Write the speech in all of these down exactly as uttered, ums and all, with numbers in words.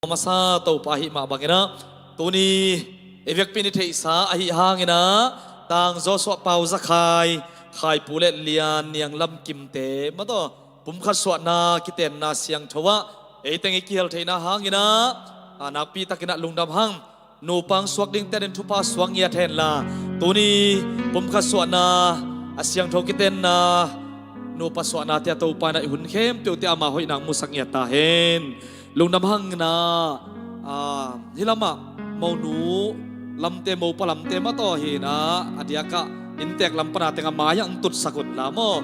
masa Topa ahih mah banginah tuni i vekpi in i theihsa ahih hanginah Tang Joshua Pau Za Khai, Khai Pu le Lian Niang Lam Kimte mataw pumkhat suahna kitenna siangtho ah eiteng i kihel theihna hanginah a nakpi takinah lungdam hang. Nupang suak dingte ading thupha suak ngiat henla tuni pumkhat suahna a siangtho kitenna nupa suahnate ah Topa inah i hun khempeuhte ama hoihna musak ngiat ta hen. Lungdam hanginah a, hih lamah monu lamte, mopa lamte mataw hinah a diakah inntek lam pana tengah mai-ah hong tutsak unla maw.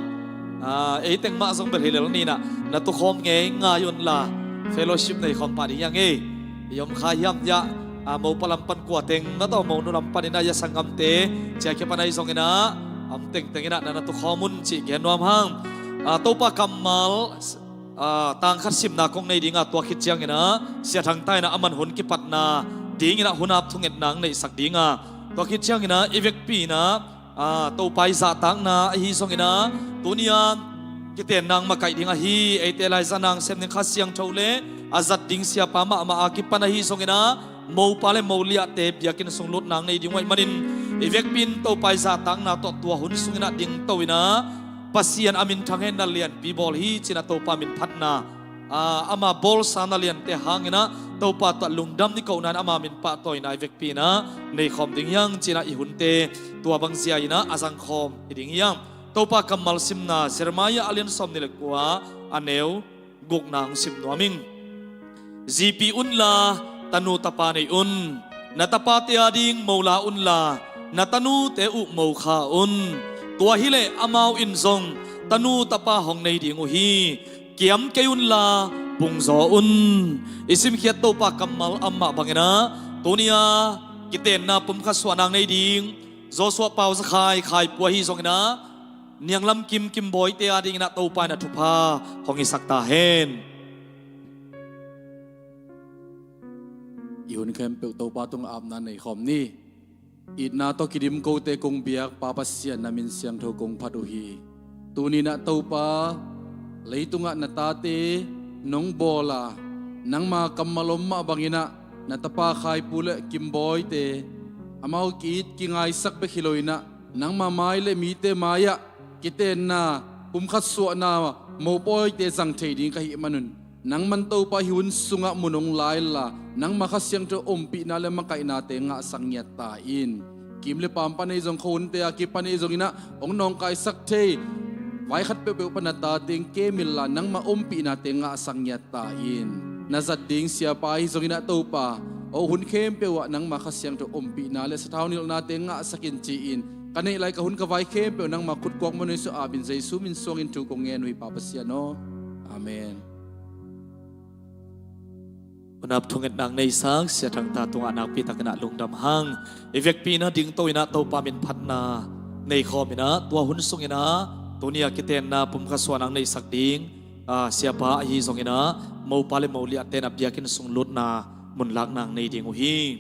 A, eiteng mah zong bel hi lel ninah na tukhawm ngeingai unla fellowship nei khawm pah ding hiang ei. I om kha hiam hiah a, mopa lam pan kua teng mataw monu lam paninah i a sanggamte ciakhia pan ahi zonginah a om tengtenginah na na tukhawm un cih gen nuam hang. A, Topa kammal a, tang khat simna kong nei dinga tua khit cianginah Sia Thang Ta inah a man hun kipatna dinginah hun ap thungetna hong neihsak dinga tua khit cianginah i vekpi inah a, Topa i zahtakna ahi zonginah tuni-a kitenna hong makaih ding ahi eite Elijah Nang Sem Ning Kha Siangtho le a zat ding siapa mahmah a kipan ahi zonginah mopa le moliahte biakinn sung lutna hong nei ding uh ahih manin i vekpi in Topa i zahtakna tawh tua hun sunginah dingto inah Pasian a minthang henna lianpi bawl hi cinah Topa min phatna a, ama bawlsa na liante hanginah Topa tawh lungdam ni kohna in ama min pahtawina i vekpi inah nei khawm ding hiang cinah i hunte tua bangzia inah a zang khawm hi ding hiang. Topa kammal simna Jeremiah a lian sawm ni le kua a neu gukna hong sim nuam ing. Zipi unla tanu tapa nei un. Na tapate ading mola unla na tanute uh mokha un. Tua hileh amau in zong tanu tapa hong nei ding uh hi. Kiam kei unla pungzaw un. I simkhiat Topa kammal amah banginah tuni-a kitenna pumkhat suahna hong nei ding Joshua Pau Za Khai, Khai Pu ahi zonginah Niang Lam Kim, Kim Bawite adinginah Topa inah thupha hong hisak ta hen. I hun khempeuh Topa tungah apna nei khawm ni. Itna tawh kidim kote kong biak Pa Pasian na min siangtho kong phat uh hi. Tuninah Topa leitungah na tate nong bawla nangma kammal om mah banginah na tapa Khai Pu le Kim Bawite amau ki-it kingaisak bek hi loinah nangma mai le mite mai-ah kitenna pumkhat suahna mopawite zang thei ding ka hih manun nang man Topa hih hun sungah mun hong la inla nangma Kha Siangtho ompihna le makaihnate ngahsak ngiat ta in. Kim le paam pan ei zong khuahunte a kipan ei zonginah hong nawngkaisak thei vai khat peuhpeuh pan a tate hong kem inla nangma ompihnate ngahsak ngiat ta in. Na zat ding siapa ahi zonginah Topa aw hun khempeuh ah nangma Kha Siangtho ompihna le sathau nilhnate ngahsak in ci-in ka neih lai ka hun ka vai khempeuh nangma khutkuak mawh nei suah apin Jesu min suangin thu kong ngen uh hi Pa Pasian aw. Amen. Hunap thungetna hong neisak Sia Thang Ta tungah nakpi takinah lungdam hang. I vekpi inah dingto inah Topa min phatna nei khawm inah tua hun sunginah tuni-a kitenna pumkhat suahna hong neihsak ding a, siapa ahi zonginah mopa le moliahte inah biakinn sung lutna munlakna hong nei ding uh hi.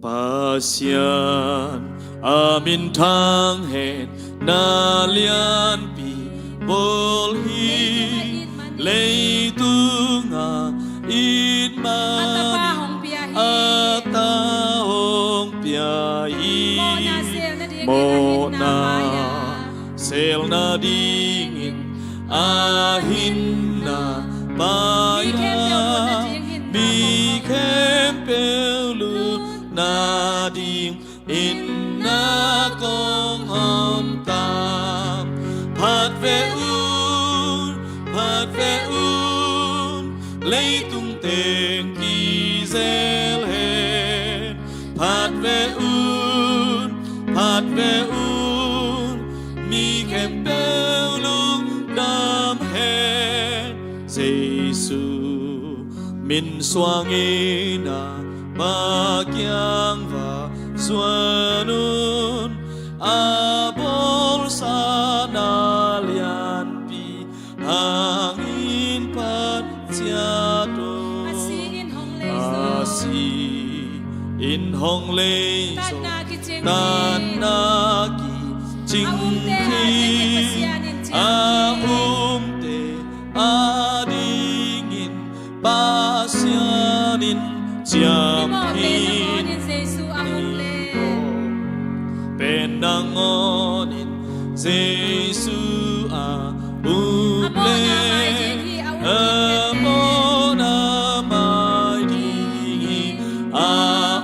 Pasian a minthang hen na lianpi bawl hi. Leitungah it man a ta hong pia hi. Mawhna sel nadingin a hinna pai-a mi khempeuh lut nadingin na kong hawmta. Phat ve un, phat ve un, leitung teng kizel hen. Phat ve un, phat ve un, mi khempeuh lungdam hen. Jesu min suangin a Pa kiang va zuan un. A bawlsa na lianpi hangin phat ciat un. A si in hong lei zo. A si in hong lei zo. Tatna kicing hi. Tatna kicing hi. A umte a Jesu a up le a mawhna mai ding hi, a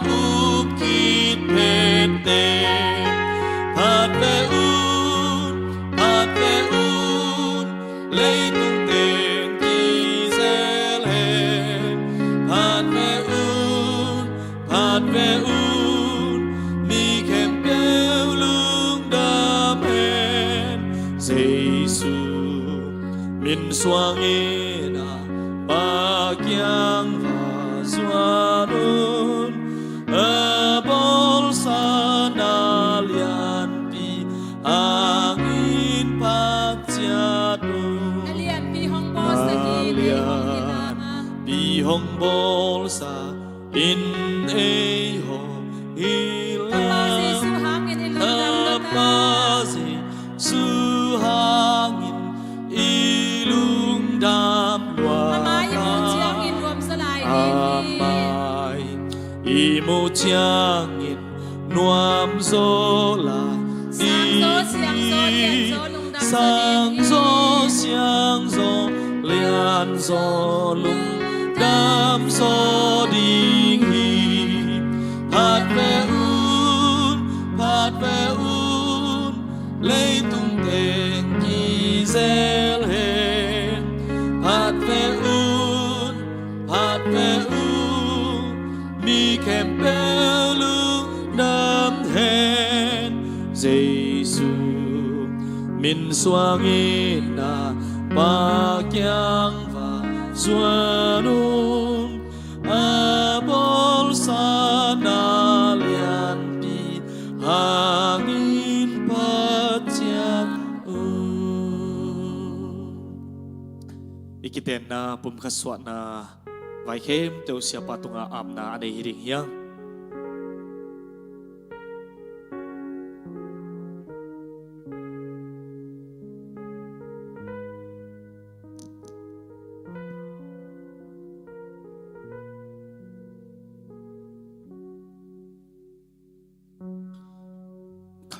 up khit phette. Phat ve un, phat ve un, leitung teng kizel hen. Phat ve un, phat ve un, mi khempeuh lungdam hen. Jesu min suangin a Pa kiang va zuan un, a bawlsa na lianpi hangin phat ciat un. Na lianpi hong bawlsa hi, lianpi hong bawlsa in ei hong hilh. Ka Pa Jesu hangin i lungdam lua ta. Ka Pa Jesu hangin i lungdam lua ta. A mai i muh ciangin nuamzaw lai ding hi. A mai i muh ciangin nuamzaw lai ding hi. Sang zaw, siang zaw, lian zaw, lungdam zaw ding hi. Sang zaw, siang zaw, lian zaw, lungdam zaw ding hi. Phat ve un, phat ve un, leitung teng kizel hen. Phat ve un, phat ve un, mi khempeuh lungdam hen. Jesu min suangin a Pa kiang va zuan un, a bawlsa na lianpi hangin phat ciat un. I kitenna pumkhat suahna vai khempeuh Siapa tungah apna a nei hi ding hi hang.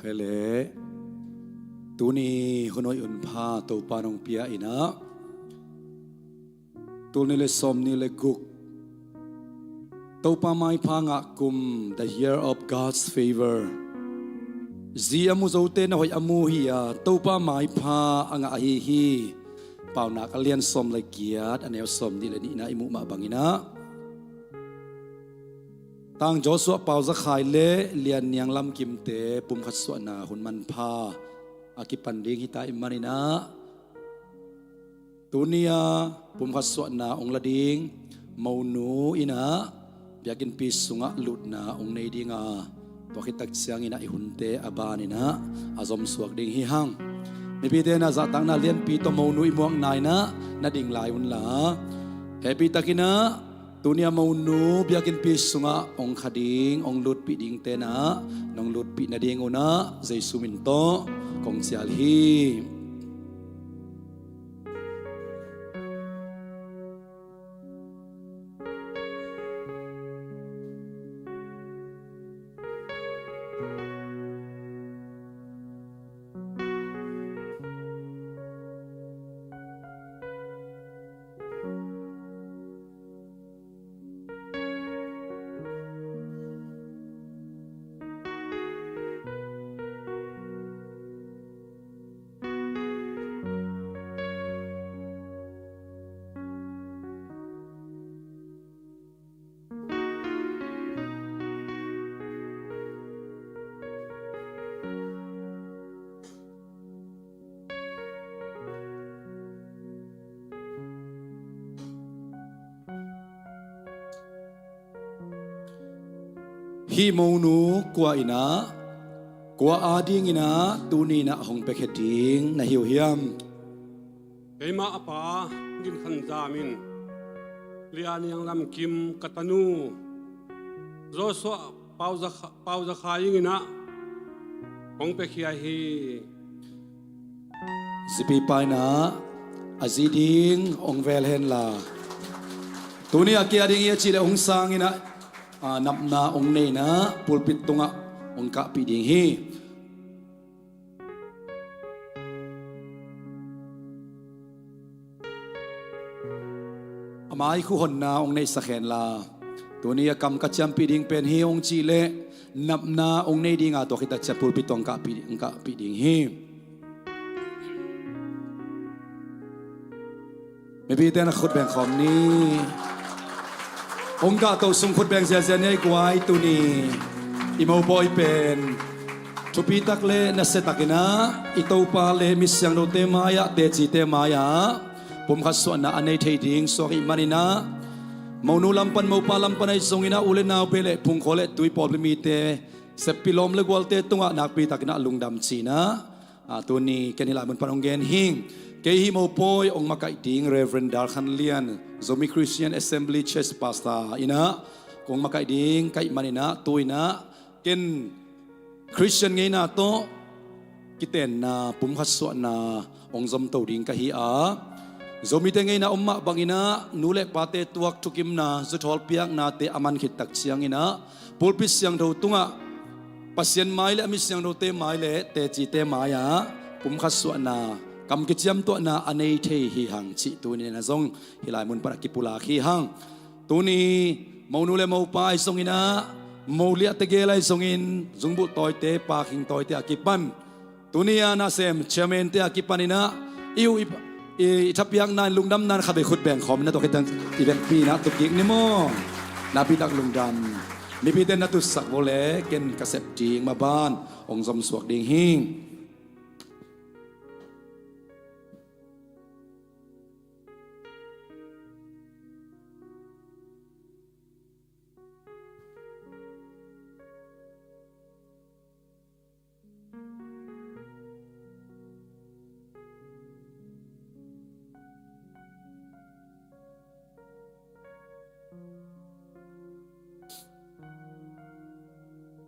Khaile, tuni hun hoih hun pha Topa nong pia in ah, tul nih le sawmnih le guk, Topa maipha ngah kum, the year of God's favor. Zi a mu zote na hoih a mu hi a, Topa maipha a ngah ahi hi. Paunak a lian sawm le giat, a neu sawmnih le nihna i muh mah bangin ah, Tang Joshua Pauzakhai le Lian Niang Lamkimte pumkhat suahna hun manpha a kipan ding hita i hih manin ah, tuni a pumkhat suahna hong la ding monu in ah biakinnpi sungah lutna hong nei ding a, tua khit tak ciangin ah i hunte a ban in ah a zomsuak ding hi hang. Mipite in ah zahtakna lianpi tawh monu i muakna in ah na ding lai un la. Hehpih takin ah tuni a monu biakinnpi sungah hong kha ding, hong lutpih dingte in ah nong lutpih nading un ah Jesu min tawh kong cial hi. Hih monu kua in ah, kua adingin ah tuni in ah hong piakhia ding na hi uh hiam? Keimah a pa Gin Khan Zam in Lian Niang Lamkim ka tanu Joshua Pauza Kha-, Pauzakhai in ah hong piakhia hi. Zipi pa in ah a zi ding hong vel hen la. Tuni a kia ding hi a cih leh hong sang in ah, a, napna hong nei in ah pulpit tungah hong kahpih ding hi. A mai khuhonna hong neihsak henla, tuni a kam ka ciampih ding pen hi hong cih leh, napna hong nei dinga tua khit tak ciang pulpit tawh hong kahpih, hong kahpih ding hi. Mipite na khut beng khawm ni. Hong kahto sung khut beng ziazia ni ei kuai. Tuni i mopawi pen thupi tak le nasia takin ah i Topa le mi siangthote mai-ah, tecite mai-ah pumkhat suahna a nei thei ding suak ih manin ah, monu lam pan mopa lam pan ahi zongin ah, u le nau, bei le phungkhaw le tui pawlpi mite, seppi lawm le gualte tungah nakpi takin ah lungdam ci-in ah, a, tuni ken hih lai mun pan hong gen hing. Kei hih mopawi hong makaih ding Reverend Dal Khan Lian, Zomi Christian Assembly Church Pastor in ah kong makaih ding ka hih manin ah, tu-in ah ken Christian ngeina tawh kitenna, pumkhat suahna hong zomto ding ka hi a, Zomite ngeina om mah bangin ah nu le pate tuak thukimna, zuthawl piaknate a man khit tak ciangin ah, pulpit siangtho tungah Pasian mai le a mi siangthote mai le tecite mai-ah pumkhat suahna, kam kiciamtuahna a nei thei hi hang cih tuni-in ah zong hih lai mun pan a kipulak hi hang. Tuni monu le mopa ahi zongin ah, moliahte gel ahi zongin, zungbulh tawite, pakhing tawite a kipan, tuni a nasem chairmante a kipanin ah, i uh i, i, i thapiakna in, lungdamna in khatvei khut beng khawm in ah, tua khit tak i vekpi-in ah tu kik ni maw. Nakpi tak lungdam. Mipite na tutsak vua le ken ka sep ding maban hong zom suak ding hi.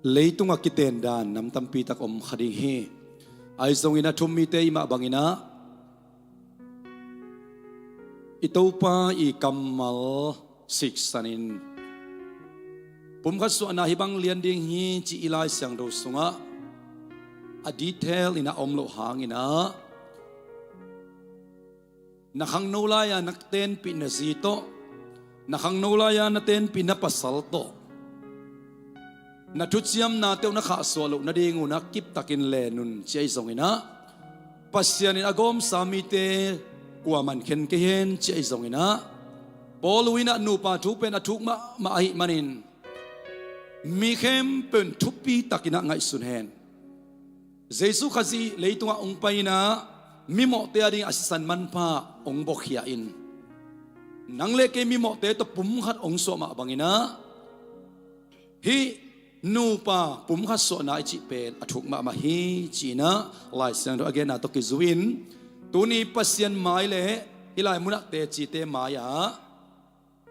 Leitungah kiten dan nam tampi tak om kha ding hi. Ahi zongin a thum mite i mah bangin ah, i Topa i kammal siksanin, pumkhat suahna hih bang lian ding hi cih i Lai Siangtho sungah a detail in a om loh hangin ah, na khangno lai-a na tenpih na zi tawh, na khangno lai-a na tenpih na pasal tawh, na thuciamnate uh na khahsuah loh nadingun ah kiptakin len un ci ahi zongin ah, Pasian in a gawmsa mite kuaman khen kei hen ci ahi zongin ah, Paul in ah nupa thu pen a thuk mahmah ahih manin, mi khempeuh in thupi takin ah ngaihsun hen. Jesu Khazih leitungah hong pai-in ah, mimawhte adingin a sisan manpha hong buakhia in, nang le kei mimawhte tawh pumkhat hong suah mah bangin ah, hih nupa pumkhat suahna i cih pen a thuk mahmah hi ci-in ah Lai Siangtho a genna tawh kizui-in, tuni Pasian mai le hih lai munah tecite mai-ah,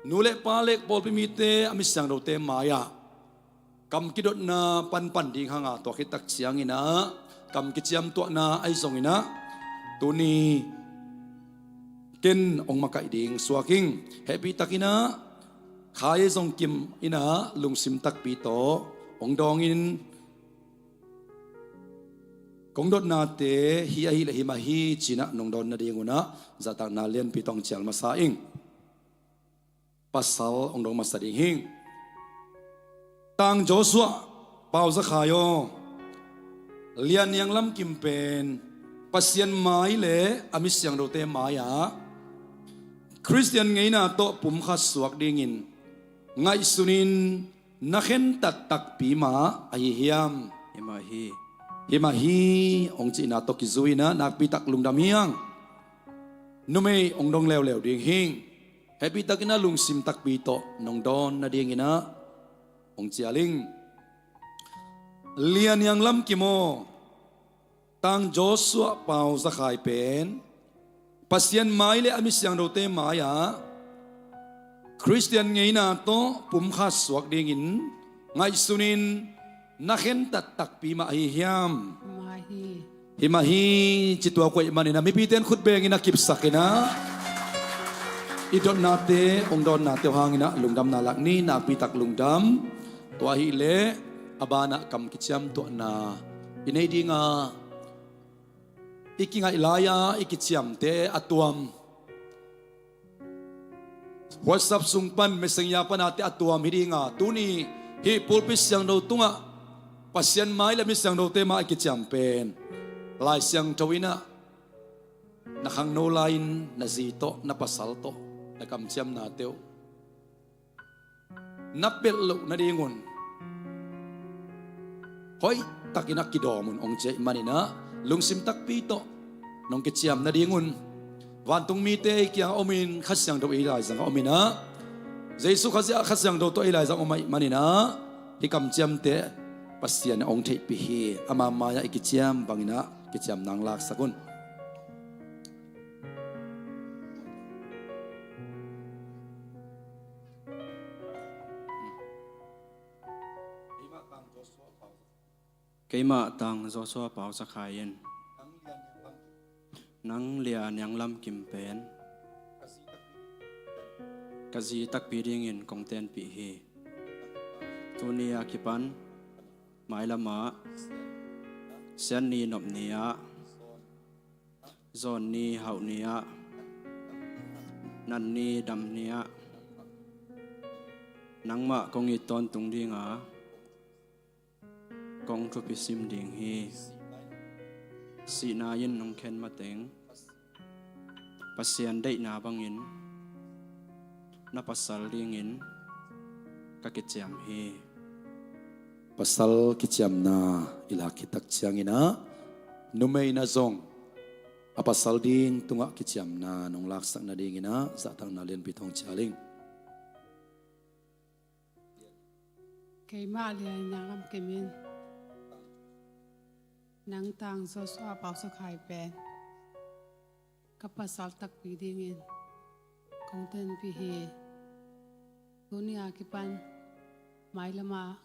nu le pa le pawlpi mite, a mi siangthote mai-ah kam kidotna panpan ding hang a, tua khit tak ciangin ah kam kiciamtuahna ahi zongin ah, tuni ken hong makaih ding suak ing. Hehpih takin ah Khai Zong Kim in ah lungsim takpi tawh hong dawngin, kong dotnate hih ahih leh hih mah hi ci-in ah nong dawn nadingun ah, zahtakna lianpi tawh hong cial masa ing. Pasal hong dong masa ding hi. Tang Joshua Pau Za Khai aw, Lian Niang Lam Kim pen Pasian mai le a mi siangthote mai-ah Khristian ngeina tawh pumkhat suak dingin ngaihsunin na khentat takpi mah ahi hiam? Hi mah hi. Hi mah hi, hong cihna tawh kizui-in ah nakpi tak lungdam hi hang. Numei hong dong leuleu ding hi. Hehpih takin ah lungsim takpi tawh nong dawn nadingin ah hong cial ing. Lian Niang Lam Kim aw, Tang Joshua Pau Za Khai pen Pasian mai le a mi siangthote mai-ah Khristian ngeina tawh pumkhat suak dingin ngaihsunin na khentat takpi mah ahi hiam? Mah hi. Hi mah hi, ci tua kuai manin ah mipite in khut bengin ah kipsakin ah, i dotnate, hong dawnnate uh hangin ah lungdamna lak ni, nakpi tak lungdam. Tua ahih leh a banah kam kiciamtuahna i nei ding a, i kingaih lai-a i kiciamte a tuam, WhatsApp sung pan, Messenger pan a te a tuam hi dinga, tuni hih pulpit siangtho tungah Pasian mai le mi siangthote mah a kiciam pen Lai Siangtho in ah na khangno lai-in na zi tawh, na pasal tawh, na kamciamnate uh na pelh loh nadingun hoihtakin a kidawm un hong ci ahih manin ah, lungsim takpi tawh nong kiciam nadingun, vantung mite ei kiangah omin, Kha Siangtho ei laizangah omin ah, Jesu Khazih ah Kha Siangtho tawh ei laizang om ahih manin ah, hih kamciamte Pasian in hong theihpih hi. Ama mai-ah i kiciam bangin ah kiciam nang laksak un. Keimah Tang Joshua Pau Sakhai in nang lia nianglam kim pen ka zi takpi dingin kong tenpih hi. Tuni a kipan mailamah Sianni nop ni-ah, Zawn ni hauh ni-ah, Nat ni dam ni-ah nangmah kong it tawntung dinga kong thupi sim ding hi. Sihna in hong khen mateng Pasian deihna bangin na pasal dingin ka kiciam hi. Pasal kiciamna i lak khit tak ciangin ah, numei in ah zong a pasal ding tungah kiciamna nong laksak nadingin ah zahtakna lianpi tawh hong cial ing. Keimah lia nianglam kim in nang Tang Joshua Pau Sakhai pen ka pasal takpi dingin kong tenpih hi. Tuni a kipan mailamah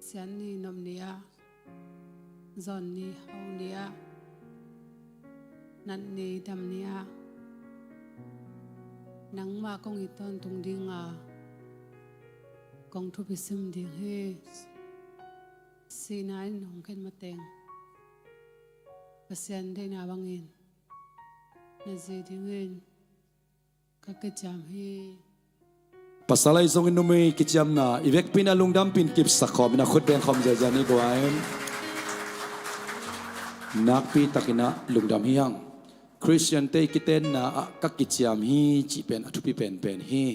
Sianni nop ni-ah, Zawn ni hauh ni-ah, Nat ni dam ni-ah nangmah kong it tawntung dinga kong thupi sim ding hi. Sihna in hong khen mateng Pasian deihna bangin na zi dingin ka kiciam hi. Pasal ahi zongin numei kiciamna i vekpi in ah lungdampih in kipsak khawm in ah khut beng khawm ziazia ni guai. Nakpi takin ah lungdam hi hang. Khristiante i kitenna ah ka kiciam hi cih pen a thupi penpen hi.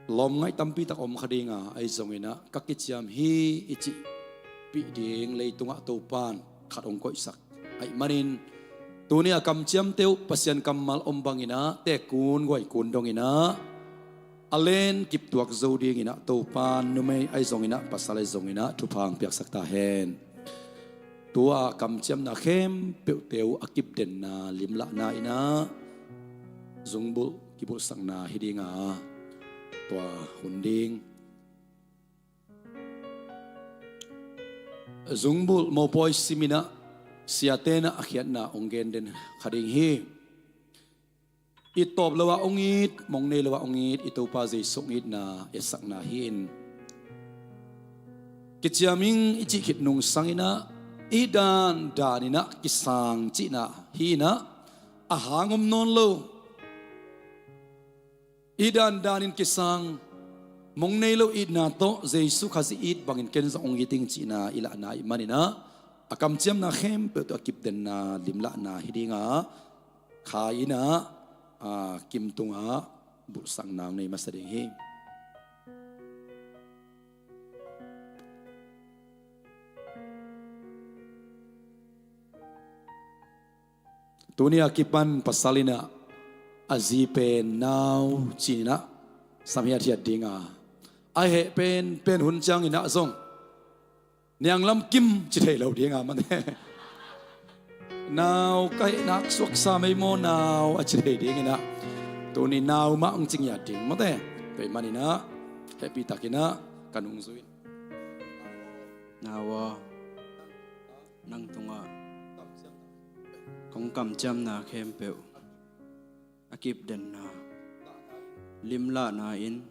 Lawmngaih tampi tak om kha dinga, ahi zongin ah ka kiciam hi i cihpih ding leitungah Topan khat hong koihsak ahih manin, tuni a kamciamte uh Pasian kammal om bangin ah tekkun guaikun dongin ah a len kiptuak zo dingin ah Topan numei ahi zongin ah pasal ahi zongin ah thupha hong piaksak ta hen. Tua kamciamna khempeuhte uh a kipdenna limlahna in ah zungbulh kibulhsakna hi dinga, tua hun ding zungbulh mopawi sim in ah siate in ah a khiatna hong gen den kha ding hi. It tawp lo-ah hong it, mong nei lo-ah hong it i Topa Jesu hong itna etsakna hi-in, kiciam ing i cih khit nungsang in ah, i dandan in ah kisang cihna hi-in ah, a hang om nawn lo. I dandan in kisang, mong nei lo itna tawh Jesu Khazih it bangin ken zong hong it ing cihna i lahna ahih manin ah, a kamciamna khempeuh tawh a kipdenna limlahna hi dinga, kha in ah, a, kim tungah bulhsakna hong nei masa ding hi. Tuni a kipan pasal in ah a zi pen Nau ci-in ah sam hiathiat dinga, a heh pen, pen hun ciangin ah zong nianglam kim ci thei lo dinga, mate. Nau ka heh nak suaksa mei maw Nau a ci thei dingin ah, tuni Nau mah hong ci ngiat ding, mate. Tua ahih manin ah hehpih takin ah ka nungzui in. Nau aw, nang tungah kong kamciamna khempeuh a kipdenna limlahna in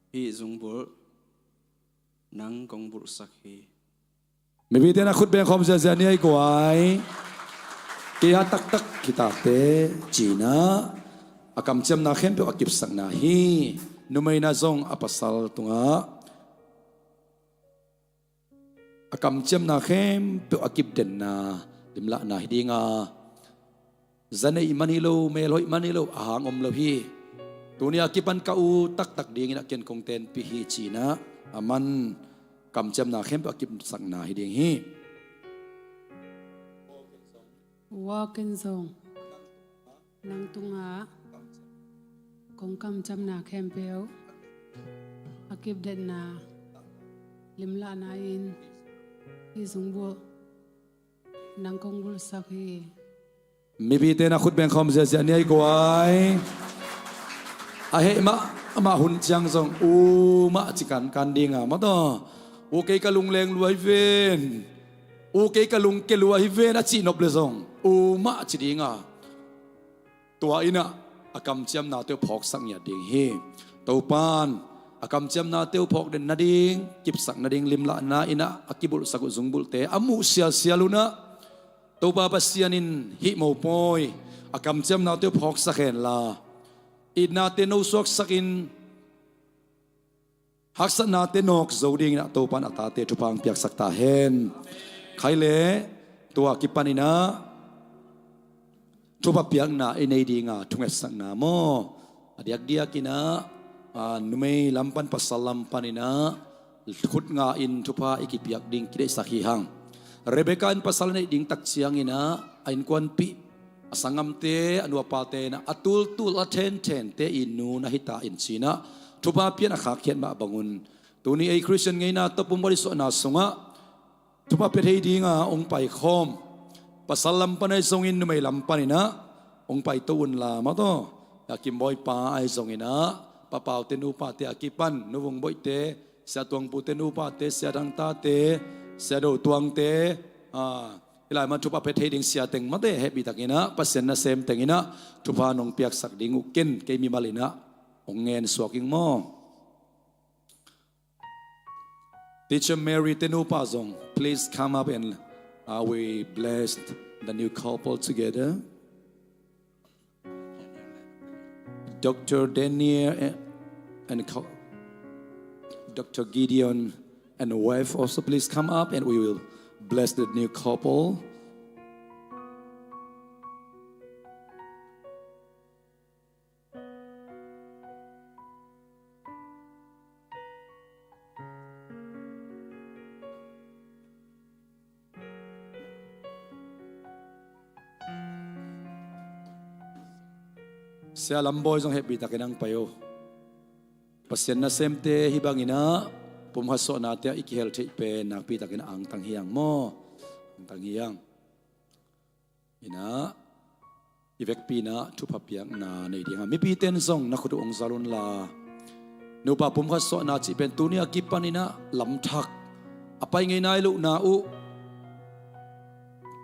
hih zungbulh nang kong bulhsak hi. Mipite in ah khut beng khawm ziazia ni ei guai. Kei hat taktak hi ta teh ci-in ah, A kamciamna khempeuh a kipsakna hi. Numei in ah zong a pasal tungah a kamciamna khempeuh a kipdenna limlahna hi ding a, za neih man hi lo, mel hoih man hi lo, a hang om lo hi. Tuni a kipan ka u taktak dingin ah ken kong tenpih hi ci-in ah, aman kamciamna khempeuh a kipsakna hi ding hi. Walk in zong nang tungah kong kamciamna khempeuh a kipdenna limlahna in hih zungbulh nang kong bulhsak hi. Mipite na khut beng khawm ziahziah ni ei guai. A heh mahmah hun ciang zong u mah ci kankan ding a, mataw, u kei ka lungleng lua hi ven, u kei ka lungke lua hi ven a cih nop le zong u mah ci ding a, tua in ah a kamciamnate uh phawksak ngiat ding hi. Topa'n a kamciamnate uh phawk den nading, kipsak nading limlahna in ah a kibulhsak uh zungbulhte a muh sialsial un ah, Topa Pasian in hih mopawi a kamciamnate uh phawksak henla, itnate nosuaksak in, haksatnate nawk zo dingin ah Topa'n a tate thupha hong piaksak ta hen. Khai le, tua kipanin ah thupha piakna i nei ding a, thungetsakna maw? A diakdiakin ah, a, numei lam pan pasal lam panin ah khut nga in thupha i kipiak ding kideihsak hi hang. Rebekah in pasal a neih ding tak ciangin ah a innkuanpih, a sanggamte, a nu a pate in ah a tultul a thenthente i nu na hi ta in ci-in ah thupha pia in a khakhiat mah bangun, tuni ei Khristian ngeina tawh pumkhat i suahna sungah thupha pia thei ding a hong paikhawm pasal lam pan ahi zongin numei lam panin ah hong paito unla, mataw, a Kim Bawi pa ahi zongin ah, Pa Pau te nupate a kipan, Nu Vung Bawi te, Sia Tuang Pu te nupate, Sia Dang Tate, Sia Do Tuang te, a, hih lai man thupha pia thei ding sia teng mate, hehpihtakin ah Pasian nasem tengin ah thupha nong piaksak ding uh ken kei mimal in ah hong ngen suak ing maw? Teacher Mary te nupa zong, please come up and, uh, we bless the new couple together. Doctor Daniel and, and co-, Doctor Gideon and wife also, please come up and we will bless the new couple. Sia Lam Bawi zong hehpihtakin ang pai o. Pasian nasemte hih bangin ah pumkhat suahnate ah i kihel theih pen nakpitakin angtang hi ang maw? Angtang hi ang. Inah, i vekpi inah thupha piakna nei ding a, mipite in zong na khut uh hong zal unla. Nupa pumkhat suahna cih pen tuni a kipan inah lamthak, a pai ngei nai lohna uh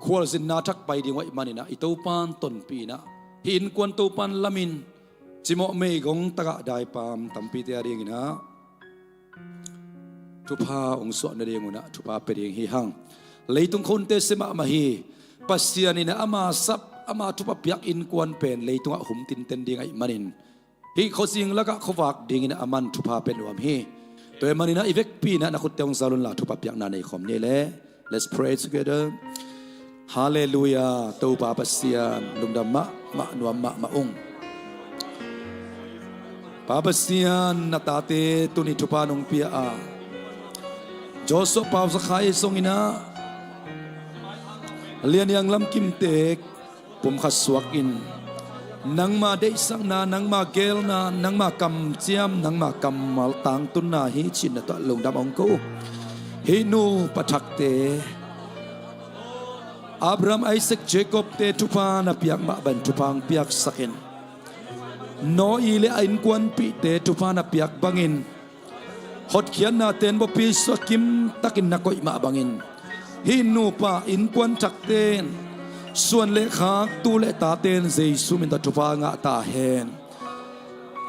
khualzinna thak pai ding uh ahih man inah, i Topa'n tonpih inah, hih innkuan Topa'n lamin, cimawh meigong tagah daipam tampite a ding inah thupha hong suah nading unah thupha pia ding hi hang. Leitung khonte sia mahmah hi. Pasian inah ama sap, ama thupha piak innkuan pen leitungah hum tinten ding ahih manin, hih khuazing lakah khuavak ding inah aman thupha pia nuam hi. Tua ahih man inah i vekpi inah na khutte hong zal unla, thupha piakna nei khawm ni leh. Let's pray together. Halleluiah. Topa Pasian, lungdam mahmah, nuam mahmah ung. Pa Pasian, na tate tuni thupha nong pia a, Joshua Pau Za Khai zong inah, Lian Hiang Lam Kim te pumkhat suakin, nangma deihsakna, nangma geelna, nangma kamciam, nangma kammal tangtunna hi cih na tungah lungdam hong ko uh. Hih nupa thakte, Abraham, Isaac, Jacob te thupha na piak mah bangin thupha hong piaksak in. Noah le a innkuanpihte thupha na piak bangin, hotkhiatna tenbaw pi sua kimtakin na koih mah bangin, hih nupa innkuan thakte in, suan le khak, tu le tate in Jesu min tawh thupha ngah ta hen.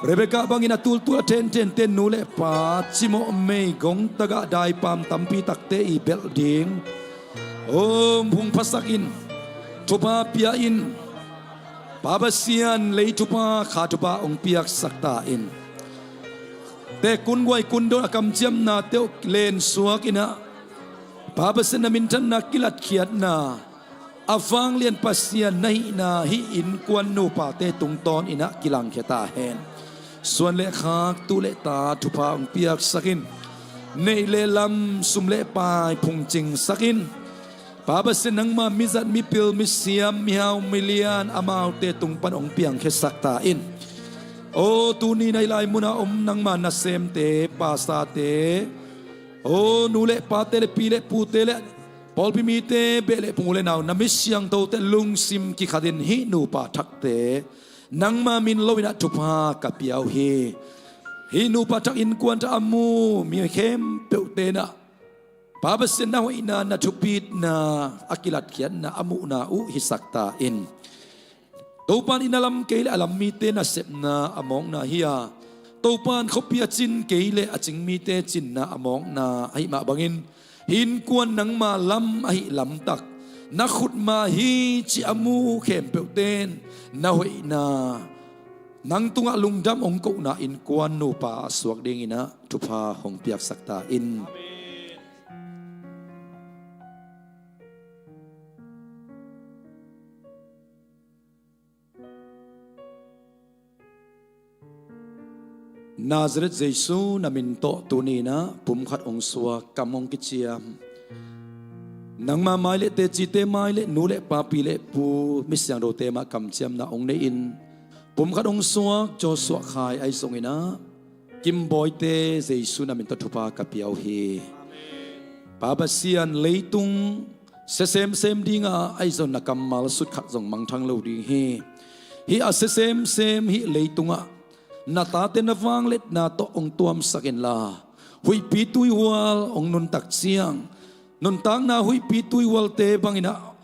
Rebekah bangin a tultul a thenthente nu le pa, cimawh meigong tagah daipam tampi takte i belh ding, om, hong phasak in, thupha pia in. Pa Pasian, lei thupha, kha thupha hong piaksak ta in. Tekun guai kundon a kamciamnate uh lensuak in ah, Pa Pasian, na minthanna kilatkhiatna, a vanglian Pasian na hihna hih innkuan nupate tungtawn in ah kilangkhia ta hen. Suan le khak, tu le ta thupha hong piaksak in. Neih le lam, sum le pai phungcingsak in. Pa Pasian, nangma mizat, mipil, misiam, mihau, milian amaute tung pan hong piangkhiasak ta in. Aw, tuni na hih lai muna om nangma nasemte, pastorte, aw, nu le pate le pi le pute le pawlpi mite, beh le phung, u le nau, na mi siangthote lungsim kikhatin hih nupa thakte nangma min lo in ah thupha ka pia uh hi. Hih nupa thak innkuan thak a mu mi khempeuhte in ah, Pa Pasian, na hoihna, na thupitna, a kilatkhiatna a muhna uh hisak ta in. Topa in, i na lam kei le a lam mite nasepna a mawkna hi a, Topa in khuapi a cin kei le a cing mite cinna a mawkna ahih mah bangin, hih innkuan nangma lam ahih lamtak, na khutma hi ci a mu khempeuhte in na hoihna, nang tungah lungdam hong kohna innkuan nupa a suak dingin ah thupha hong piaksak ta in. Amen. Nazareth Jesu na min tawh tuni in ah pumkhat hong suak, kam hong kiciam, nangma mai le tecite mai le nu le pa, pi le pu, mi siangthote mah kamciamna hong nei in, pumkhat hong suak Joshua Khai ahi zongin ah Kim Bawite Jesu na min tawh thupha ka pia uh hi. Pa Pasian, leitung sia semsem ding a, ahi zong na kammal sut khat zong mangthang lo ding hi. Hih a sia semsem hih leitungah na tate na vangliatna tawh hong tuamsak inla, huihpi tuihual hong nuntak ciang, nuntakna huihpi tuihualte bangin ah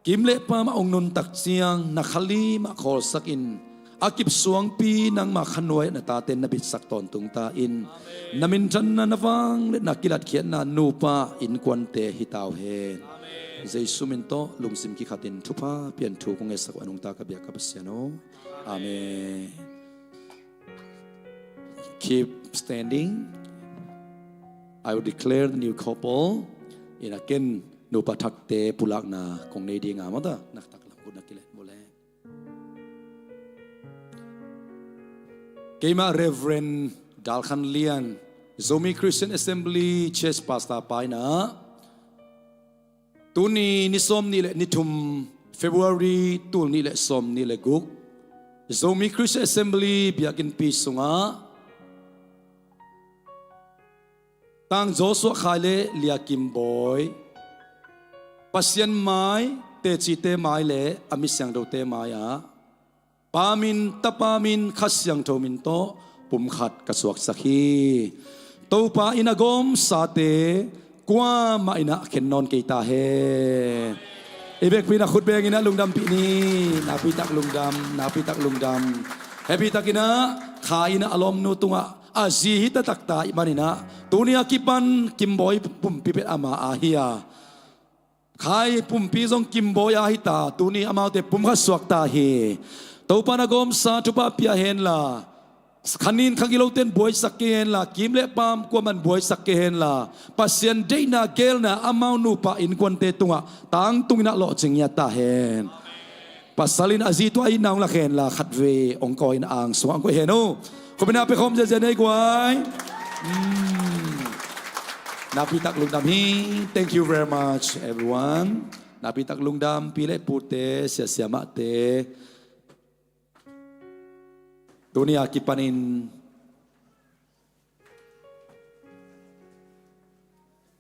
kim le pam ah hong nuntak ciang, na kha lim ah khawlsakin, a kip suangpi nangma khanuai ah na tate na bitsak tawntung ta in. Amen. Na minthanna, na vangliatna kilatkhiatna nupa innkuante hi ta uh hen. Amen. Jesu min tawh lungsim kikhatin thupha pian thu kong ngetsak uh a nungta ka biak ka Pasian aw. Amen. Keep standing. I will declare the new couple in a ken nupa thakte pulakna kong nei ding a, mata na taklam khut na kilet mawle. Keimah Reverend Dal Khan Lian, Zomi Christian Assembly Church Pastor pa in ah, tuni ni sawmnih le ni thum, February, tul nih le sawmnih le guk, Zomi Christian Assembly biakinnpi sungah Tang Joshua Khai le Lia Kim Bawi, Pasian mai, tecite mai le a mi siangthote mai-ah Pa min, Tapa min, Kha Siangtho min tawh pumkhat ka suaksak hi. Topa in a gawmsate kuamah in ah khen nawn kei ta hen. I vekpi in ah khut beng in ah lungdampih ni. Nakpitak lungdam, nakpitak lungdam. Hehpihtakin ah Khai in ah a lawmnu tungah a zi hi taktak ta ahih manin ah, tuni a kipan Kim Bawi pumpi pen ama a hi a, Khai pumpi zong Kim Bawi a hi ta, tuni amaute pumkhat suak ta hi. Topa in a gawmsa thupha pia henla, khanin khagilote in buaisak kei henla, kim le pam kuamah in buaisak kei henla, Pasian deihna gelna amau nupa innkuante tungah tangtungin ah lawhcing ngiat ta hen. Pasal in a zi tuah in ah hong lak henla, khatvei hong kawi in ah ang sungah hong koih hen uh. Khut beng in ah pia khawm ziazia ni ei guai. Hmm. Nakpitak lungdam hi. Thank you very much, everyone. Nakpitak lungdam, pi le pute, sia siamahte. Tuni a kipanin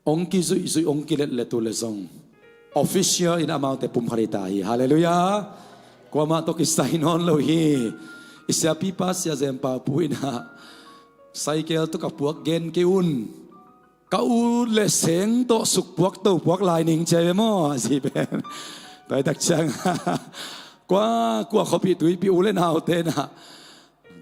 hong kizuihzuih, hong kiletlet uh leh zong, official in amaute pumkhat hi ta hi. Halleluiah. Kuamah tawh kisai nawn lo hi. I siapipa Sia Zem Pau Pu in ah, cycle tawh ka puak gen kei un. Ka ut le seng tawh sukpuak topuak lai ning ci hi ve maw, a zi pen. Tua hi tak ciang kua, kua khuapih tuipih u le naute in ah,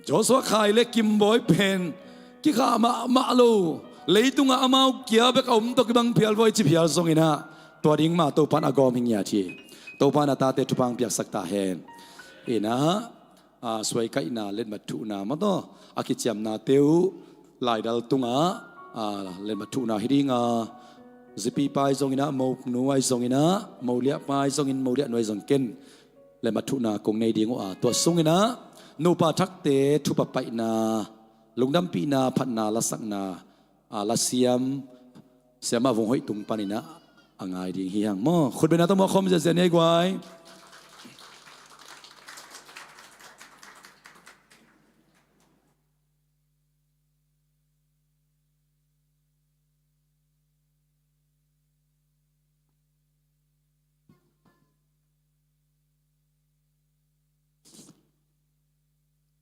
Joshua Khai le Kim Bawi pen kikhah mahmah lo, leitungah amau kia bek a om tawh kibang phial vua i ci phial zongin ah, tua ding mah Topa in a gawm hi ngiat hi. Topa in a tate thupha hong piaksak ta hen. inah, a, suaikaihna, letmat thuhna mataw a kiciamnate uh laidal tungah, a, letmat thuhna hi dinga, zipipa ahi zonginah, monu ahi zonginah, moliahpa ahi zongin, moliahnu ahi zong ken letmat thuhna kong nei ding uh a, tua sunginah nupa thakte thupha paihna, lungdampihna, phatna lasakna, a, lasiam Siamah Vung Hoih tung paninah a ngai ding hi hang maw. Khutbetna tawh muak khawm ziazia ni ei guai.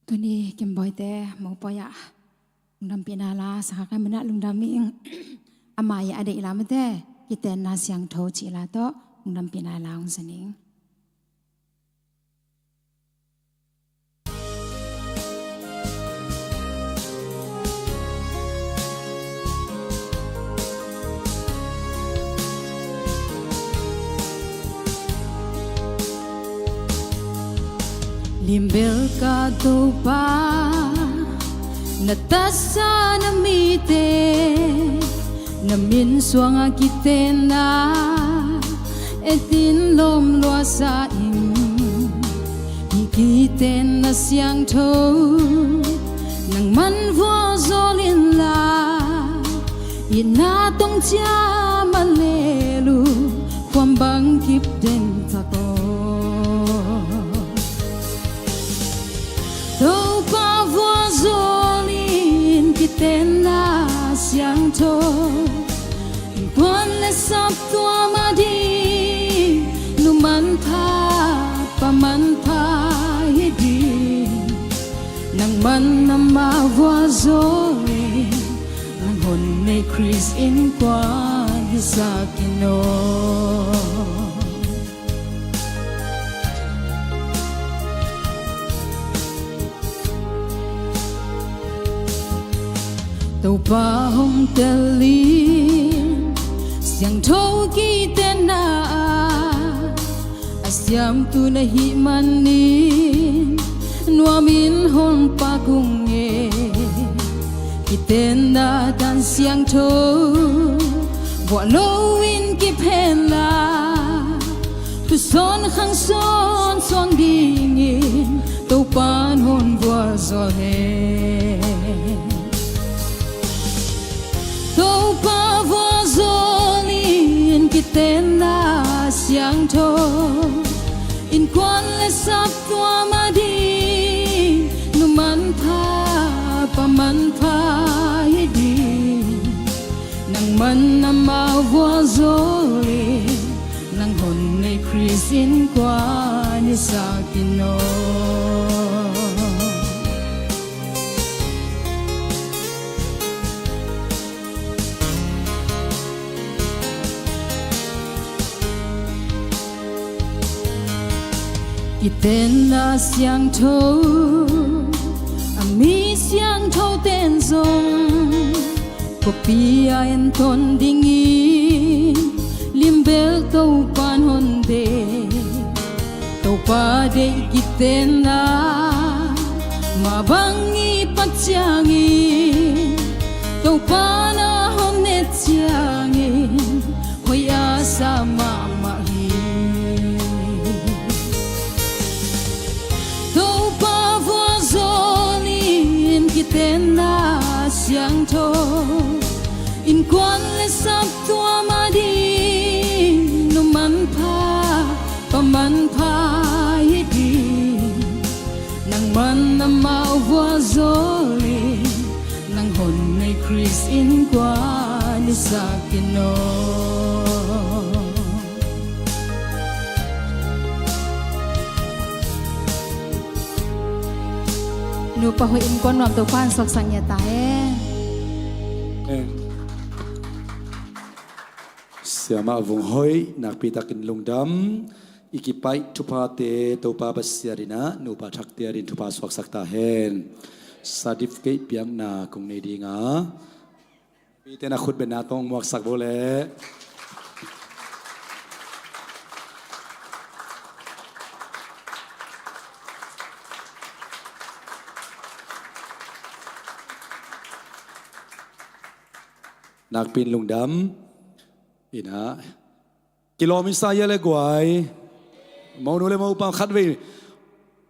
Tuni Kimbawite mopawi ah lungdampihna la sakha kai manah lungdam ing. Ama i a deih la mate, kitenna siangtho cih la tawh lungdampihna la hong sa ning. Limbel ka Topa, na taksa na mite, na min suanga kitenna etin lawm luasa in, hih kitenna siangtho nangman vualzawl inla, itna tong ciam a lel uh kuam bang kip den tak aw. Topa vualzawl in kitenna siangtho, innkuan le saptuam ading nu manpha, pa manpha hi ding. Nangman amah vualzawl in, nang hon nei Khrist innkuan hisak in aw. Topa hong tel in, siangtho kitenna ah a siamtu na hih manin nuamin hong pak ung e. Kitenna dan siangtho buah loin kip henla, thusawn khangsawn suang dingin Topan hon vualzawl hen. Topa vualzawl in kitenna siangtho, innkuan le saptuam ading nu manpha, pa manpha hi ding. Nangman amah vualzawl in, nang hon nei Khrist innkuan hisak in aw. Kitenna siangtho a mi siangtho ten zong khuapi a enton dingin limbel Topan hon deih. Topa deih kitenna mah bang i pat ciangin, Topa na hon et ciangin hoih a sa mahmah hi. Topa vualzawl in kitenna siangtho, innkuan le saptuam ading nu manpha, pa manpha hi ding. Nangman amah vualzawl in, nang hon nei Khrist innkuan hisak in aw. Nupa hoih innkuan nuam Topan suaksak ngiat ta hen. Siamah Vung Hoih nakpi takin lungdam. I kipaih thuphate Topa Pasian in ah nupa thakte ading thupha suaksak ta hen. Certificate piakna kong nei ding a, mite na khutbetna tawh muaksak bo leh. Nakpi in lungdam. Ina, kilawm i sa hia le guai? Monu le mopa khatvei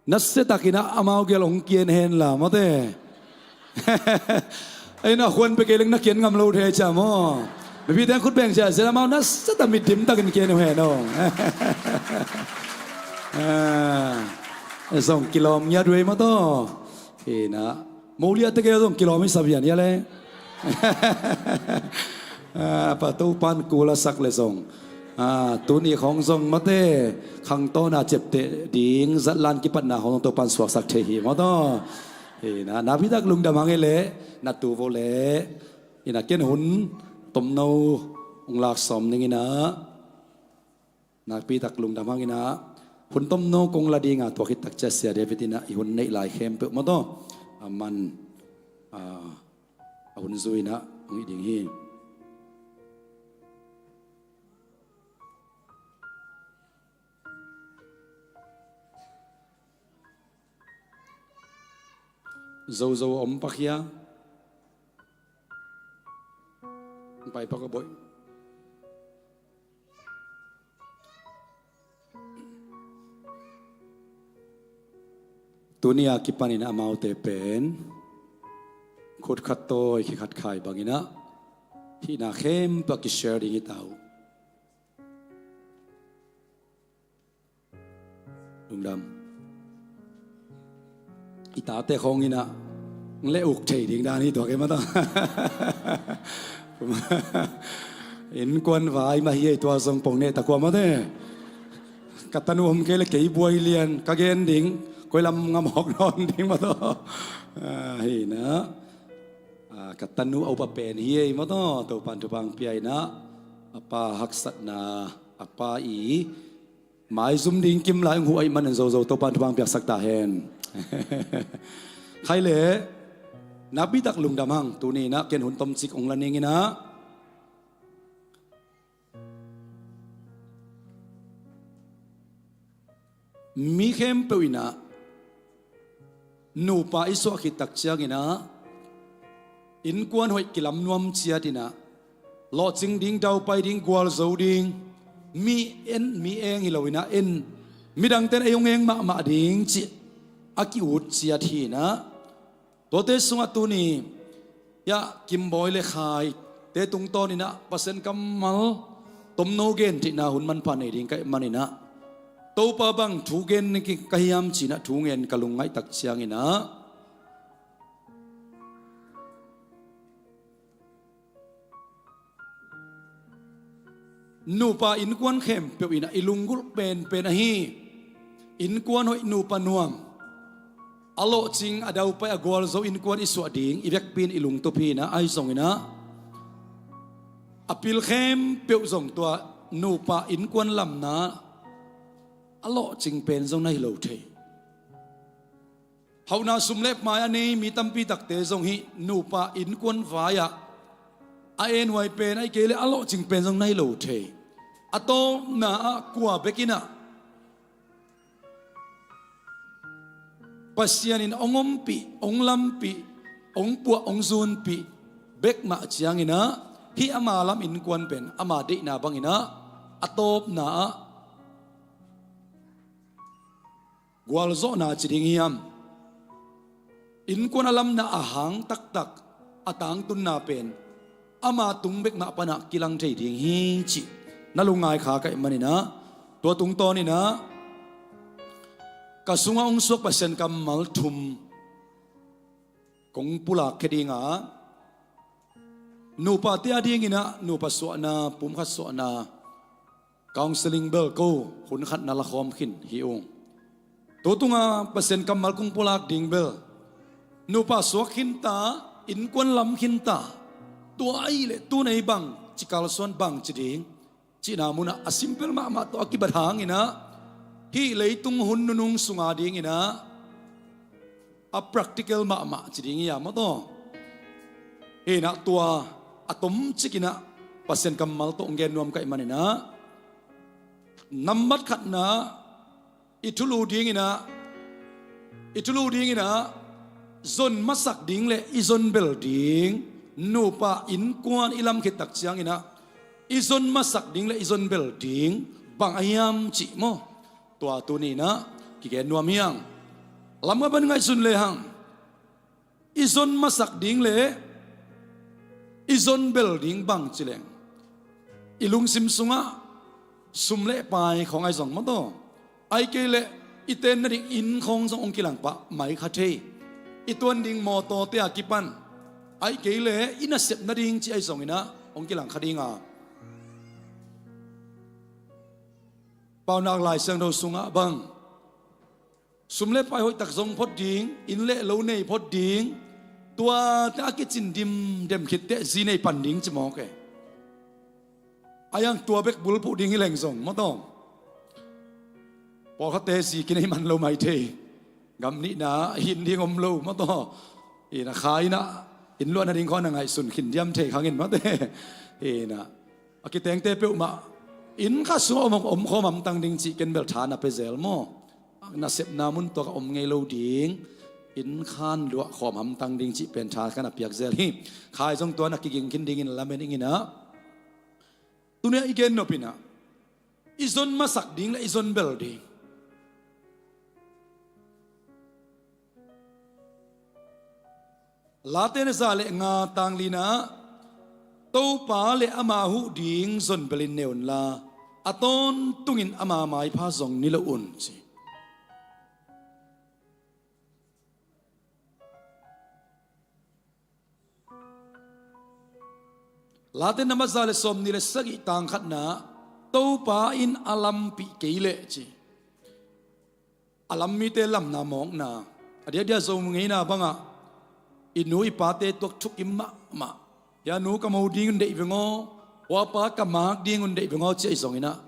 nasia takin ah amau gel hong kian hen la mawte. Ina, khuan pe kei leng na kian ngam lo thei cia maw? Mipite khut beng cia sia, amau nasia tak mitdim takin kian uh hen aw. Ah, zong kilawm ngiat uh ei maw taw. Ina, moliate kei zong kilawm i sa bian hia le. Ah, pa Topan kul a sak le zong, ah, tuni khawng zong mawte, khangtawna ciapteh ding zatlan kipatna khawng zong Topan suaksak thei hi maw taw. Ina, nakpi tak lungdam hang ei leh, na tu vo leh. Ina, ken hun tomno hong lak sawm ning ina. Nakpi tak lungdam hang ina, hun tomno kong la dinga, tua khit tak cia Sia David ina i hun neih lai khempeuh maw taw, aman, ah, a hun zui ina hong hi ding hi. Zozo a om pak hia? Pai pak a boih. Tuni a kipanin amaute pen khut khat tawi khi khat khai bangin ah hihna khempeuh a kishare ding hi ta uh. Lungdam. I tate khawng ina le uk thei ding dan hi tua kei mata. Innkuan vai mah hi ei, tua zong pong neh ta kua mate. Ka tanu om kei le kei buai lian ka gen ding, koi lam ngam hawk nawn ding mata. Ah, hi na. Ah, ka tanu a upa pen hi ei mata, Topan thupha pia ina. A pa haksatna, a pa i maizum ding kim lai hong huh ahih manin Zozo Topan thupha piaksak ta hen. Khai le, nakpi tak lungdam hang, tuni ina ken hun tomcik hong la ning ina. Mi khempeuh ina nupa i suah khit tak ciang ina, innkuan hoih kilam nuam ciat ina, lawhcing ding, daupai ding, gualzo ding, mi en, mi eng hi lo ina, en, midangten ei hong eng mahmah ding cih a ki-ut ciat hi ina. Tuate sungah tuni, ya, Kimbawi le Khai te tungtawn ina Pasian kammal tomno gen theihna hun manpha nei ding ka hih man ina, Topa bang thu gen ka hiam ci ina thu ngen ka lungngaih tak ciang ina, nupa innkuan khempeuh ina i lunggulh penpen ahi. Innkuan hoih, nupa nuam, a lawhcing, a daupai, a gualzo innkuan i suah ding i vekpi in i lungtup hi ina, ahi zong ina a pil khempeuh zong tua nupa innkuan lamna a lawhcing pen zong na hi lo thei. Hauhna sum le pai a nei mi tampi takte zong hih nupa innkuan vai-ah a enhuai pen ahih kei le a lawhcing pen zong na hi lo thei. A tawpna ah kua bek ina Pasian in hong ompih, hong lampih, hong puah, hong zunpih bek mah ciang ina, hih ama lam innkuan pen ama deihna bang ina a tawpna ah gualzawhna ci ding hiam, innkuan a lamna a hang taktak, a tangtunna pen ama tung bek mah pana kilang thei ding hi cih na lungngai kha ka hih man ina, tua tungtawn ina ka sungah hong suak Pasian kammal thum kong pulak khia ding a, nupate a ding ina nupa suahna, pumkhat suahna, counseling bel ko hun khat na lakhawm khin hi ung. Tu tunga Pasian kammal kong pulak ding bel nupa suak khin ta, innkuan lam khin ta, tua ahih leh tu nei bang ci kalsuan, bang ci ding cihna munah a simple mahmah tawh a kibat hang ina, hih leitung hun nunung sunga ding ina a practical mahmah ci ding hi a maw taw. Hi ina tua a tomcik ina Pasian kammal tawh hong gen nuam ka hih man ina, nambat khatna, i thulu ding ina, i thulu ding ina zon masak ding le i zon bel ding nupa innkuan i lam khit tak cianginah i zon masak ding le i zon bel ding bang a hiam cih maw? Tua tuni inah kigen nuam hi hang. Lamkhat pan ngaihsun lehang, i zon masak ding le i zon bel ding bang ci leng, i lungsim sungah sum le pai khawng ahi zong maw taw, ahih kei leh i ten nading inn khawng zong hong kilang pah mai kha thei. I tuan ding mawtawte a kipan, ahih kei leh i nasep nading cih ahi zonginah hong kilang kha ding a, Paunak Lai Siangtho sungah bang sum le pai hoihtak zong phot ding, inn le lo nei phot ding, tuate a kicin dimdem khitteh zi nei pan ding ci mawk e. A hiang tua bek bulphuh ding hi leng zong maw taw, pawlkhatte zi kinei man lo mai thei. Gam nihna hin ding om lo maw taw. Inah kha inah inn luah nading khawng a ngaihsun khin diam thei khangin maw te. Inah a kitengte peuhmah inn khat sungah om, om khawm hamtang ding cih ken bel tha na pia zel maw? Nasepna mun tuakah om ngei lo ding, inn khan luah khawm hamtang ding cih pen tha ka na piak zel hi. Khai zong tua na kiging khin dingin lamen inginah, tuni a i gen nop inah i zon masak ding le i zon bel ding. Late na za le nga tang lina, Topa le ama huh ding zon belin ne unla, a tawntungin ama maipha zong ni lo un ci. Late na ma za le sawm ni le sagih tang khatna, Topa in a lampih kei leh ci. A lam mite lamna mawkna, a diakdiak Zo ngeina bangah i nu i pate tuak thukim mahmah. Hia nu ka mo ding un deih veng aw, hua pa ka maak ding un deih veng aw ci ahi zonginah,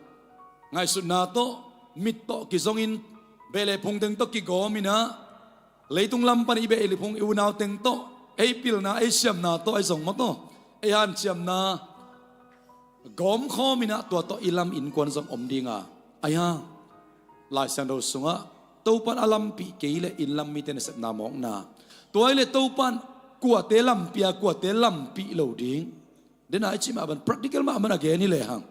ngaihsutna tawh, mit tawh kizongin, beh le phung teng tawh kigawminah, leitung lam pan i beh i phung i unau teng tawh, ei pilna ei siamna tawh ahi zong maw taw, ei hanciamna gawm khawminah tua tawh i lam innkuan zong om dinga, ahi hang Lai Siangtho sungah Topan a lampih kei le inn lam mite nasepna mawkna, tua hi le Topan kuate lampia kuate lampih lo ding. Dena i cih mah ban practical mah man a gen hi lehang,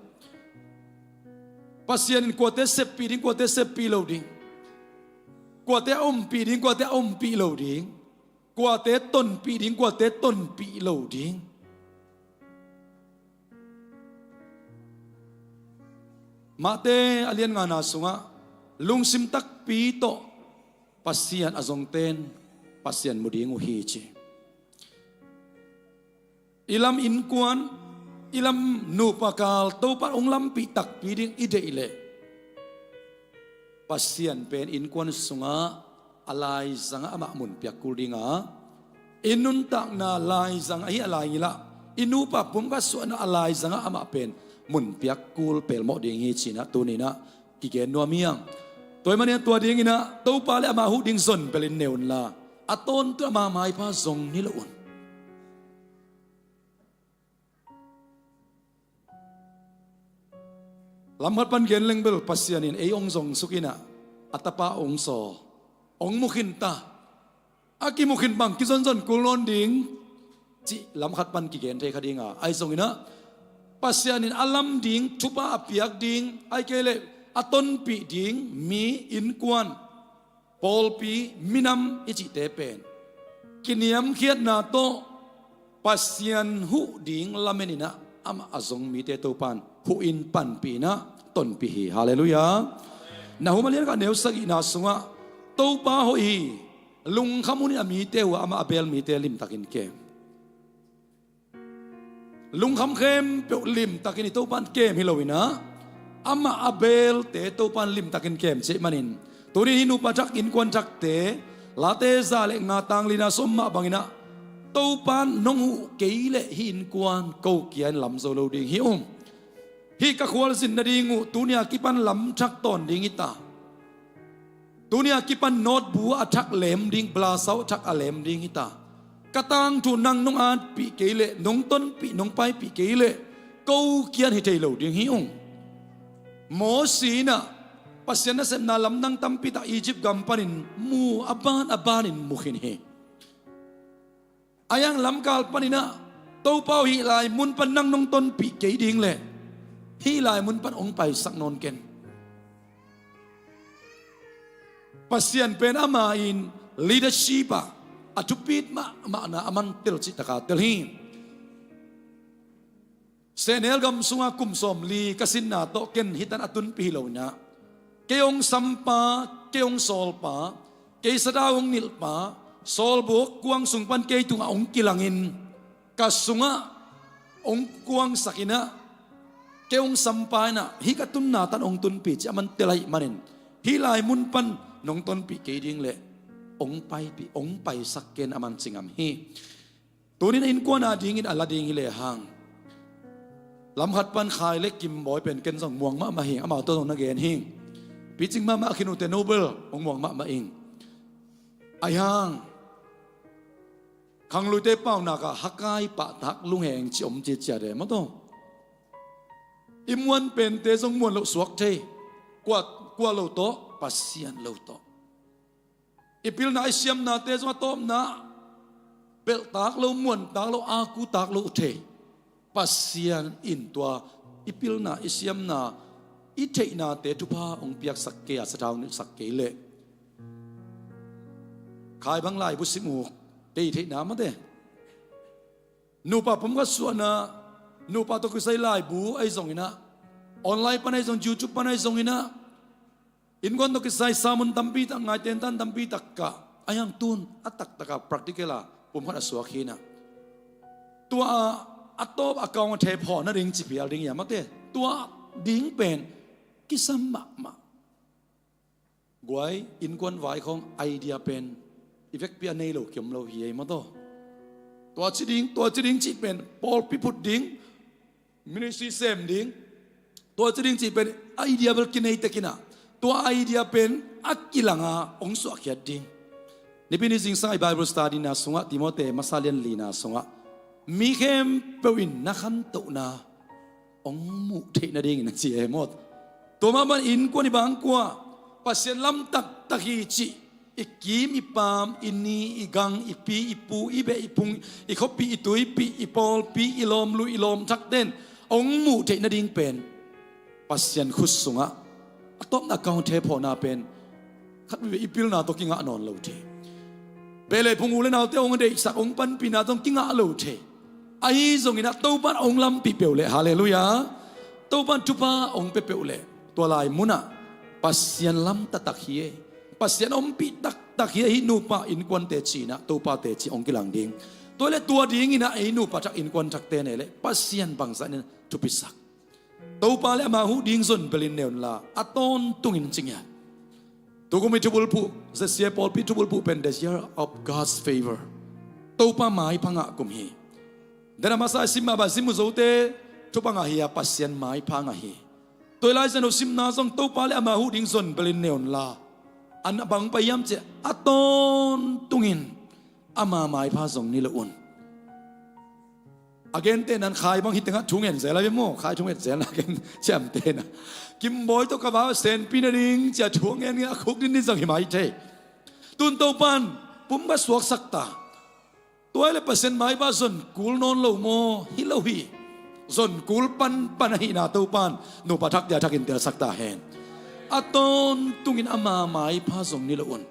Pasian in kuate seppih ding kuate seppih lo ding, kuate a ompih ding kuate a ompih lo ding, kuate tonpih ding kuate tonpih lo ding. Mate a lian ngana sungah lungsim takpi tawh Pasian a zongten Pasian mu ding uh hi ci. I lam innkuan, i lam nupa kal Topa hong lampih takpi ding i deih leh, Pasian pen innkuan sungah a laizangah amah mun piak kul dinga, i nuntakna laizang ahi a lai ngilah, i nupa pumkhat suahna a laizangah amah pen mun piak kul pelmawh ding hi cinah tuninah kigen nuam hiang. Tua hi maninah tua dinginah Topa le ama huh ding zon belin ne unla, a tawntu ama maipha zong ni lo un. Lamkhat pan gen leng bel Pasian in ei hong zong sukinah a tapa hong saw, hong mukhin ta, a kimukhin bang kizonzon kul nawn ding cih lamkhat pan kigen thei kha dinga, ahi zonginah Pasian in a lam ding thupha a piak ding, ahih kei leh a tonpih ding mi, innkuan, pawlpi, minam i cihte pen kiniamkhiatna tawh Pasian huh ding lameninah amah a zong mite Topan huhin panpihinah tonpih hi. Halleluiah. Nahum a lian khat neu sagihna sungah Topa hoih hi, lungkham hunin a mite uh a, amah a beel mite limtakin kem. Lungkham khempeuh limtakin i Topan kem hi loinah amah a beelte Topan limtakin kem cih manin, tunin hih nupa thak innkuan thakte Late za le nga tang lina sawm mah banginah Topan nong huh kei leh hih innkuan ko kia in lam zo lo ding hi ung. Hih ka khualzin nading uh tunia kipan lam thak tawn ding hi ta. Tunia kipan nawtbu a thak lem ding, blasau a thak a lem ding hi ta. Ka tangthu nang nong atpih kei leh, nong tonpih nong paipih kei leh ko kian hi thei lo ding hi ung. Mosi inah Pasian nasepna lamdang tampi tak Egypt gam panin mu a ban a banin mu khin hi. A hiang lamkal paninah Topa aw, hih lai mun pan nang nong tonpih kei ding leh hih lai mun pan hong paisak nawn ken. Pasian pen ama in leadership ah a thupit mahmahna a man tel cih taka tel hi. Sehnel gam sunga kum sawmli ka sinna tawh ken hitan a tunpih hi lo inah, kei hong sampa, kei hong sawlpa, kei sathau hong nilhpa, sawlbuk kuang sung pan kei tungah hong kilangin ka sungah hong kuangsak inah, kei hong sampa inah hih ka tunna tan hong tunpih cih a man tel ahih manin, hih lai mun pan nong tonpih kei ding leh hong paipih, hong paisak ken a man ci ngam hi. Tunin a innkuan a dingin a la ding hi lehang, lamkhat pan Khai le Kim Bawi pen ken zong muang mahmah hi. Amau tawh zong na gen hi. Picing mahmah a khin ute Nobel hong muang mahmah ing. Aihang khangluite paunak ah hakai pahtak lungheng ci om ciacia de maw taw. I muan pente zong muan loh suak thei. Kua, kua lo tawh, Pasian lo tawh. I pilna i siamnate zong a tawpna belhtak lo, muantak lo, akutak lo uh thei. Pasian in tua i pilna i siamna, i theihnate thupha hong piaksak kei a, sathau hong nilhsak kei leh Khai bang laibu sim uh tei theihna mate. Nupa pumkhat suahna, nupa tawh kisai laibu ahi zong inah, online pan ahi zong, YouTube pan ahi zong inah, innkuan tawh kisai sermon tampi tak ngai, tentan tampi tak kah, aihang tun a taktaka practical a pumkhat a suak hi inah. Tua a, a tawp a kaung a thep hawh nading ci phial ding hi a mate. Tua ding pen kisam mahmah. Guai, innkuan vai khawng idea pen i vekpi a nei lo kiom lo hi ei maw taw. Tua ci ding, tua ci ding cih pen pawlpi phut ding, ministry sem ding, tua ci ding cih pen idea bel kinei tek inah, tua idea pen a kilanga hong suahkhiat ding. Nipi ni zingsang i Bible study na sungah, Timote masa lian lina sungah, mi khempeuh in na khantohna hong muh theih nadingin a ci e maw. Tua mah bangin innkuan i bangkua Pasian lam taktak hi cih, i kim i pam, i ni i gang, i pi i pu, i beh i phung, i khuapi i tuipi, i pawlpi, i lawmlui, i lawmthakte in hong muh theih nading pen Pasian khut sungah a tawpna kaung thep hawhna pen khat veve i pilna tawh kingah nawn lo thei. Beh le phung u le naute hong deihsak, hong panpihna tawh kingah lo thei. Ahi zongin ah Topa in hong lampih peuh leh, halleluiah, Topa in thupha hong pia peuh leh, tua lai munah Pasian lam taktak hi e, Pasian ompih taktak hi e, hih nupa innkuan teci inah Topa teci hong kilang ding. Tua leh tua dingin ah ei nupa thak, innkuan thakte nei leh Pasian bangzah in thupisak. Topa le ama huh ding zon belin ne unla, a tawntungin ci ngiat. Tukum i thubulphuh, Z C A pawlpi thubulphuh pen the year of God's favor. Topa maipha ngah kum hi. Dena masa i sim mah bang, sim uh zote thupha ngah hi a, Pasian maipha ngah hi. Tua i lai zan uh simna zong Topa le ama huh ding zon belin ne unla, an a bang pai hiam ciah, a tawntungin ama maipha zong ni lo un. A gente nan Khai bang hi tengah thu ngen zel a ve maw, Khai thu ngen zel na gen ciamtena. Kim Bawi tawh ka va senpi nading cia thu ngen a khuk din ni zong hi mai thei. Tun Topa in pum ka suaksak ta. Tua hi leh Pasian maipha zon kul nawn lo maw? Hi lo hi. Zon kul panpan ahihna Topa in nupa thak dia thakin telsak ta hen. A tawntungin ama maipha zong ni lo un.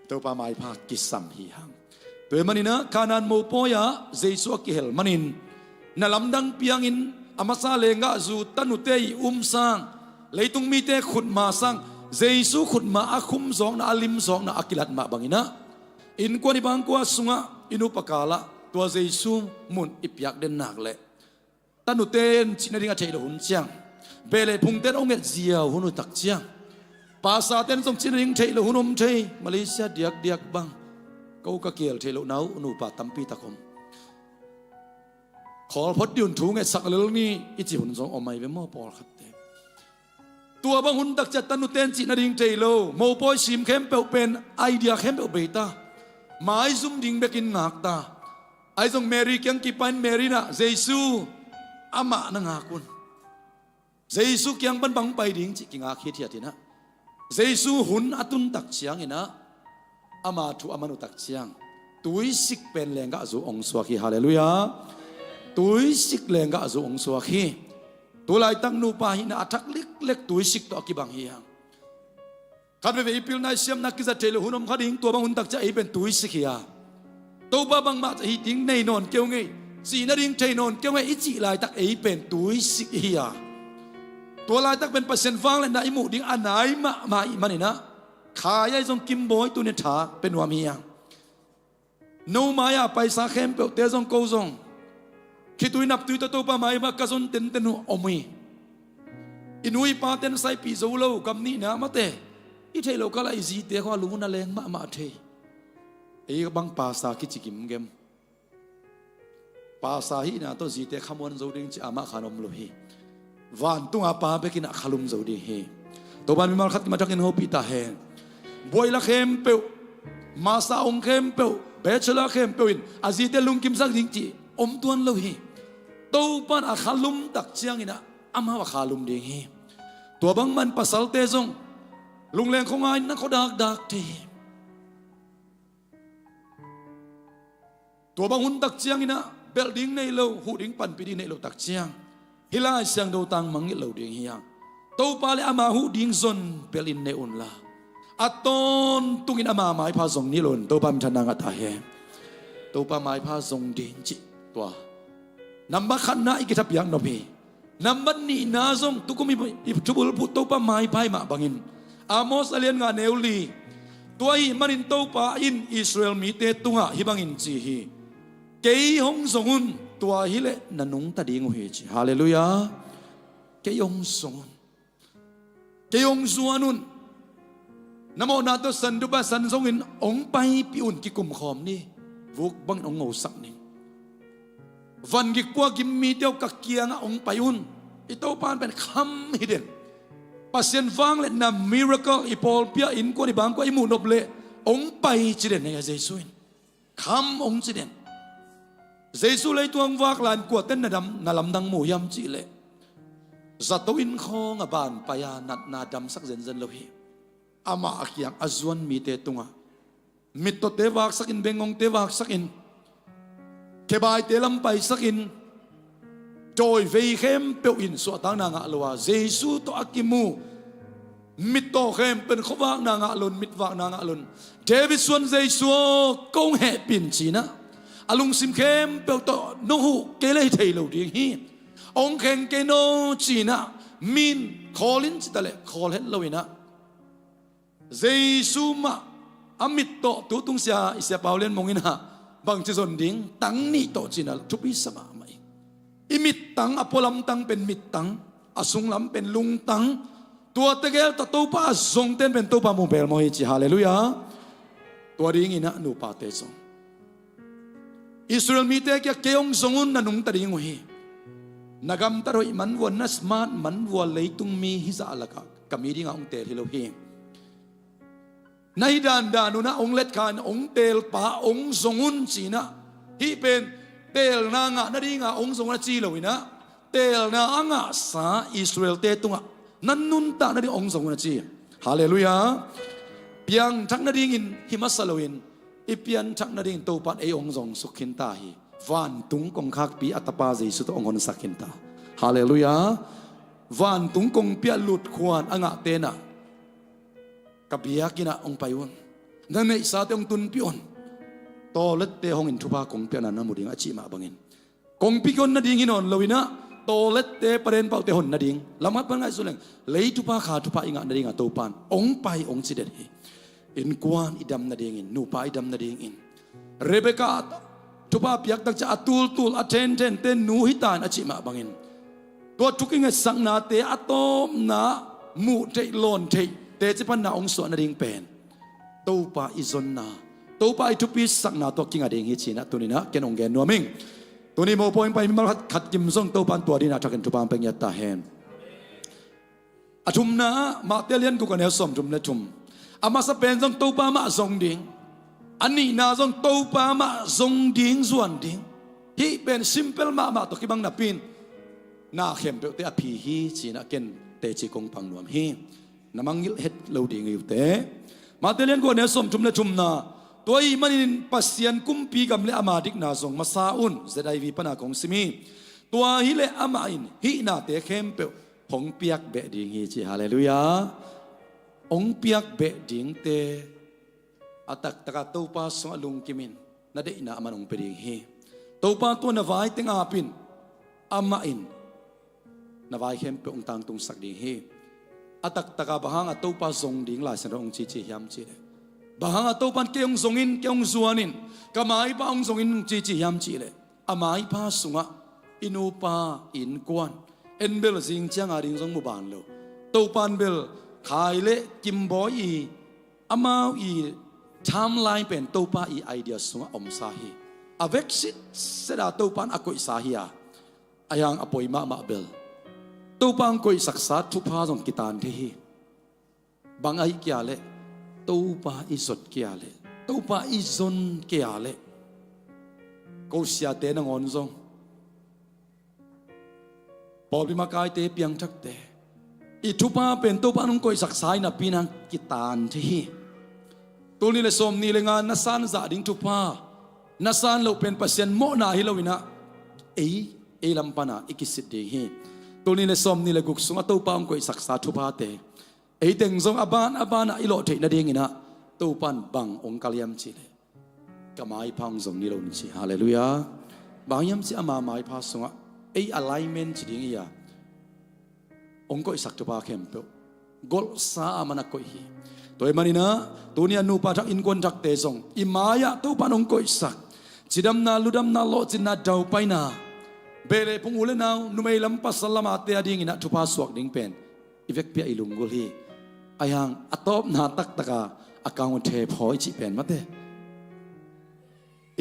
Topa maipha kisam hi hang. Tua hi maninah Kanaan mopawi-ah Jesu a kihel manin, na lamdang piangin a masa lenggahzu tanute i um sang, leitung mite khutma sang, Jesu khutma a khumzawkna, a limzawkna a kilat mah banginah, innkuan i bangkua sungah i nupa kalah tua Jesu mun i piak den nak leh, tanute in cih nading a theih loh hun ciang, beh le phungte in hong et ziau hun uh tak ciang, pasate in zong cih nading theih loh hun om thei. Malaysia diakdiak bang, ko ka kiel theih lohna uh nupa tampi tak om. Khawl phot dih un, thu ngetsak lel ni i cih hun zong om ahi ve maw, pawlkhatte. Tua bang hun tak ciah tanute in cih nading thei lo, mopawi sim khempeuh pen idea khempeuh bei ta. Maizum ding bekin ngak ta. Ahi zong Mary kiang kipan Mary inah Jesu amah na ngak un. Jesu kiang pan bang pai ding cih kingak hithiat inah, Jesu hun a tun tak cianginah ama thu a man uh tak ciang, tuisik pen lenggahzu hong suak hi. Halleluiah. Tuisik lenggah zong hong suak hi. Tu laitak nupa hihna a thak liklek tuisik tawh a kibang hi hang. Khat veve i pilna i siamna kizat thei lo hun om kha ding, tua bang hun takciang ei pen tuisik hi a. Topa bangmah hih ding nei nawn kei ung ei, cih nading thei nawn kei ung ei i cih laitak ei pen tuisik hi a. Tua laitak pen Pasian vangliatna i muh ding a nai mahmah ih manin ah, khai ai zong kimbawi tuni tha pia nuam hi a. No mai-a paisa khempeuhte zong ko zong khitui naptui tawh Topa maipha ka zon tenten uh om hi. I nu i paten saipih zo lo, gam nihna mate i theih loh kal ah i zite khua lungna leng mahmah thei. Ei bang pasa kici gimgem. Pasa hihna tawh zite khamuan zo ding ci amah khan om lo hi. Vantunga Pa bekin ah khalum zo ding hi. Topan mimal khat kim a thakin hopih ta hen. Buaila khempeuh, masa ong khempeuh, bachelor khempeuh in a zite lungkimsak ding ci om tuan lo hi. Topan a khalum tak ciangin ah amau a khalum ding hi. Tua bangman pasalte zong lungleng khuangai na khuadakdak thei hi. Tua bang hun tak ciangin ah belh ding nei lo, huh ding panpih ding nei lo tak ciang hih Lai Siangtho tang mangngilh lo ding hi hang. Topa le ama huh ding zon belhin ne unla, a tawntungin ama maipha zong ni lo un. Topa minthanna ngah ta hen. Topa maipha zong ding cih tua nambat khatna i kithapiak nop hi. Nambat nihna zong tukum i, i thubulphuh Topa maipha mah bangin Amos a lian nga neu li, tua ahih manin Topa in Israel mite tungah hih bangin ci hi. Kei hong zong un, tua hileh na nungta ding uh hi ci. Halleluiah. Kei hong zong un. Kei hong zuan un. Na mawhna tawh sandupa san zongin hong paipih un, kikumkhawm ni. Vuk bangin hong ngosak ning. Van gik pua gim mite uh ka kiangah hong pai un. I Topa pen kham hi den. Pasian vangliatna miracle i pawlpi ah innkuan i bangkua i muh nop leh hong pai ci den hi a, Jesu in. Kham hong ci den. Jesu leitung hong vak lai-in kuaten na dam, na lamdang mu hiam cih leh zato inn khawng a ban pai a, natna damsak zenzen lo hi. Amah a kiang a zuan mite tungah mittawte vaksakin, bengngongte vaksakin, khebaite lam paisakin, dawivei khempeuh in suahtakna ngah lo a, Jesu tawh a kimu mittaw khempeuh in khuavakna ngah lo un, mitvakna ngah lo un. David suan Jesu aw, kong hehpih in ci-in ah a lungsim khempeuh tawh nong huh kei leh hi thei lo ding hi. Hong kheng kei naw ci-in ah min khawl in ci ta leh khawl het lo-in ah, Jesu mah a mittaw tu tungsia i Sia Pau Lian Mung in ah bangci zon ding, tang nih tawh ci-in ah thupi sa mahmah hi. I mittang, a pualam tang pen mittang, a sunglam pen lungtang. Tua tegel tawh Topa a zongten pen Topa mu belmaw hi ci. Halleluiah. Tua dingin ah nupate zong Israel mite kiang kei hong zong un, na nungta ding uh hi. Na gamtat hoih man vua, na smart man vua, leitung mi hizah lakah ka mi dingah hong teel hi lo hi. Na hi dandan un ah hong letkhan hong teelpa hong zong un ci-in ah, hih pen teelna ngah nadinga hong zong un a ci lo-in ah, teelna a ngahsa Israel-te tungah na nuntak nading hong zong un a ci. Halleluiah. Piangthak nadingin hi masa loin, i pianthak nadingin Topa in ei hong zong suk khin ta hi. Vantung kongkhakpi a Tapa Jesu tawh hong honsak khin ta. Halleluiah. Vantung kongpi ah lutkhuan a ngahte in ah ka biakinn ah hong pai un. Na neihsate hong tunpih un. Tawlette hong in thupha kong piakna na mu ding a cih mah bangin, kongpi kihon nading hi nawn lo-in ah, tawlette, paden paute hon nading, lamhat pan ngaihsun leng, lei thupha kha thupha i ngah nadinga Topa in hong pai hong ci den hi. Innkuan i dam nadingin, nupa i dam nadingin, Rebekah thupha piak tak ciang a tultul a thenthente nu hi ta in a cih mah bangin, tua thu kingetsaknate a tawpna muh theih, lawn theih, teci panna hong suah nading pen Topa i zonna, Topa i thupisakna tawh kinga ding hi ci-in ah tuni-in ah ken hong gen nuam ing. Tuni mopawi hong pai mimal khat, khat kim zong Topa in tua dingin a thakin thupha hong pia ngiat ta hen. A thumna ah, Matthai lian guk a neu sawmthum le thum. A masa pen zong Topa mah zong ding. A nihna zong Topa mah zong ding, zuan ding. Hih pen simple mahmah tawh kibang napi-in na khempeuhte a phi hi ci-in ah ken teci kong pang nuam hi. Na mangngilh het lo ding hi uh teh. Matthai lian guk a neu sawmthum le thumna. Tua ahih manin Pasian kumpi gam le ama dikna zong masa un, Z I V pana kong sim hi. Tua hileh amah in hihnate khempeuh hong piak beh ding hi ci. Halleluiah. Hong piak beh dingte a taktaka Topa sungah lungkimin na deihna aman hong pia ding hi. Topa tua na vai teng apin amah in na vai khempeuh hong tangtungsak ding hi. A taktaka bang hanga Topa zong ding Lai Siangtho hong cici hiam cihleh, bang hanga Topan kei hong zongin, kei hong zuanin, ka maipha hong zongin hong cici hiam cihleh, a maipha sungah i nupa i innkuan, en bel zing cianga ding zong mu ban lo. Topan bel Khai le Kimbawi i, amau i timeline pen Topa i idea sungah omsa hi. A veksit seta Topan a koihsa hi a, a hiang a poi mahmah bel Topa hong koihsaksa thupha zong kitan thei hi. Bang ahi kia leh, Topa i zot kia leh, Topa i zon kia leh, ko siate nangawn zong, pawlpi makaite, piangthakte, i thupha pen Topa hong koihsaksa hi napi nang kitan thei hi. Tul nih le sawm nih le nga na san zah ding thupha na san loh pen Pasian mawhna hi loinah ei, ei lam pana i kisit ding hi. Tul nih le sawm nih le guk sungah Topa hong koihsaksa thuphate ei teng zong a ban a banah i lawh theih nadinginah Topan bang hong kal hiam cihleh, ka maipha hong zong ni lo ni ci. Halleluiah. Bang hiam cih ama maipha sungah ei alignment ci ding hi a, hong koihsak thupha khempeuh golhsa a man a koih hi. Tua ahih maninah tuni a nupa thak innkuan thakte zong i mai-ah Topan hong koihsak cidamna, ludamna, lawhcinna, daupaina, beh le phung, u le nau, numei lam pasal lamate a dinginah thupha suak ding pen i vekpi-ah i lunggulh hi. A hiang a tawpna taktaka a kang uh thephaw i cih pen mate,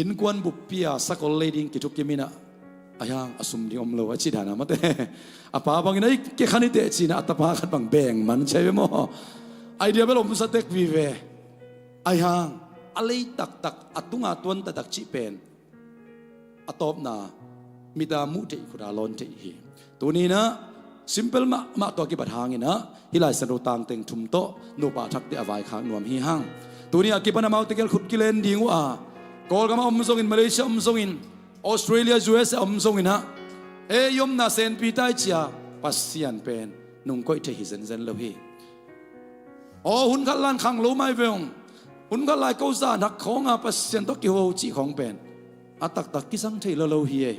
innkuan buppi-a sakol lei ding kithukiminah a hiang a sum ding om lo a cih dana mate, a pa bangin a i kekhan i teh cinah a tapa khat bang beng man cia ve maw? Idea bel omsa tek vive. A hiang a lei taktak, a tunga tuan taktak cih pen a tawpna mita muh theih khuta lawn theih hi. Tuninah simple mahmah tua kibat hanginah hih Lai Siangtho tangteng thum tawh nupa thakte a vaikhak nuam hi hang. Tuni a kipan amaute gel khut kilen ding uh a, Kawlgam a om zongin, Malaysia om zongin, Australia, U S A om zonginah ei omna senpi tai cia Pasian pen nungkoih thei hi zenzen lo hi. Aw, hun khat lan khang lo mai ve ung. Hun khat lai ko zan hak khawnga Pasian tawh kiho cih khawng pen a taktak kisang thei lo lo hi ei.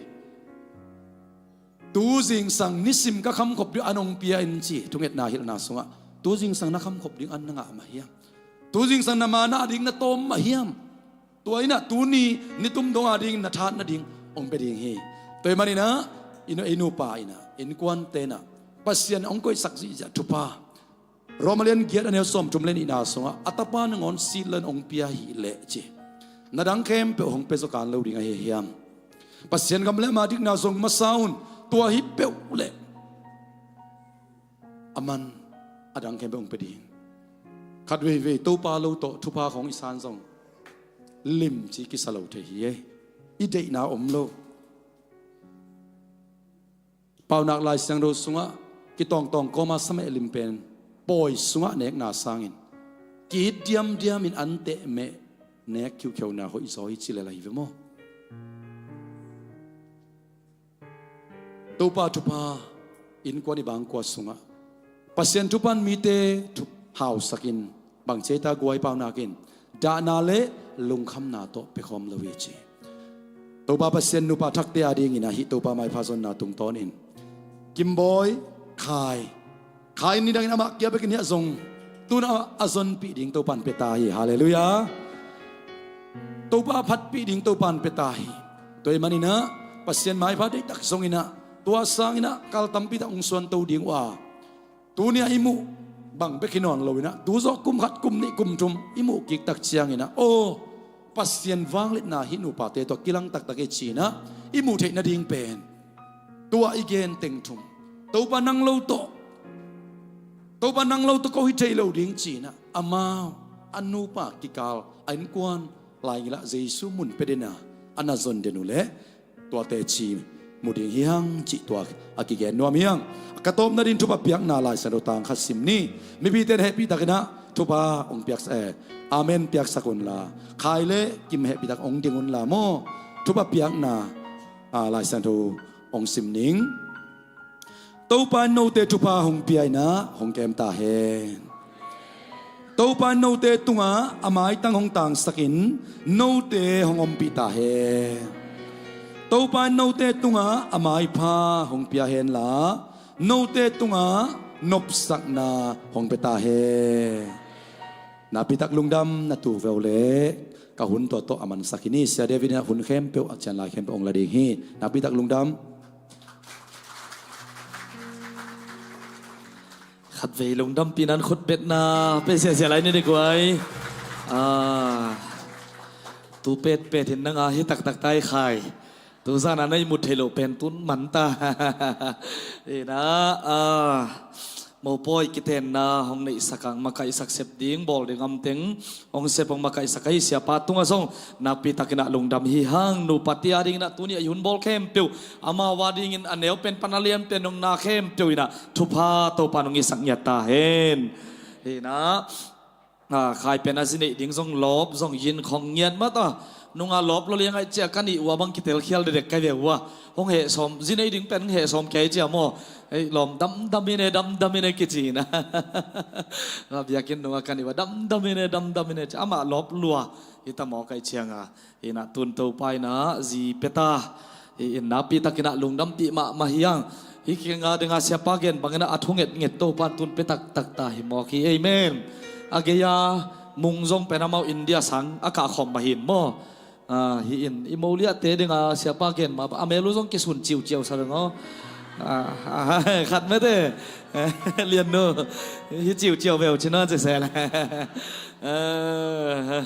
Tu zingsang nisim ka khamkhop ding an hong pia in ci thungetna hilhna sungah, tu zingsang na khamkhop ding an na ngah mah hiam? Tu zingsang na mana ding na tawm mah hiam? Tua innah tuni nitum donga dingin na that nading hong pia ding hi. Tua ahih maninah i nu, i nupa innah, innkuante innah Pasian hong koihsak zihziah thupha, Rom a lian giat a neu sawmthum le nihna sungah a tapa nangawn sillen hong pia hileh ci, na dang khempeuh hong pia zaw kan lo ding ahi hiam? Pasian gam le ama dikna zong masa un. Tua hi peuh leh aman a dang khempeuh hong pia ding. Khat veivei Topa lo tawh thupha khawng i san zong limci kisa lo thei hi ei. I deihna om lo. Paunak Lai Siangtho sungah kitawngtawng kawma sameh lim pen pawi sungah nekna sangin ki-it diamdiamin an tehmeh nek khiukheuhna hoihzaw hi ci lel ahi ve maw? Topa thupha innkuan i bangkua sungah Pasian thuphan mite thu hausakin bang ceita guai paunakin dahna le lungkhamna tawh pekhawm lo hi ci. Topa Pasian nupa thakte a dingin ahi Topa maipha zonna tungtawnin Kimbawi, Khai, Khai in nidangin amah kia bekin hiah zong tuna a zonpih ding Topan pia ta hi. Halleluiah. Topa phatpih ding Topan pia ta hi. Tua ahih maninah Pasian maipha deihtak zonginah tua sanginah kal tampitak hong suanto ding uh a, tuni-ah i muh bang bek hi nawn loinah tu zawh kum khat, kum nih, kum thum i muh kiktak cianginah, aw, Pasian vangliatna hih nupate tawh kilang taktak hi cinah i muh theih nading pen tua i gen teng thum, Topa nang lo tawh, Topa nang lo tawh ko hi thei lo ding cinah amau a nupa kikal a innkuan laingilah Jesu mun pia dena a na zon den uh leh tua teci mu ding hi hang cih tua a kigen nuam hi hang. Ka tawpna ding thupha piakna Lai Siangtho tang khat sim ni. Mipite na hehpih takinah Thupha hong piaksak, eh, amen piaksak unla, Khai le Kim hehpihtak hong ding unla maw. Thupha piakna, ah, Lai Siangtho hong sim ning. Topa in note thupha hong pia in ah hong kem ta hen. Topa in note tungah a maitang hong tangsakin note hong ompih ta hen. Topa in note tungah a maipha hong pia henla, note tungah nopsakna hong pia ta hen. Nakpitak lungdam. Na tuk veu le ka hun tua tawh a mansak hi ni. Sia David in ah hun khempeuh a cian lai khempeuh hong la ding hi. Nakpitak lungdam. Khatvei lungdampihna in khutbetna pe siasia lai ni dek uai. Ah, tu petpet in nang a hi taktak tai khai. Tu zan a na i mut thei loh pen tun man ta. Ina, ah, mopawi kitenna hong neihsak ang, makaihsak sep ding, bawl ding amteng hong sep hong makaihsak ahi siapa tungah zong nakpitakin ah lungdam hi hang. Nupa tia dingin ah tuni a i hun bawl khempeuh amau a dingin a neu pen pan a lian pen hong na khempeuh in ah thupha Topa in hong hisak ngiat ta hen. Ina, ah, Khai pen a zi neih ding zong lawp, zong yin khong ngiat mah ta. Nunga lawp lo liang ai cia ka nih ua bang kitelkhial dedek kai ve ua. Hong heh sawm, zi neih ding pen hong heh sawm kei cia maw. Ei, lawm damdam in e, damdam in e kici ina. Nga biakinn nunga ka nih ua damdam in e, damdam in e cia. Amah lawp lua hi ta maw kai cianga. Ina tun Topa ina zi pia ta. Hi in nakpitakin ah lungdampih mahmah hi ang. Hi kinga dinga siapa gen bangin ah a thu ngetnget Topa in tun pia taktak ta hi mawk hi. Amen. A gei-a mung zong pen amau India sang a kah khawm mah hi in maw. Ah, hi in i moliahte dinga siapa gen mah a mel uh zong kisun ciuciau sa veng aw. Ah, ah, khat mete. Lian nu. Hi ciuciau veu cina cese le. Ah,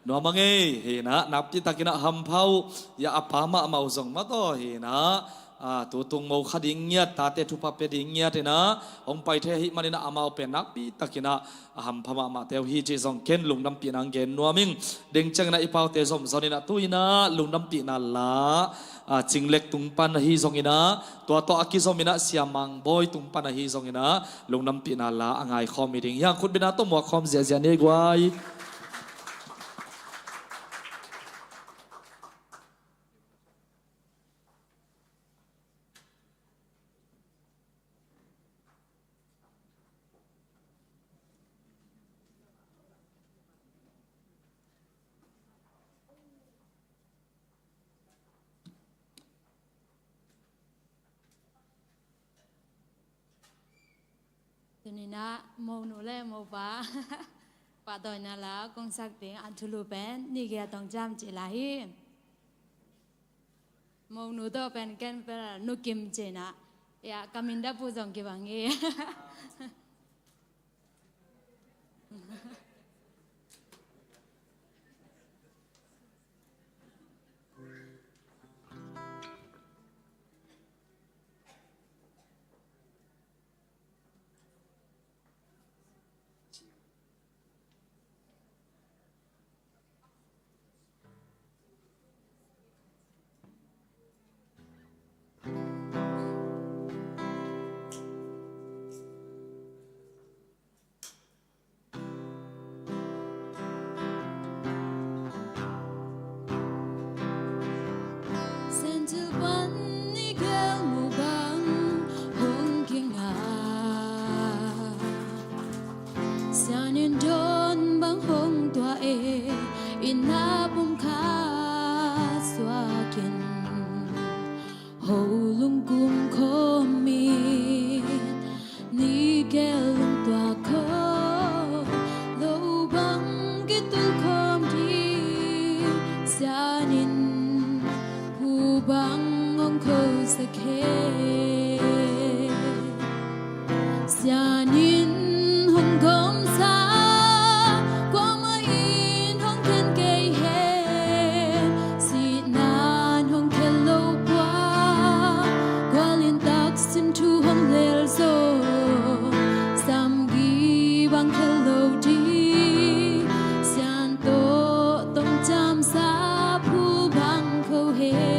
nuam a ngei, hi na, nakpitakin ah hampha uh, ya a pa mahmah uh zong mataw, hi na, ah, tu tung mo kha ding ngiat, tate thupha pia ding ngiat hi na, hong pai thei ahih manin ah amau pen nakpitakin ah a hampha mahmahte uh hi cih zong ken lungdampihna hong gen nuam ing. Ding ciangin ah i paute zomzon in ah tu in ah lungdampihna la, ah, Cinglek tung pan ahi zongin ah, tua tawh a kizom in ah Sia Mang Bawi tung pan ahi zongin ah lungdampihna la a ngaikhawm hi ding hi hang. Khutbetna tawh muak khawm ziahziah ni guai. Tuni-in ah monu le mopa pahtawina la kong sak ding a thulu pen ni gei a tong ciam cih lai hi. Monu tawh pen ken pen Nu Kim cih na, ya, ka min dap uh zong kibang hi. Sentil pan i gel mu bang hong kinga, sianin dawn bang hong tuah e, i na pum kha suakin. Ho lungkum khawm in ni gel lungtuak khawm lo bang kitul khawm ding sianin hu bang hong khosak hen. Sianin hong gawmsa kuamah in hong khen kei hen. Sihna in hong khen lo pua, gual in taksin thu hong lel zo. Samgi bang khen lo ding, sian tawh tong ciamsa phu bang kho hen.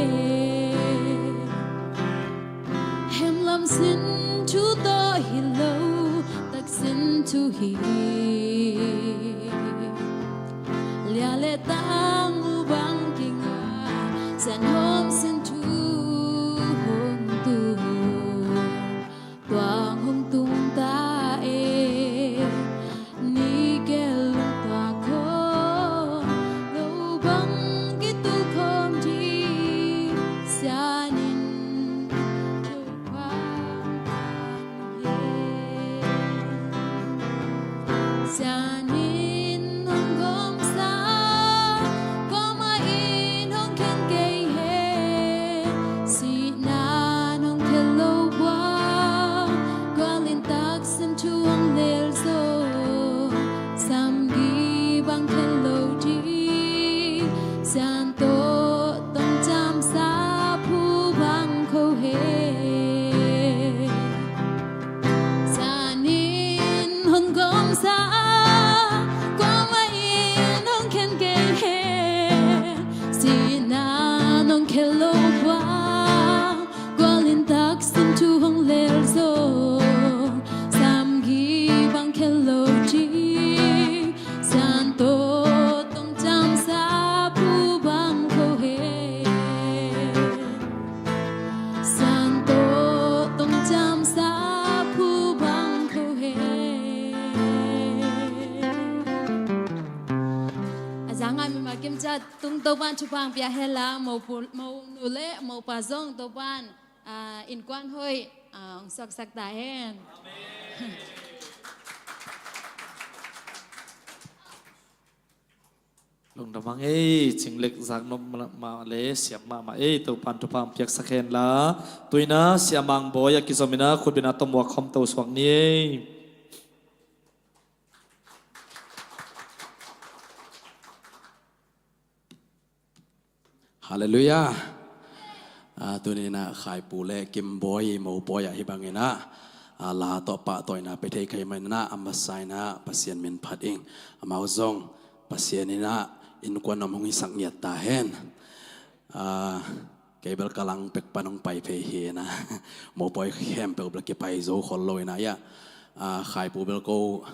Tung Topa'n thupha piak hen la, mopu, monu le mopa zong Topa'n, ah, innkuan hoih, ah, hong suaksak ta hen. Lungdam hang ei, Cing Lek zak nop mahmah le siam mahmah ei, Topa'n thupha piaksak hen la. Tu-in ah Sia Mang Bawi a kizom in ah khutbetna tawh muak khawm to suak ni ei. Halleluiah. Ah, tuni-in ah Khaipu le Kim Bawi, Mo Bawi ah hih bangin ah, ah, la tawh pahtawina pia thei ka hih manin ah, a masa in ah Pasian min phat ing. Amau zong Pasian in ah innkuan nuam hong hisak ngiat ta hen. Ah, kei bel ka lang pek pan hong pai phei hi in ah. Mo Bawi khempeuh bel kipai zo khol lo in ah, ah, Khaipu bel ko,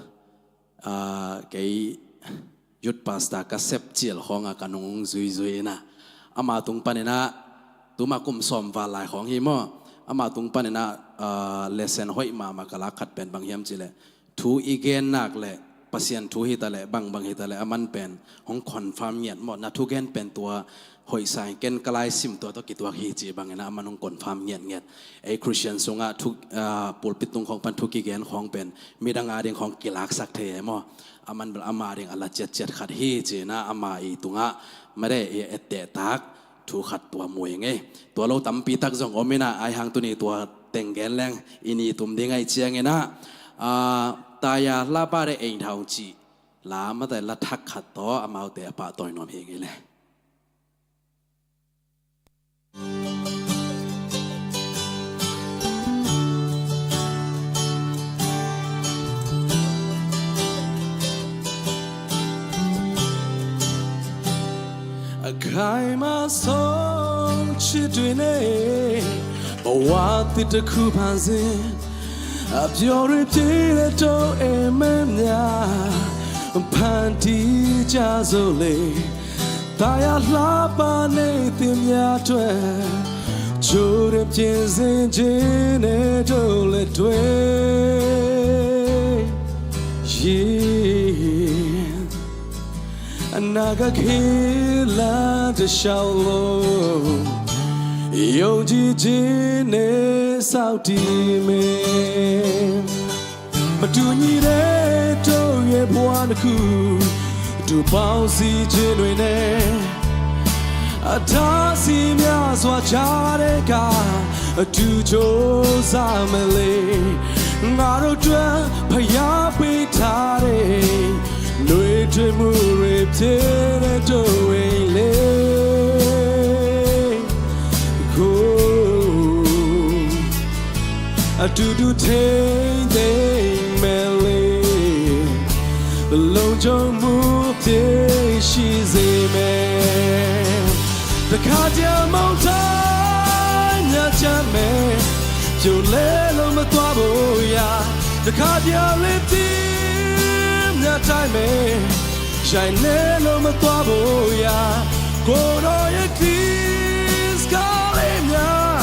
ah, kei youth pastor ka sep cial khawng ah ka nung zuizui in ah, ama tung panin ah, tuma kum sawm val lai khawng hi maw, ama tung panin ah, ah, lesson hoih mahmah ka lak khat pen bang hiam cih leh, thu i gen nak leh, Pasian thu hi ta leh, bangbang hi ta leh, aman pen hong confirm ngiat maw, na thugen pen tua hoih sa ing, ken ka laisim tua tawh kituak hi cih bangin ah aman hong confirm ngiatngiat. Ei Christian sungah thu, ah, pulpit tung khawng pan thu kigen khawng pen midang ading khawng kilaksak thei ei maw. Aman bel ama ading a la ciatciat khat hi ci-in ah ama i tungah made i ettehtak thu khat tua mu ing ei. Tua lo tampi tak zong om in ah, ahih hang tuni tua teng gen leng i ni tum ding ahih ciangin ah, ah, Taya Hlapa de Einthaung cih la, mate la thak khat tawh amaute a pahtawi nuam hi ing ei le. A khai ma song ချစ်တွေနဲ့ ဘဝသစ်တစ်ခုဖန်ဆင်း အပျော်တွေပြည့်တဲ့ တောအိမ်မက်များ ဖန်တီးကြစို့လေ။ သာယာလှပတဲ့ နေ့သစ်များအတွက် ကြိုတင်ပြင်ဆင်ခြင်းနဲ့ တို့လက်တွဲ Yeah. အနာဂတ်ခေတ်လမ်းတစ်လျှောက်လုံး ယုံကြည်ခြင်းနဲ့ စောင့်တည်မယ်။ မတူညီတဲ့ တို့ရဲ့ဘဝတစ်ခု တို့ပေါင်းစည်းခြင်းတွေနဲ့ အတားအဆီးများစွာကြားတဲ့အခါ အတူကြိုးစားမယ်လေ။ ငါတို့အတွက် ဖျားပေးထားတဲ့ နွေထွေးမှုတွေဖြစ်တဲ့ တို့အိမ်လေးကို အတူတူထိန်းသိမ်းမယ်လေ။ လုံခြုံမှုအပြည့်ရှိစေမယ်။ တခါတည်းမုန်တိုင်းများကြမ်းမယ်။ ပြိုလဲလို့မသွားဖို့ရာ။ တခါတည်းလေပြင်းများတိုက်မယ်။ ရိုက်နှဲလို့မသွားဖို့ရာ။ ကိုယ်တော်ရဲ့ Kiss ကားလေးများ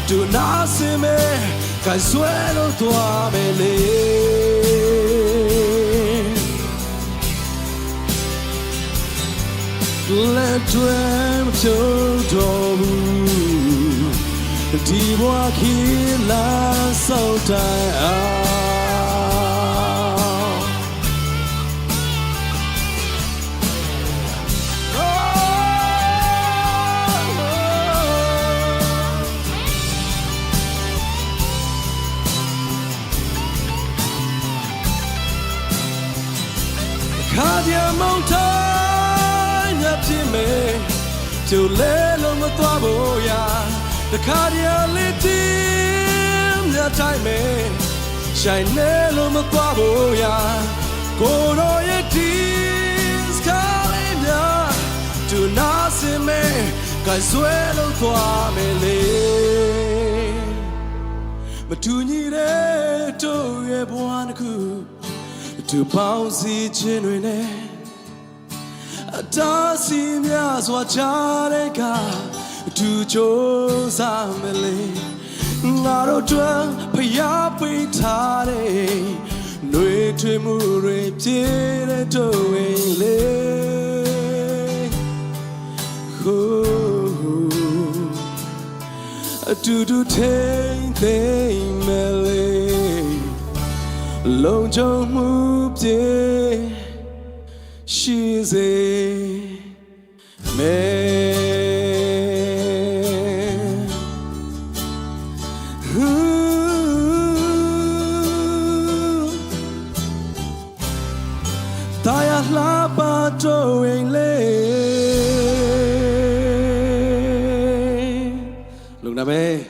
တို့နားဆင်မယ်။ ကိုင်ဆွဲလို့သွားမယ်လေ။ လက်တွဲမပြုံးတော့ဘူး။ ဒီဘဝခေတ်လမ်းဆုံးတိုင်အောင်။ ခါတည်းမုန်တိုင်းများပြင်းမယ်။ ပြိုလဲလို့မသွားဖို့ရာ။ တခါတည်းလေပြင်းများတိုက်မယ်။ ရိုက်နှဲလို့မသွားဖို့ရာ။ ကိုယ်တော်ရဲ့ Kiss ကားလေးများ တို့နားဆင်မယ်။ ကိုင်ဆွဲလို့သွားမယ်လေ။ မတူညီတဲ့ တို့ရဲ့ဘဝတစ်ခု တို့ပေါင်းစည်းခြင်းတွေနဲ့ အတားအဆီးများစွာကြားတဲ့အခါ အတူကြိုးစားမယ်လေ။ ငါတို့အတွက် ဖျားပေးထားတဲ့ နွေထွေးမှုတွေပြည့်တဲ့ တို့အိမ်လေး Tutu thei thei mele, long jong mu pye shi ze me. Taya la pa to eng le. Lungdam e.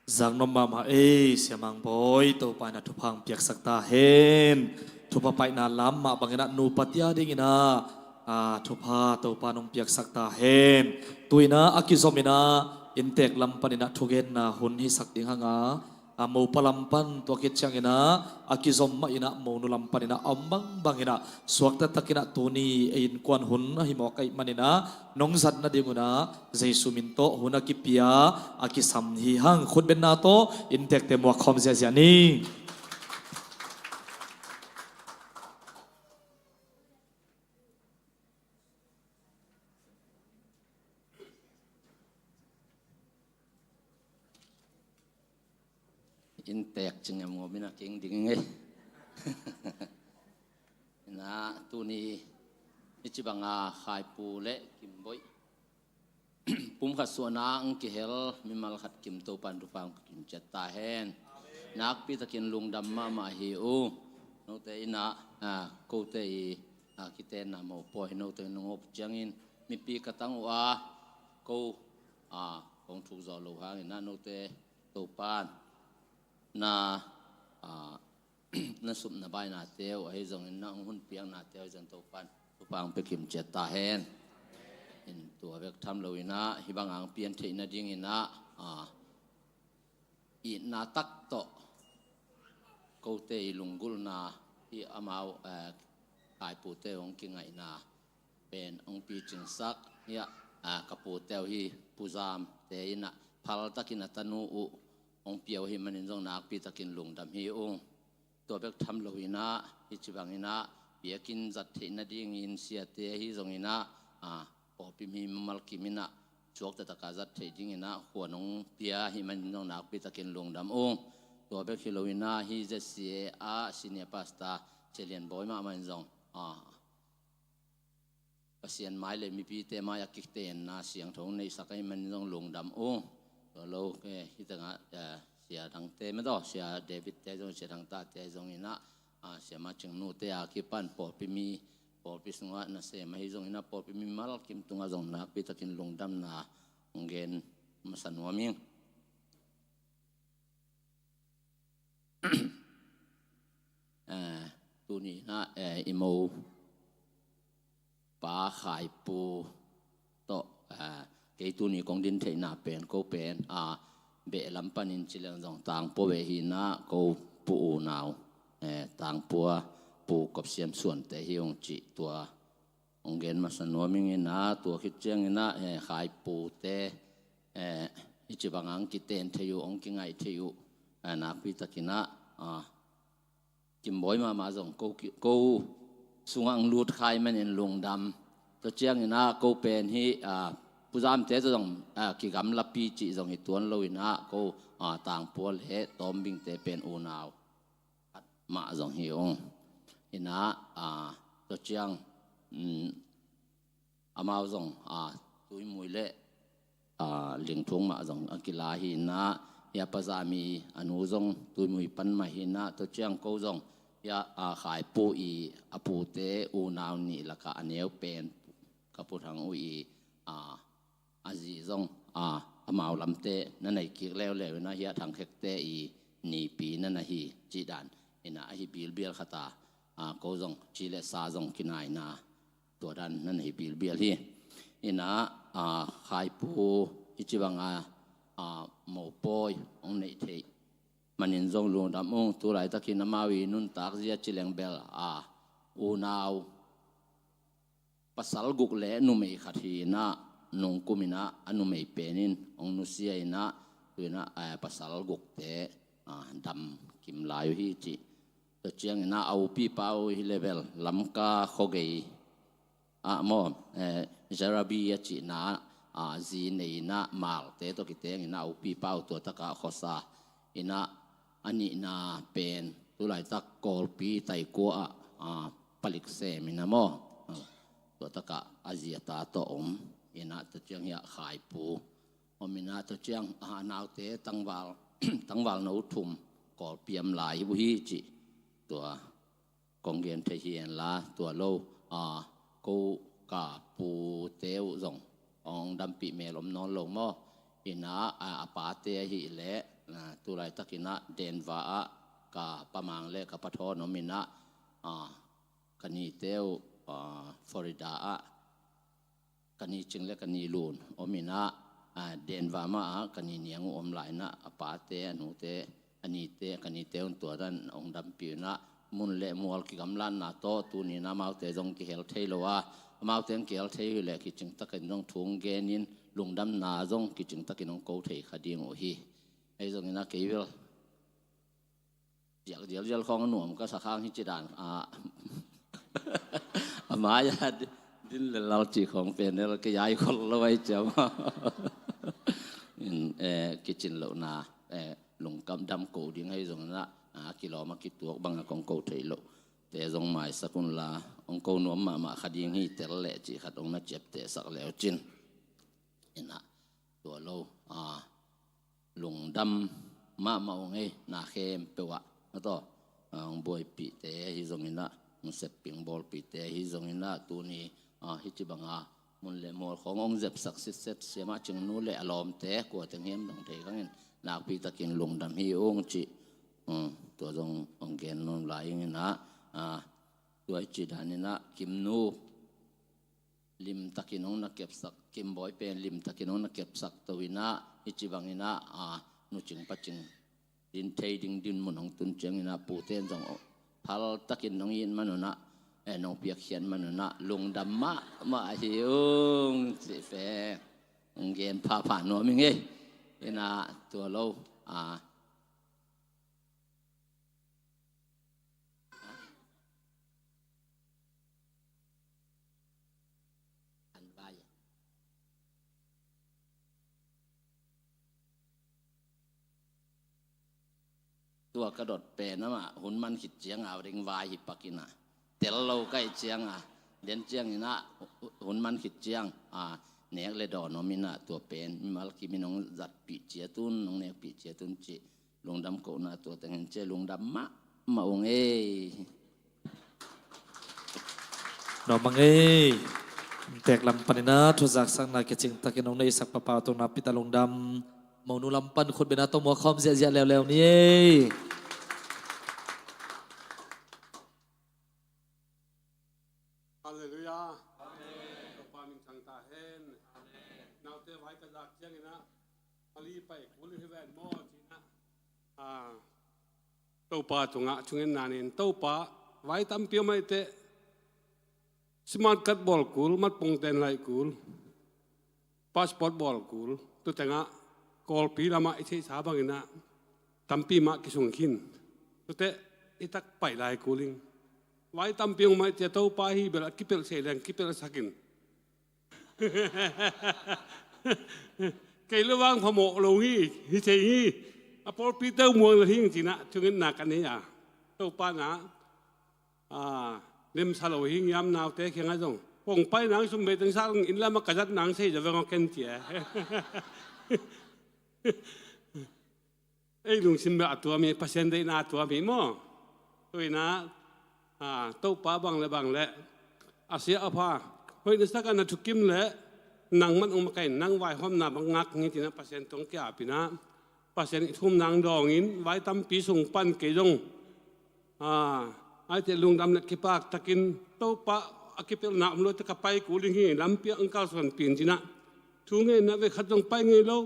Zaknop mahmah ei, Sia Mang Bawi, Topa in a thupha hong piaksak ta hen. Thupha paihna lam mah bangin a nupa tia dingin a, a, thupha Topa in hong piaksak ta hen. Tu-in a, a kizom in a, inntek lam panin a thugenna hun hisak ding hang a, a, mopa lam pan tua khit ciangin a, a kizom mah in a, monu lam panin a, a om bangbang in a, suakta takin a tuni ei innkuan hun ahi mawk ahih manin a, nong zat nadingun a, Jesu min tawh hun a kipia, a kisam hi hang. Khutbenna tawh inntekte muak khawm ziahziah ni. Inntek ci ngemngawm in a king ding ing ei. Ina tuni hih ci banga Khaipu le Kimboih pumkhat suahna ang kihel mimal khat kim Topa in thupha hong pia kim ciat ta hen. Nakpi takin lungdam mahmah hi ung. Note in a, a, kote i, a, kitenna mopawi note nong hop ciangin mipi ka tang uh a, ko, a, kong thuk zawh loh hangin a note Topa in na, a, na supna bainate uh ahi zongin na hong hun piaknate uh ahi zongin Topa in thupha hong pia kim ciat ta hen. In tua bek tham lo in a, hih banga hong pian theih nadingin a, a, itna tak tawh kote i lunggulhna hi amau, eh, Khaipute hong kingaihna pen hong picingsak hi a, ah, ka pute uh hi Pu Zamte in a phal takin a tanu uh hong pia uh hi manin zong nakpi takin lungdam hi ung. Tua bek tham lo in a, hih ci bangin a, biakinn zat theih nadingin siate ahi zongin a, a, pawlpi mi mimal kim in a, suakta taka zat theih dingin a, khua nong pia hi manin zong nakpi takin lungdam ung. Tua bek hi lo in a, hih Z C A ah Senior Pastor Sia Lian Bawi mahmah in zong, a, Pasian mai le mipite mai a kitenna siangtho hong neihsak ahih manin zong lungdam ung. Tua lo, eh, hih tengah, eh, Sia Dangte mah tawh, Sia Davidte zong, Sia Dangtate zong in a, ah, Sia Macing nute a kipan pawlpi mi, pawlpi sungah nasem ahi zong in a, pawlpi mimal kim tungah zong nakpi takin lungdamna hong gen masa nuam ing. Eh, tuni in a, eh, i mopa Khaipu tawh, eh, kei tuni kong din theihna pen ko pen, a, beh lam panin ci leng zong Tangpua beh hi in a, ko pu unau, eh, Tangpua Pu Kop Siam Suante hi ung cih tua hong gen masa nuam ing in a, tua khit ciangin a, eh, Khaipute, eh, hih ci banga hong kiten thei uh, hong kingaih thei uh, eh, nakpi takin a, ah, Kimbawi mahmah zong ko ki-, ko sungah hong lut kha ahih manin lungdam. Tua ciangin a, ko pen hih, ah, Pu Zamte tawh zong, ah, kigamlapi cih zong hi tuan lo in a, ko, ah, Tangpua le Tawmbingte pen unau khat mah zong hi ung. In a, ah, tua ciang, mm, amau zong, ah, Tuimui le, ah, Lingthung mah zong a kila hi in a, hih a Pa Zami a nu zong Tuimui pan mah hi in a, tua ciang ko zong hih a, ah, Khaipu i a pute unau nih lakah a neu pen ka Pu Thang uh i, ah, a zi zong, ah, amau lamte na nei kik leuleu in a, hih a Thang Khekte i nipi na na hi cih dan in a, ahi bilbial khat a, ah, ko zong ci le sa zong kinaina tua dan na na hi bilbial hi. In a, ah, Khaipu hih ci banga, ah, mopawi hong neih theih manin zong lungdam ung. Tu laitakin amau i nuntak zia ci leng bel, ah, unau pasal guk le numei khat hi in a, nungkum in a, a numei pen in hong nusia in a, tu in a, eh, pasal gukte, ah, dam kim lai uh hi cih. Tua ciangin a, a upipa uh hi le bel Lamka khuagei, ah maw, eh, Jarabi a cihna ah, zi nei in ah Malte tawh kiteng in ah, a upipa uh tua takah khuasa in ah, a nihna pen tu laitak Kawlpi Taikua ah, ah, palik sem in ah maw, ah, tua takah a zi a ta tawh om in ah, tua ciang hiah Khaipu om in ah, tua ciang, ah, a naute tangval, tangval no thum Kawlpi om lai uh hi cih tua kong gen thei hi en la, tua lo, ah, ko ka pute uh zong hong dampih mel om nawn lo maw. In ah, ah, a pate ahih leh, ah, tu laitak in ah Denver ah ka pa Mang le ka pa Thawn om in ah, ah, ka nite uh, ah, Florida ah ka ni Cing le ka ni Lun om in ah, ah, Denver mah ah ka ni Niang uh om lai in ah, a pate, a nute, a nite, ka nite un tua dan hong dampih in ah, mun le mual kigamlatna tawh tuni in ah amaute zong kihel thei lo a, amaute hong kihel thei uh leh kicing takin zong thu hong gen in, lungdamna zong kicing takin hong ko thei kha ding uh hi. Ahi zongin ah kei bel ziak zialzial khawng a nuam ka sa khang hi ci dan, ah, a mai-a din, din le lal cih khawng pen el ka yai khol lo ahi ciam. In, eh, kicin lohna, eh, lungkam dam ko ding ahi zongin ah, ah, kilawm a kituak bang a kong ko thei loh te zong maisak un la, hong ko nuam mahmah kha ding hi tel leh cih khat hong na ciaptehsak le uh cin. In ah, tua lo, ah, lungdam mahmah ung ei, na khempeuh ah, na tawh, ah, hong buaipihte ahi zongin ah, hong seppih hong bawlpihte ahi zongin ah, tuni, ah, hih ci banga mun le mual khawng hong zepsak sitset Sia Mah Cing nu le a lawmte, kua teng hiam dong thei khangin nakpi takin lungdam hi ung cih, um, tua zong hong gen nuam lai ing in ah, ah, tua i cih dan in ah Kim nu limtakin hong na kepsak, Kim Bawi pen limtakin hong na kepsak to in ah, hih ci bangin ah, ah, Nu Cing Pa Cing din thei ding dinmun hong tun ciangin ah, pute in zong hong phaltakin hong it man un ah, eh, hong piakkhiat man un ah, lungdam mahmah hi ung cih pen hong gen phapha nuam ing ei. In ah, tua lo, ah, an vai. Tua ka dot pen amah hun man khit ciang a ring vai hi pak in ah, tel lo ka hih ciang a, den ciangin ah hun man khit ciang a, nek le dawn om in ah, tua pen mimal kim in hong zatpih ciat un, hong nekpih ciat un cih lungdam kohna tua teng hi ci a, lungdam mahmah ung ei. Nuam mang ei. Tek lam panin ah thu zaksakna kicing takin hong neisak papa tung nakpi tak lungdam. Monu lam pan khut beng a tawh muak khawm ziahziah leuleu ni ei. Halleluiah. Amen. Topa min thang ta hen. Amen. Naute vai ka zak ciangin ah, Mali pai kul hi ven maw ci-in ah, ah, Topa tungah thungetna nei in, Topa, vai tampi om ahih teh, smart card bawl kul, matpong ten laih kul, passport bawl kul, tu tengah Kawlpi lamah i theihsa bangin ah tampi mah kisung khin. Tu teh i tak pai lai kul ing. Vai tampi om ahih teh, Topa, hih bel a kipelh sei leng kipelhsak in. Kei lo vang phamawh lo hi, hi thei hi. A pawlpite uh muang lo hi ci-in ah thungetna ka nei a. Topa in ah, ah, lemsa lo hi ngiam, naute kiangah zong. Kong pai nang sum bei teng sa ung, inn lamah ka zat nang sei zaw veng aw ken ci e. Ei lungsim bel a tuam hi, Pasian deihna a tuam hi maw. Tu-in ah, ah, Topa bang le bang le, a sia a pha, hoih na sak a na thukim le, nangman hong makaih in, nang vaihawmna bang ngak ing ci-in ah Pasian tung kiap in ah, Pasian i thum nang dawng in, vai tampi sung pan kei zong, ah, ahih teh lungdam le kipak takin, Topa, a kipelhna om lo teh ka pai kul ding hi, lampi ah hong kalsuanpih in ci-in ah, thu ngen in ah, vei khat zong pai ngei lo.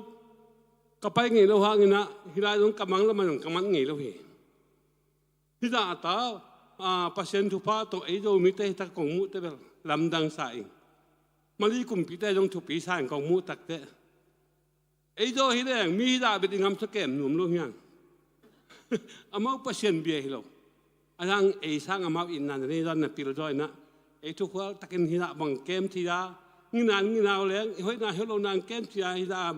Ka pai ngei lo hangin ah, hih lai zong ka mang lamah zong ka mat ngei lo hi. Hih zah a ta, ah, Pasian thupha tawh ei Zomite hi tak kong muh teh bel lamdang sa ing. Mali kumpite zong thupi sa ing kong muh tak teh. Ei zaw hi leng, mi hih zah bel i ngamsa kem nuam lo hi hang. Amau Pasian bia hi lo. A hang ei sang amau itna na nei zaw, na pil zaw in ah, Ei thukhual takin hi dah bang kem ci dah, nginan nginau leng i hoihna hi lo nan kem ci dah hi dah.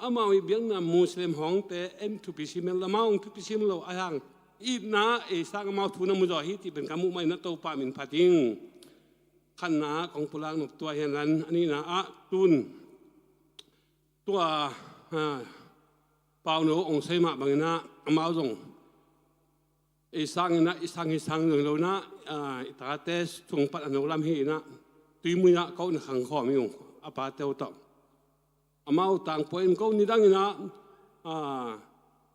Amau i biakna Muslim hawngte en thupi sim el, amau hong thupi sim lo a hang itna ei sang amau thu na mu zaw hi cih pen ka muh mah in a Topa min phat ing. Khatna kong pulak nop tua hi a, a nihna ah tun tua Pauno hong sei mah bangin ah amau zong ei sang in ah, i sang hi sang zong lo in ah, i tate sung pan a no lam hi in ah, Tuimui ah ko na khang khawm hi ung, a pate uh tawh. Amau tangpua in ko nidang in ah,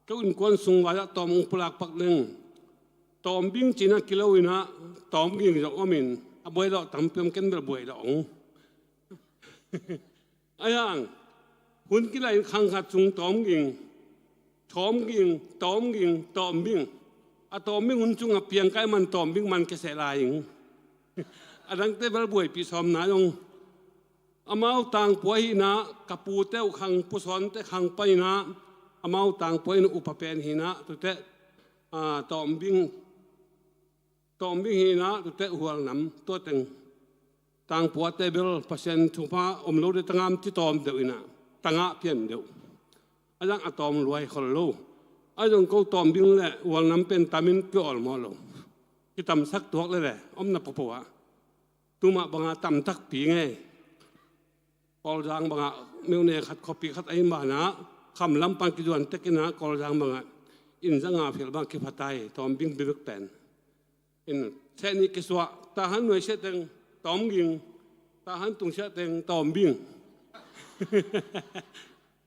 ko innkuan sung vai ah tawm hong pulak pak leng, tawm bing ci in ah kilo in ah, tawm ging zong om in, a buai lawh tampi om, ken bel buai lawh ung. A hang hun kilai in khang khat sung tawm ging, tawm ging, tawm ging, tawm bing. A tawm bing hun sung a piang kai man tawm bing man kiseh lai ing. A dangte bel buaipih sawm na zong. Amau tangpua hi in ah, ka pute uh khang, Pu Sawnte khang pan in ah, amau tangpua in upa pen hi in ah, tute, tawm bing, tawm bing hi in ah, tute hual nam, tua teng. Tangpuate bel Pasian thupha om lo de tangam ci tawm deuh in ah, tangah pian deuh. A zang a tawm luai khol lo. A zong ko tawm bing le hual nam pen tamin ki awlmawh lo. Kitamsak tuak le le, om na popo ah. Tuma banga tamtak pi ngei. Kawlzang bangah meune khat khuapi khat a inn banah kham lam pan kizuan tek in ah, Kawlzang bangah inn zanga fel bang kiphatai, tawm bing bibek pen. In seh nih kisuah, tahan nuai siah teng tawm ging, tahan tung siah teng tawm bing.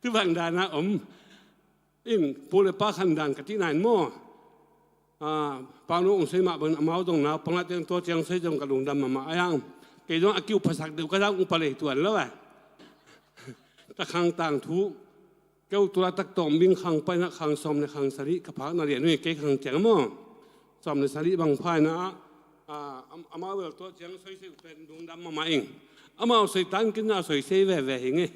Tu bang dana om. In pu le pa khan dan ka tihna in maw? Pauno hong sei mah bangin amau zong naupang ah teng tua ciang sei zong ka lungdam mahmah a hang. Kei zong a kiu phasak deuh ka zang ung palei tuan lo a. Ka khang tangthu keu tu laitak tawm bing khang pan in ah khang sawm le khang sarih ka phakna lian uh hi, kei khang ciang maw? Sawm le sarih bang pha in ah, amau bel tua ciang soisei uh pen lungdam mahmah ing. Amau soitan kinna soisei veve hi ngei.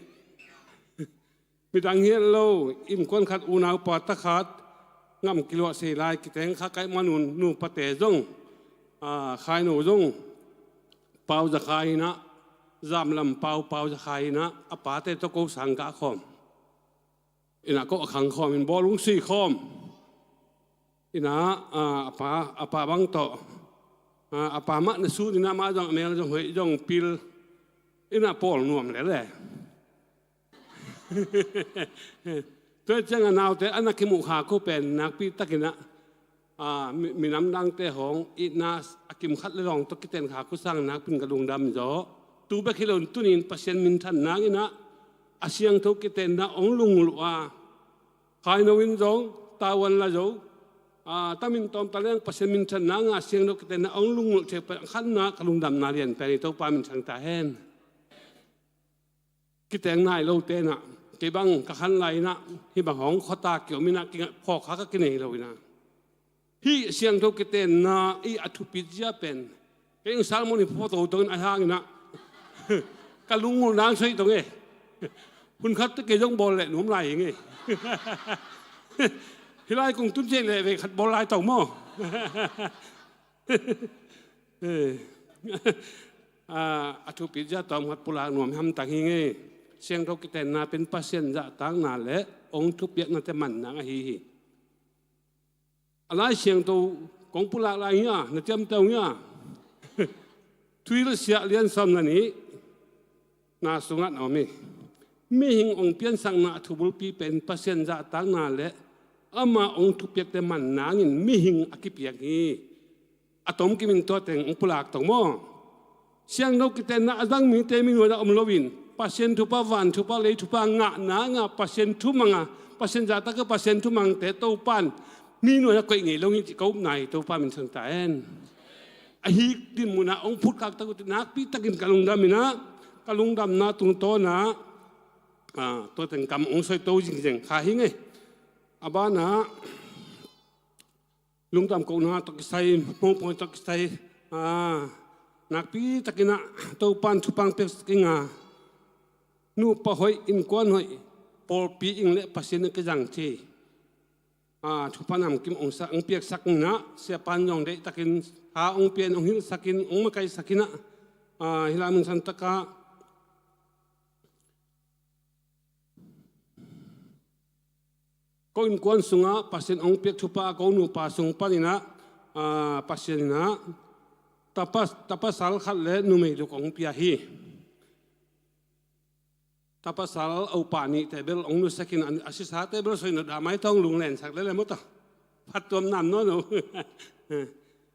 Midang hiat lo, innkuan khat unaupa takhat ngam kiluah sei lai kiteng kha kaih manun nupate zong, khaino zong pau za khai in ah, zamlam pau pau za khai in ah, a pate tawh ko sang gah khawm. In ah ko a khang khawm in bawl hong sui khawm. In ah a pa, a pa bang tawh, a pa mah na sut in ah, mah zong a mel zong hoih zong pil. In ah pawl nuam lel e. Tua ciang a naute a na kimuh khak uh pen nakpi takin ah, minam dangte hawng itna a kim khat le lawng tawh kiten khak uh sang nakpin ka lungdam zaw. Tu bek hi lo in tuni in Pasian minthan nangin ah a siangtho kitenna hong lungngulh uh a, khaino in zong, tauan la zo, tamin tawm ta leng Pasian minthan nanga a siangtho kitenna hong lungngulh thei pen a khatna ka lungdamna lian pen hi. Topa min thang ta hen. Kiteng nai lote in ah, kei bang ka khan lai in ah, hih bang hawng khuata kiom in ah, phawk kha ka kinei lo in ah, hih siangtho kitenna i a thupit zia pen kei eng salmon hi photo tong in a hang in ah, ka lungngulh nang soi tong e. Hun khat teh kei zong bawl leh nuam lai hi ngei. Hih lai kong tun ciang leh vei khat bawl lai tong maw? A thupit zia tawm khat pulak nuam hamtang hi ngei. Siangtho kitenna pen Pasian zahtakna le hong thupiaknate man nang ahi hi. A Lai Siangtho kong pulak lai hi a, na ciamteh hi a. Thuhilhsiah lian sawm le nih na sungah na om hi. Mihing hong piansakna a thubulpi pen Pasian zahtakna le ama hong thupiakte man nangin mihing a kipiak hi. A tomkim in tua teng hong pulak tong maw? Siangtho kitenna a zang mite mi nuai-ah om loin, Pasian thupha, van thupha, lei thupha ngah nanga Pasian thumanga, Pasian zahtak a Pasian thumangte Topan mi nuai-ah koih ngei lo hi cih ka upna hi. Topa min thang ta hen. Ahi dinmun ah hong phutkak tak uh teh nakpi takin ka lungdam in ah, ka lungdamna tungtawn ah tua teng kam hong soi to zingzeng kha hi ngei. A banah lungdam kohna tawh kisai, mawhpuai tawh kisai, nakpi takin ah Topan thupha hong piaksak ing a, nupa hoih, innkuan hoih, pawlpi ing le Pasian a kizang ci. Thupha namkim hong sa, hong piaksak in ah, siapan zong deihtakin tha hong pia in, hong hilhsak in, hong makaisak in ah, ah, hih lai mun santak ah ko innkuan sungah Pasian hong piak thupha, ko nupa sung panin ah, ah, Pasian in ah tapa, tapasal khat le numei duk hong pia hi. Tapasal a upa nihte bel hong nusiakin a, a sisate bel soi nop dah mai tawh hong lunglensak lel e maw tawh. Phattuam nam nawn lo.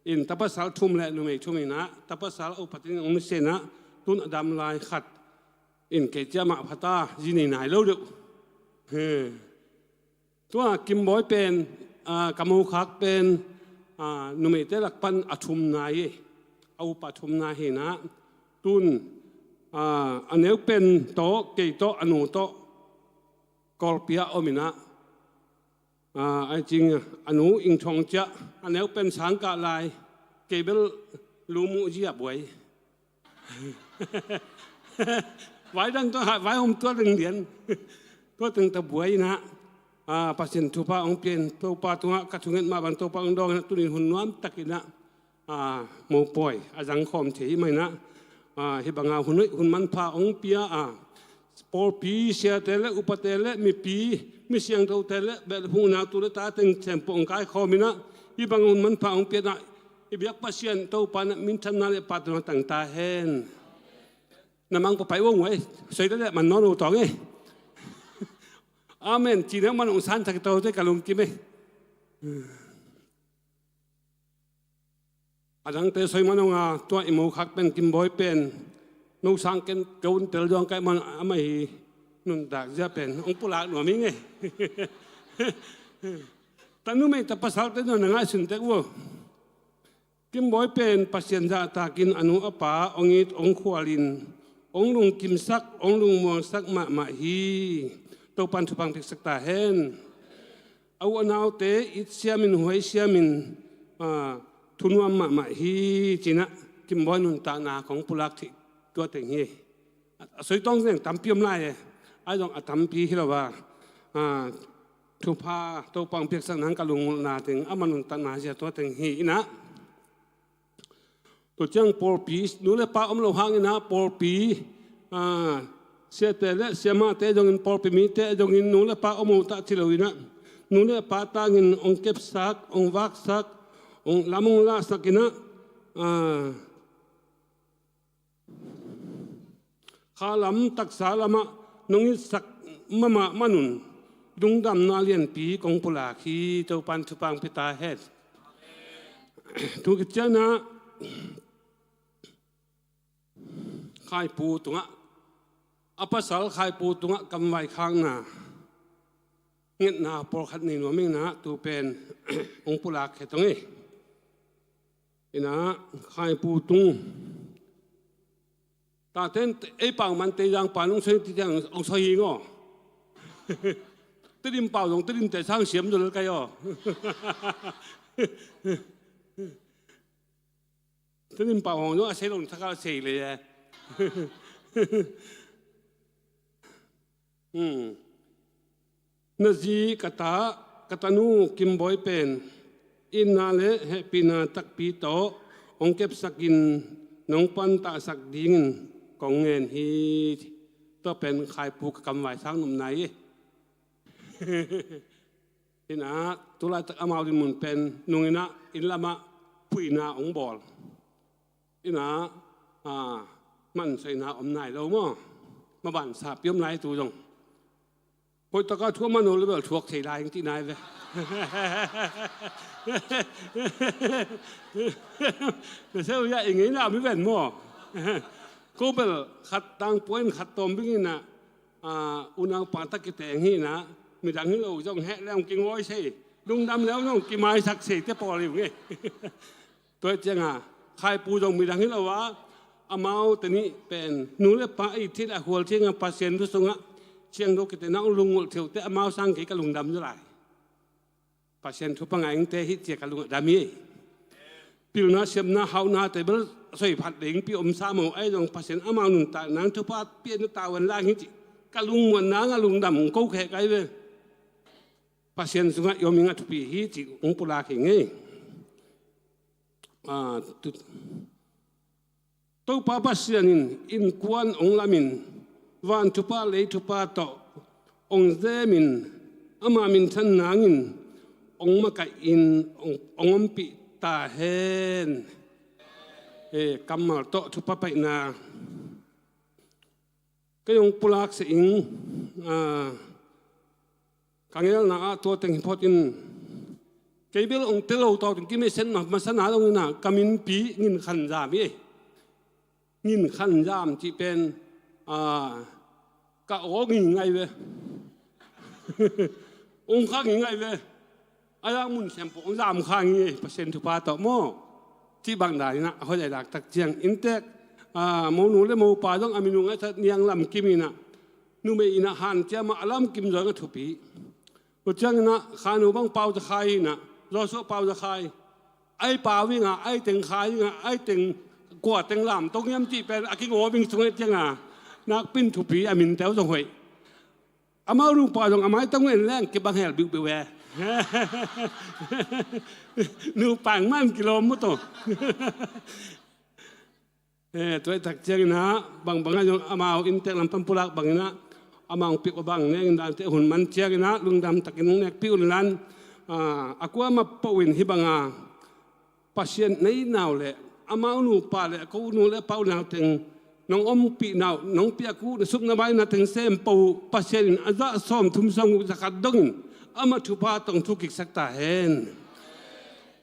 In tapasal thum le numei thum in ah, tapasal a upa teng hong nusia in ah, tun a dam lai khat in kei ciah mah pha ta, zi nei nai lo deuh. Tua Kimbawi pen, ah, ka mokhak pen, ah, numeite lak pan a thumna hi, a upa thumna hi in ah, tun, ah, a neu pen tawh, kei tawh, a nu tawh, Kawlpi ah om in ah, ah, ai cing, a nu Ing Thawng ciah, a neu pen sang kah lai, kei bel lu muh zi a buai. Vai dang tawh, vai om tua teng lian. Tua teng ta buai in ah, ah, Pasian thupha hong pia in, Topa tungah ka thunget mah bang Topa hong dawng in ah, tuni in hun nuam tak in ah, ah, mopawi a zang khawm thei hi mah in ah, ah, hih bang a hun hoih hun manpha hong pia a, pawlpi siate le upate le mipi, mi siangthote le beh le phung, unau tu le ta teng khempeuh hong kaikhawm in ah, hih bang hun manpha hong pia in ah, i biak Pasian Topa in ah minthanna le pahtawina tang ta hen. Na mang pawlpi uh hong uai, soi le le man nawn uh tawng e. Amen. Ci neu man hong san thak tawh te ka lungkim e. A dangte soi man hong a, tua i mokhak pen Kimbawi pen no sang ken ka un tel dong kai man, amah hi nuntak zia pen hong pulak nuam hi ngei. Ta numei ta pasalte nuam na ngaihsun tek uh. Kimbawi pen Pasian zahtakin a nu a pa hong it hong khualin hong lungkimsak hong lungmuangsak mahmah hi. Topan thupha piaksak ta hen. A u a naute it siamin huai siamin, ah, thunuam mahmah hi. Cinah Kimbawi nuntakna kong pulak thih tua teng hi. A soi tawng zeng tampi om lai e. Ai zong a tampi hi lo a, ah, thupha Topa hong piaksak nang ka lungngulhna teng ama nuntakna zia tua teng hi inah. Tua ciang pawlpi nu le pa om lo hang inah pawlpi, ah, siate le siamahte zongin pawlpi mite zongin nu le pa om lo tah ci lo inah nu le pa tangin hong kepsak hong vaksak hong lam hong lahsak inah, ah, kha lam taksa lamah nong itsak mahmah manun lungdamna lianpi kong pulak hi. Topan thupha hong pia ta hen. Thu kicianah Khaipu tungah a pasal Khaipu tungah kamvai khakna ngetna pawlkhat nei nuam inah tu pen hong pulak khe tong hi. Inah Khaipu tung taten ei pau man Teizang pa nung soi ti tiang hong soi hi ngaw. Tedim pau zong Tedim te sang siam zol kai aw. Tedim pau hong zong a sei lo thakal sei le. Hmm. Na zi ka ta, ka tanu Kimbawi pen itna le hehpihna takpi tawh hong kepsakin nong pantahsak dingin kong ngen hi. Tua pen Khaipu ka kamvai sang nopna hi. Inah tulaitak amau dinmun pen nung inah inn lamah phuina hong bawl. Inah, ah, mansaina om nai lo maw? Maban sapi om lai tu zong. Hoihtaka thuak man lo le bel thuak thei lai hing cih nai ve. Ka seu ya i ngeina mi ven maw? Ko bel khat tang puan khat tawm bing inah, ah, unau pa tak kiteng hi inah midang hi lo zong heh leng kingawi sei lungdam leu zong kimaisak sei te pawl hi ngei. Tua cianga Khaipu zong midang hi lo a, amau te nih pen nu le pa ei thil a hual cianga Pasian thu sungah siangtho kite nang lungngulh theu te amau sang kei ka lungdam zaw lai. Pasian thupha ngai ingte hi cia ka lungah dam hi. Pilna siamna hauhna te bel soi phat ding pi om sa mo ai zong Pasian amau nuntak nang thupha pian na tawan lang hi ci ka lungmuan nang a lungdam ko kheh kai ve. Pasian sungah i om ingah thupi hi ci ung pulak hi ngei. a, tu, Topa Pasian in innkuan hong lamin, van thupha lei thupha tawh hong zemin, ama minthan nangin hong makaihin hong, hong ompih ta hen. E, kammal tawh thupha paihna kei hong pulak seh ing, a, ka ngelna ah tua teng hi phot in, kei bel hong tel lo tawh teng kimesen ma, masa na dong in a, ka minpi Ngin Khan Zam hi. Ngin Khan Zam cih pen, a, ka aw ngingai ve. Hong kha ngingai ve. A lak mun siam pawh hong zam kha ngi, Pasian thupha tawh maw. Cih bang dan in a, a hoih lai lak tak ciang inntek, a, monu le mopa zong a min uh ngaihsat Niang Lam Kim in a, numei in a hanciam a, a lamkim zaw in a thupi. Tua ciangin a, Khan uh bang Pau Za Khai in a, Joshua Pau Za Khai. Ai pau ing a, ai teng khai ing a, ai teng kua teng lamto ngiam cih pen a kingawm ing sung e ciang a, nakpi in thupi a minte uh zong hoih. Amau nupa zong a maitang uh en leng kibang hel biuhbiuh e. Nupa ing man kilawm maw taw. E, tua i tak ciangin a, bangbang a zong amau inntek lam pan pulak bangin a, amau hong pik uh bang nengin dante hun man ciangin a, lungdam takin hong nekpih un lan, a, a kuamah peuh in hih bang a, Pasian na it na uh le, amau nupa le, ko nu le pa u nau teng, nong ompih na uh, nong piak uh, na sup na bai na teng sem peuh uh, Pasian in a zah sawm thum sawm guk za khat dongin, amah thupha tawh hong thukiksak ta hen.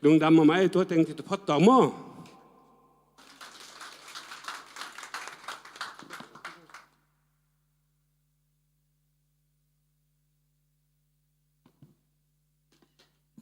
Lungdam mahmah ei, tua teng ci tu phot tawh maw.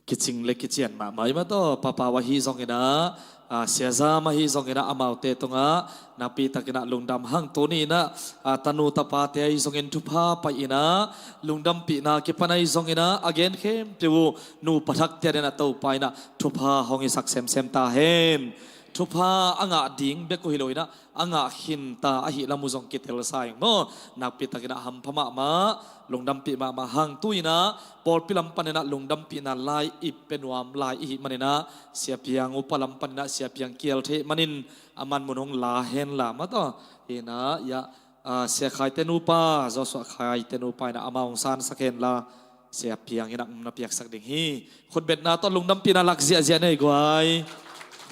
Kicing le kician mahmah i mah taw, papau ahi zongin a, a, siazam ahi zongin a, amaute tungah nakpi takin a lungdam hang. Tuni in a, a, tanu tapate ahi zongin thupha pai in a, lungdampihna kipan ahi zongin a, a gen khempeuh uh nupa thakte adingin a Topa in a thupha hong hisak semsem ta hen. Thupha a ngah ding bek uh hi lo in a, a ngah khinta ahih lam uh zong kitelsa ing maw. Nakpi takin a hampha mahmah, lungdampih mahmah hang. Tu in a pawlpi lam panin a lungdampihna lai i pia nuam lai i hih manin a, Sia Piang upa lam panin a Sia Piang kial thei manin a man mun hong la hen la mah taw. Hi in a, ya, a, Sia Khai te nupa, Joshua Khai te nupa in a amah hong sansak hen la, Sia Piang in a hong na piaksak ding hi. Khutbetna tawh lungdampihna lak ziahziah nei guai.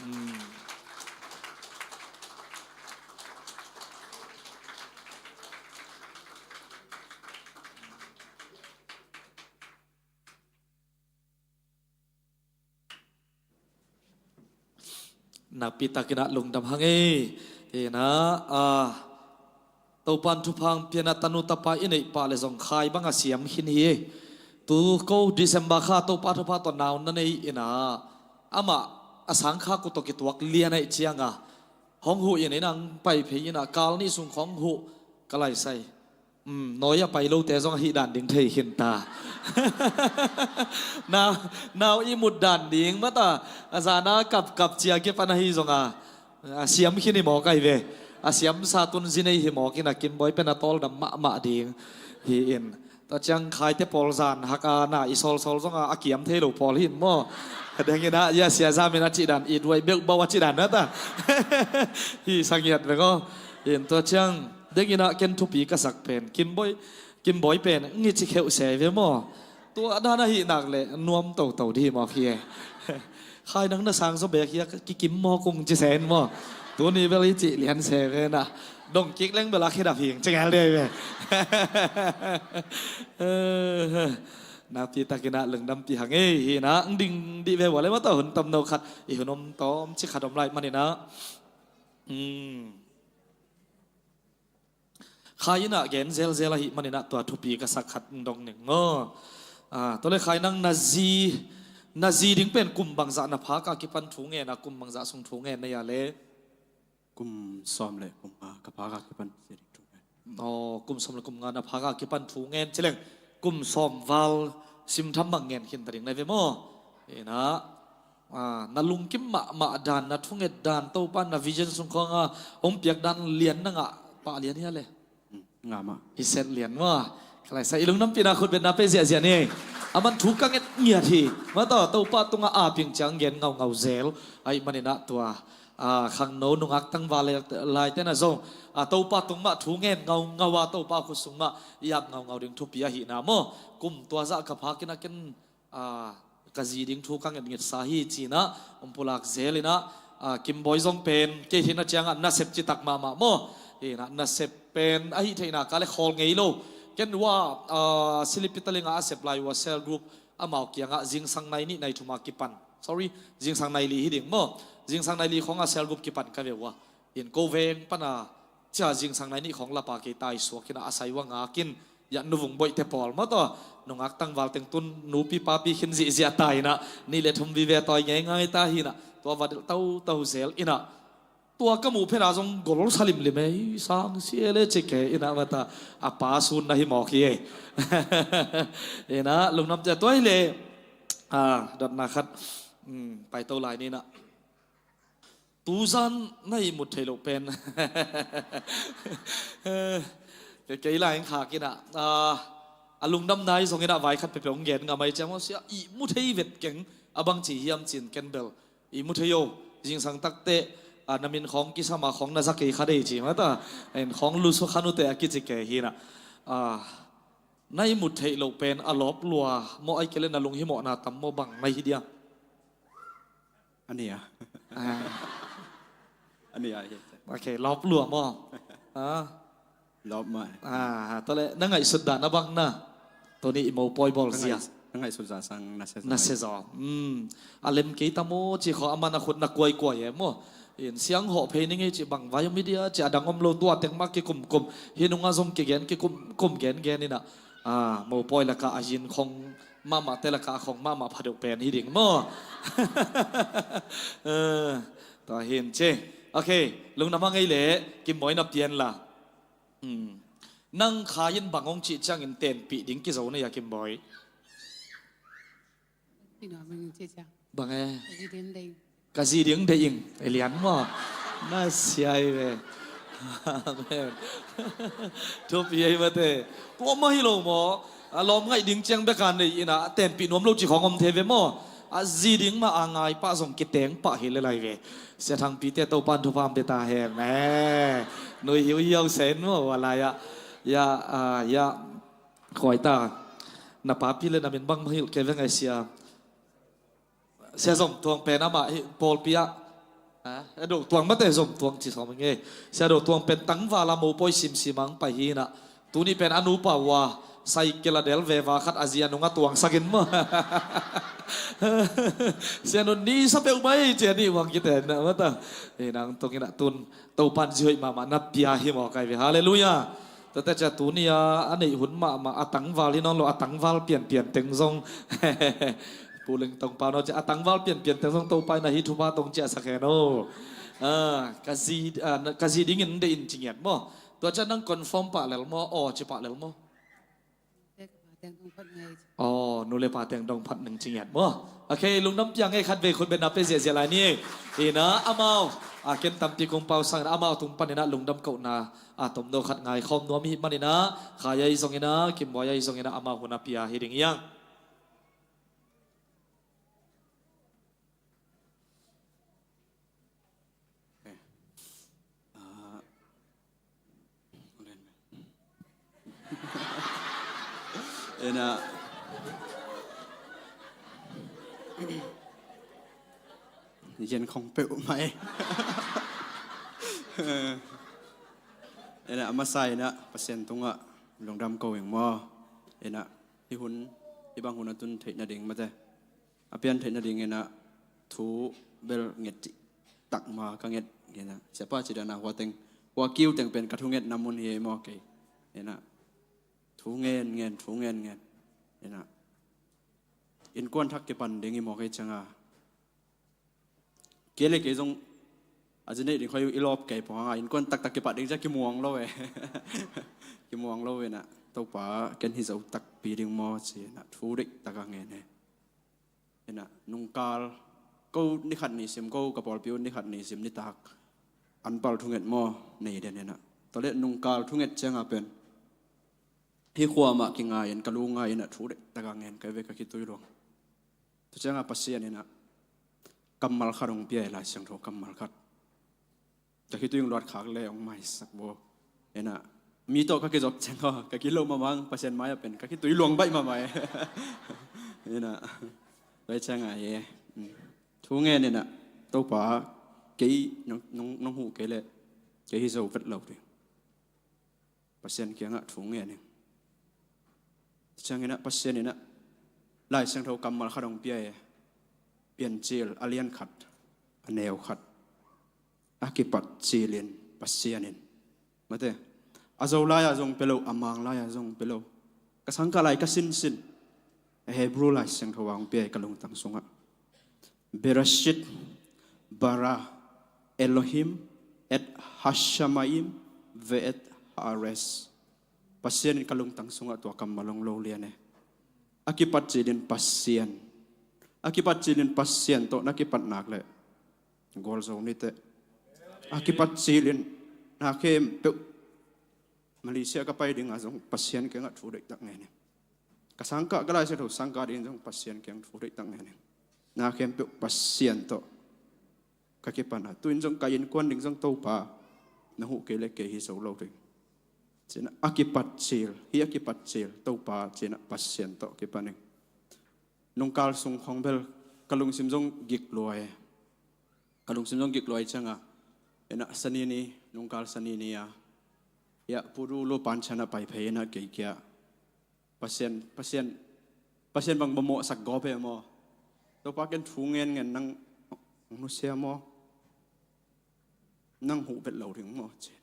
Hmm. Nakpi takin a lungdam hang ei. Hi in a, a, Topa'n thupha hong pia in a, tanu tapa i neih pah le zong khai bang a siam khin hi. Tu ko December kha Topa thupha tawh nau na nei in a, amah a sangkhak uh tawh kituak lian ahih ciang a, hong huh in a, inn ah hong pai phei in a, kal nih sung khawng huh ka laisai. Um, nawi a pai lote zong ahih dan ding thei khin ta. Nau, nau ihmut dan ding mah ta. A zan a kapkap cia kipan ahi zong a, a siam khin hi mawk ahi ve. A siamsa tun zi nei hi mawk in a, Kimbawi pen a tawldam mahmah ding hi in. Tua ciang khaite pawl zan hak a na i sawlsawl zong a, a kiam thei lo pawl hi in maw. Deng in a, ya, Sia Zam in a cih dan, i duai beuh bau a cih dan na ta. Hi sa ngiat veng aw. In tua ciang deng in a ken thupi ka sak pen Kimbawi, Kimbawi pen ngi ci kheuh se ve maw. Tua dan ahih nak leh nuam toto dih hi mawk hi e. Khai nang na sang zaw bek hi a, kikim mawk ung ci se in maw. Tuni bel hi cih lian se ve na. Dong kik leng bel a khedap hing ci ngel dih hi ve. Nakpi takin a lungdampih hang ei. Hi in a, ding dih ve ua le mah taw, hun tomno khat i hun om tawm ci khat om lai manin a. Hmm. Khai in a gen zelzel ahih manin a tua thupi ka sak khat dong ning maw. A, tua le Khai nang na zi, na zi ding pen kum bangzah na phak a kipan thu ngen a, kum bangzah sung thu ngen na hia le? Kum sawm le kum nga ka phak a kipan zi ding thu ngen. Aw, kum sawm le kum nga na phak a kipan thu ngen ci leng kum sawm val simtham bang ngen khin ta ding na hi ve maw. Hi in a, a, na lungkim mahmah dan, na thunget dan, Topa na vision sung khawng a hong piak dan lian na ngah pah lian hia le? Hmm, ngah mah. Hi set lian maw. Ka laisai, i lungdampihna khutbetna pe ziahziah ni. Aman thu ka nget ngiat hi. Mata Topa tungah a ping ciang gen ngaungau zel. Aih maninah tua, a, khangno nungak tangval laitena zong, a, Topa tung mah thu ngen ngaungau a, Topa khutsung mah i ap ngaungau ding thupi ahihna maw. Kum tua zah ka phakinah ken, a, ka zi ding thu ka ngetngetsa hi cinah umpulak zelinah, a, Kimbawi zong pen kei hina ciangah nasep citak mahmah maw. Hinah nasep pen ahi theihna ka le khawl ngei lo. Ken ua, a, silipitalinga a sep lai ua cell group amau kiangah zingsang nai nih nai thuma kipan. Sorry, zingsang nai li hi ding maw. Zingsang nai li khawngah cell group kipan ka ve ua. In ko veng pana cia zingsang nai nih khawng lapa kei tai suak hinah a sai ua ngakin. Yah nuvung boihte pawl maw taw. Nungak tangval teng tun nupi papi khin zihziah ta hinah. Nih le thum vive tawi ngeingai ta hinah. Tua vadel tau tau zel inah. Tua ka muh phena zong gol sa limlim e, sang sia le cik e, inah mata a pa sun na hi mawk hi e. Inah lungdam cia tua hi le, a, dotna khat, um, paito lai ninah. Tuzan na ihmut theih loh pen. Ke kei lai khak inah, a, a lungdam nai zong inah vai khat pepeu gen ngamai ciang maw sia ihmu thei vet keng a bang ci hiam cin ken bel. I mu thei o, zingsang takte, a, na min khawng kisama khawng na za kei kha dei ci mata, en khawng lusu khanute a kici kei hinah. A, na i mu theih loh pen a lawp lua maw, ai kei le na lunghimawhna tam maw, bang na hi dia? A nih a. A. A nih a hi. Ok, lawp lua maw? A. Lawp mai. Ah, tole, na ngaihsut dan a bang na. Tuni i mopawi bawl zia. Na ngaihsut za sang na se zaw. Na se zaw. Hmm. A lem kei ta maw ci khaw, aman a khut na kuaikuai e maw. In siang hawh phei ning ei ci bang vai om i dia ci a dang om lo, tua teng mah kikumkum. Hi nungah zong kigen kikumkum gengen inah. Ah, mopawi lakah a zin khong mahmahte lakah a khong mahmah pha deuh pen hi ding maw. Eh, tua hin ci. Ok, lungdam hang ei le, Kimbawi na pian la. Hmm. Nang khai in bang hong cih ciangin tenpih ding kizo na hia, Kimbawi? Bang e? Ka zi ding deih ing. E lian maw? Na sia hi ve. Amen. Thupi ei mate. Tua mah hi lo maw? A lawm ngaih ding ciang beka nei inah a tenpih nuam lo ci khawng om thei ve maw? A zi ding mah a ngai pah zong kiteng pah hi le lai ve. Sia Thangpite Topan thupha hong pia ta hen. Eh, nui hiuhiau sen maw, ua lai ah. Ya, ah, ya. Khuai ta. Na papi le na min bang mah hilh kei ve ngai sia. Sia Zom Tuang pen amah hi pawlpi ah. Ha? A Do Tuang mate, Zom Tuang ci sawm ing e. Sia Do Tuang pen tangval a mopawi simsim ang pai hinah. Tuni pen a nupa ua, cycle a del veva khat a zi a nungah tuangsak in maw. Sia nun ni sa peuh mai ci a nih uang kitenna mata. Eh, nang tung inah tun Topan zi hoih mahmah na pia hi maw kai ve. Halleluiah. Tuate cia tuni a, a neih hun mahmah a tangval hi nawn lo, a tangval pianpian teng zong. Pu Ling Tong Pau no cia a tangval pianpian teng zong Topa in a hi thupha tong ciahsak hen o. Ah, ka zi, ah, ka zi dingin deih in ci ngiat maw? Tua ciah nang confirm pah lel maw? Aw ci pah lel maw? Aw, nu le pa teng dong phat ning ci ngiat maw? Ok, lungdam piang e, khat vei khut beng na pe ziahziah lai ni. Inah amau a ken tampi kong pau sang inah amau tung pan inah lungdam kohna a tomno khat ngaikhawm nuam hi man inah, Khai ahi zong inah, Kimbawi ahi zong inah amau hun a pia hi ding hiang. Eh. Ah. Ena. Yen khong peuh mai. Ena, a masa inah Pasian tungah lungdam ko ing maw. Ena, hih hun, hih bang hun a tun theih nading mate. A pian theih nading inah thu bel nget cih tak ma ka nget inah. Siapa ci dan a hua teng, hua kiu teng pen ka thu ngetna mun hi ei maw kei. Inah thu ngen ngen, thu ngen ngen. Inah innkuan thak kipan ding hi maw kei cianga. Kei le kei zong a zi neih ding khoi i lawp kei pong anga innkuan taktak kipat ding cia kimuang lo e. Kimuang lo inah Topa ken hi zo takpi ding maw ci inah thu deih taka ngen e. Inah nungkal ko nikhat nisim ko ka pawlpi un nikhat nisim nitak an pal thunget maw nei den inah. Tawleh nungkal thunget cianga pen Hih khua mah kingai in, ka lu ngai in ah thu deihtak a ngen ka hi ve, ka khitui luang. Tua ciangah Pasian in ah kammal khat hong pia hi, Lai Siangtho kammal khat. Ka khitui hong luat khak le hong maisak bo. In ah mi tawh ka kizop ciang aw, ka kilo mahmah, Pasian mai-ah pen ka khitui luang baih mahmah e. In ah tua ciangah hi e. Thu ngen in ah, Topa, kei nong, nong, nong huh kei leh kei hi zo vet lo ding. Pasian kiangah thu ngen in. Ciangin ah Pasian in ah Lai Siangtho kammal khat hong pia e. Piancil a lian khat, a neu khat. A kipat cilin Pasian in. Mate, a zo lai-ah zong pia lo, a mang lai-ah zong pia lo. Ka sangkah lai ka sinsin. A Hebrew Lai Siangtho ah hong pia e ka lungtang sungah. Bereshit bara Elohim et hashamaim ve'et haaretz. Pasian in ka lungtang sungah tua kammal hong lo lian e. A kipat cilin Pasian. A kipat cilin Pasian tawh na kipat nak leh gualzo niteh. A kipat cilin na khempeuh, Malaysia ka pai dingah zong Pasian kiangah thu deihtak ngen in. Ka sangkah, ka Lai Siangtho sangkah dingin zong Pasian kiang thu deihtak ngen in. Na khempeuh Pasian tawh ka kipan a, tu-in zong ka innkuan ding zong Topa, na huh kei leh kei hi zo lo ding. Ci-in ah a kipat cil, hih a kipat cil Topa, ci-in ah Pasian tawh kipan in. Nungkal sung khong bel ka lungsim zong gik lua e. Ka lungsim zong gik lua e ciangah, in ah Sani ni, nungkal Sani ni-ah, hiah Pu Du Lu Pan Chan ah pai phei in ah kei kiangah, Pasian, Pasian, Pasian bang bawlsak gawp e maw? Topa, ken thu ngen ngen nang nusia maw? Nang huh vet lo ding maw? Ci.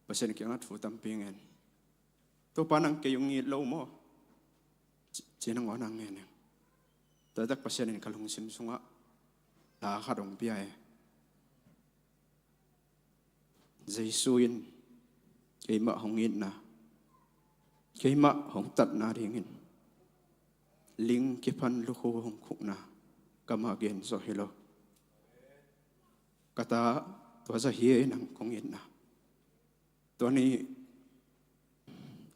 Pasian kiangah thu tampi ngen. Topa, nang kei hong it lo maw? Ci, ci nangawn ah ngen in. Tua tak Pasian in ka lungsim sungah la khat hong pia e. Jesu in keimah hong itna, keimah hong tatna dingin ling kiphan lukhu hong khukna, kamah gen zawh hi lo. Ka ta, tua zah hi e nang kong itna. Tua ni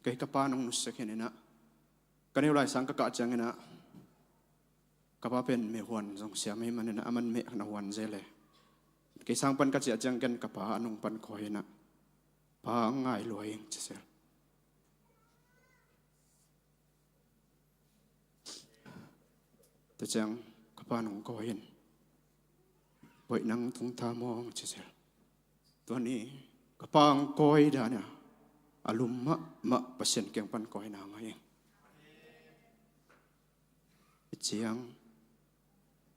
kei ka pa nong nusia khin in ah, ka neu lai sang ka kah ciangin ah, ka pa pen meh huan zong siam ahih manin ah, aman meh na huan zel e. Kei sang pan ka ciah ciang ken ka pa a nung pan kawi in ah, Pa, ngai lua ing, ci sel. Tua ciang ka pa nong kawi in, Boih, nang tung ta maw, ci sel. Tua ni ka pa hong kawi dan a, a lum mahmah Pasian kiang pan kawina ngai ing. Hih ciang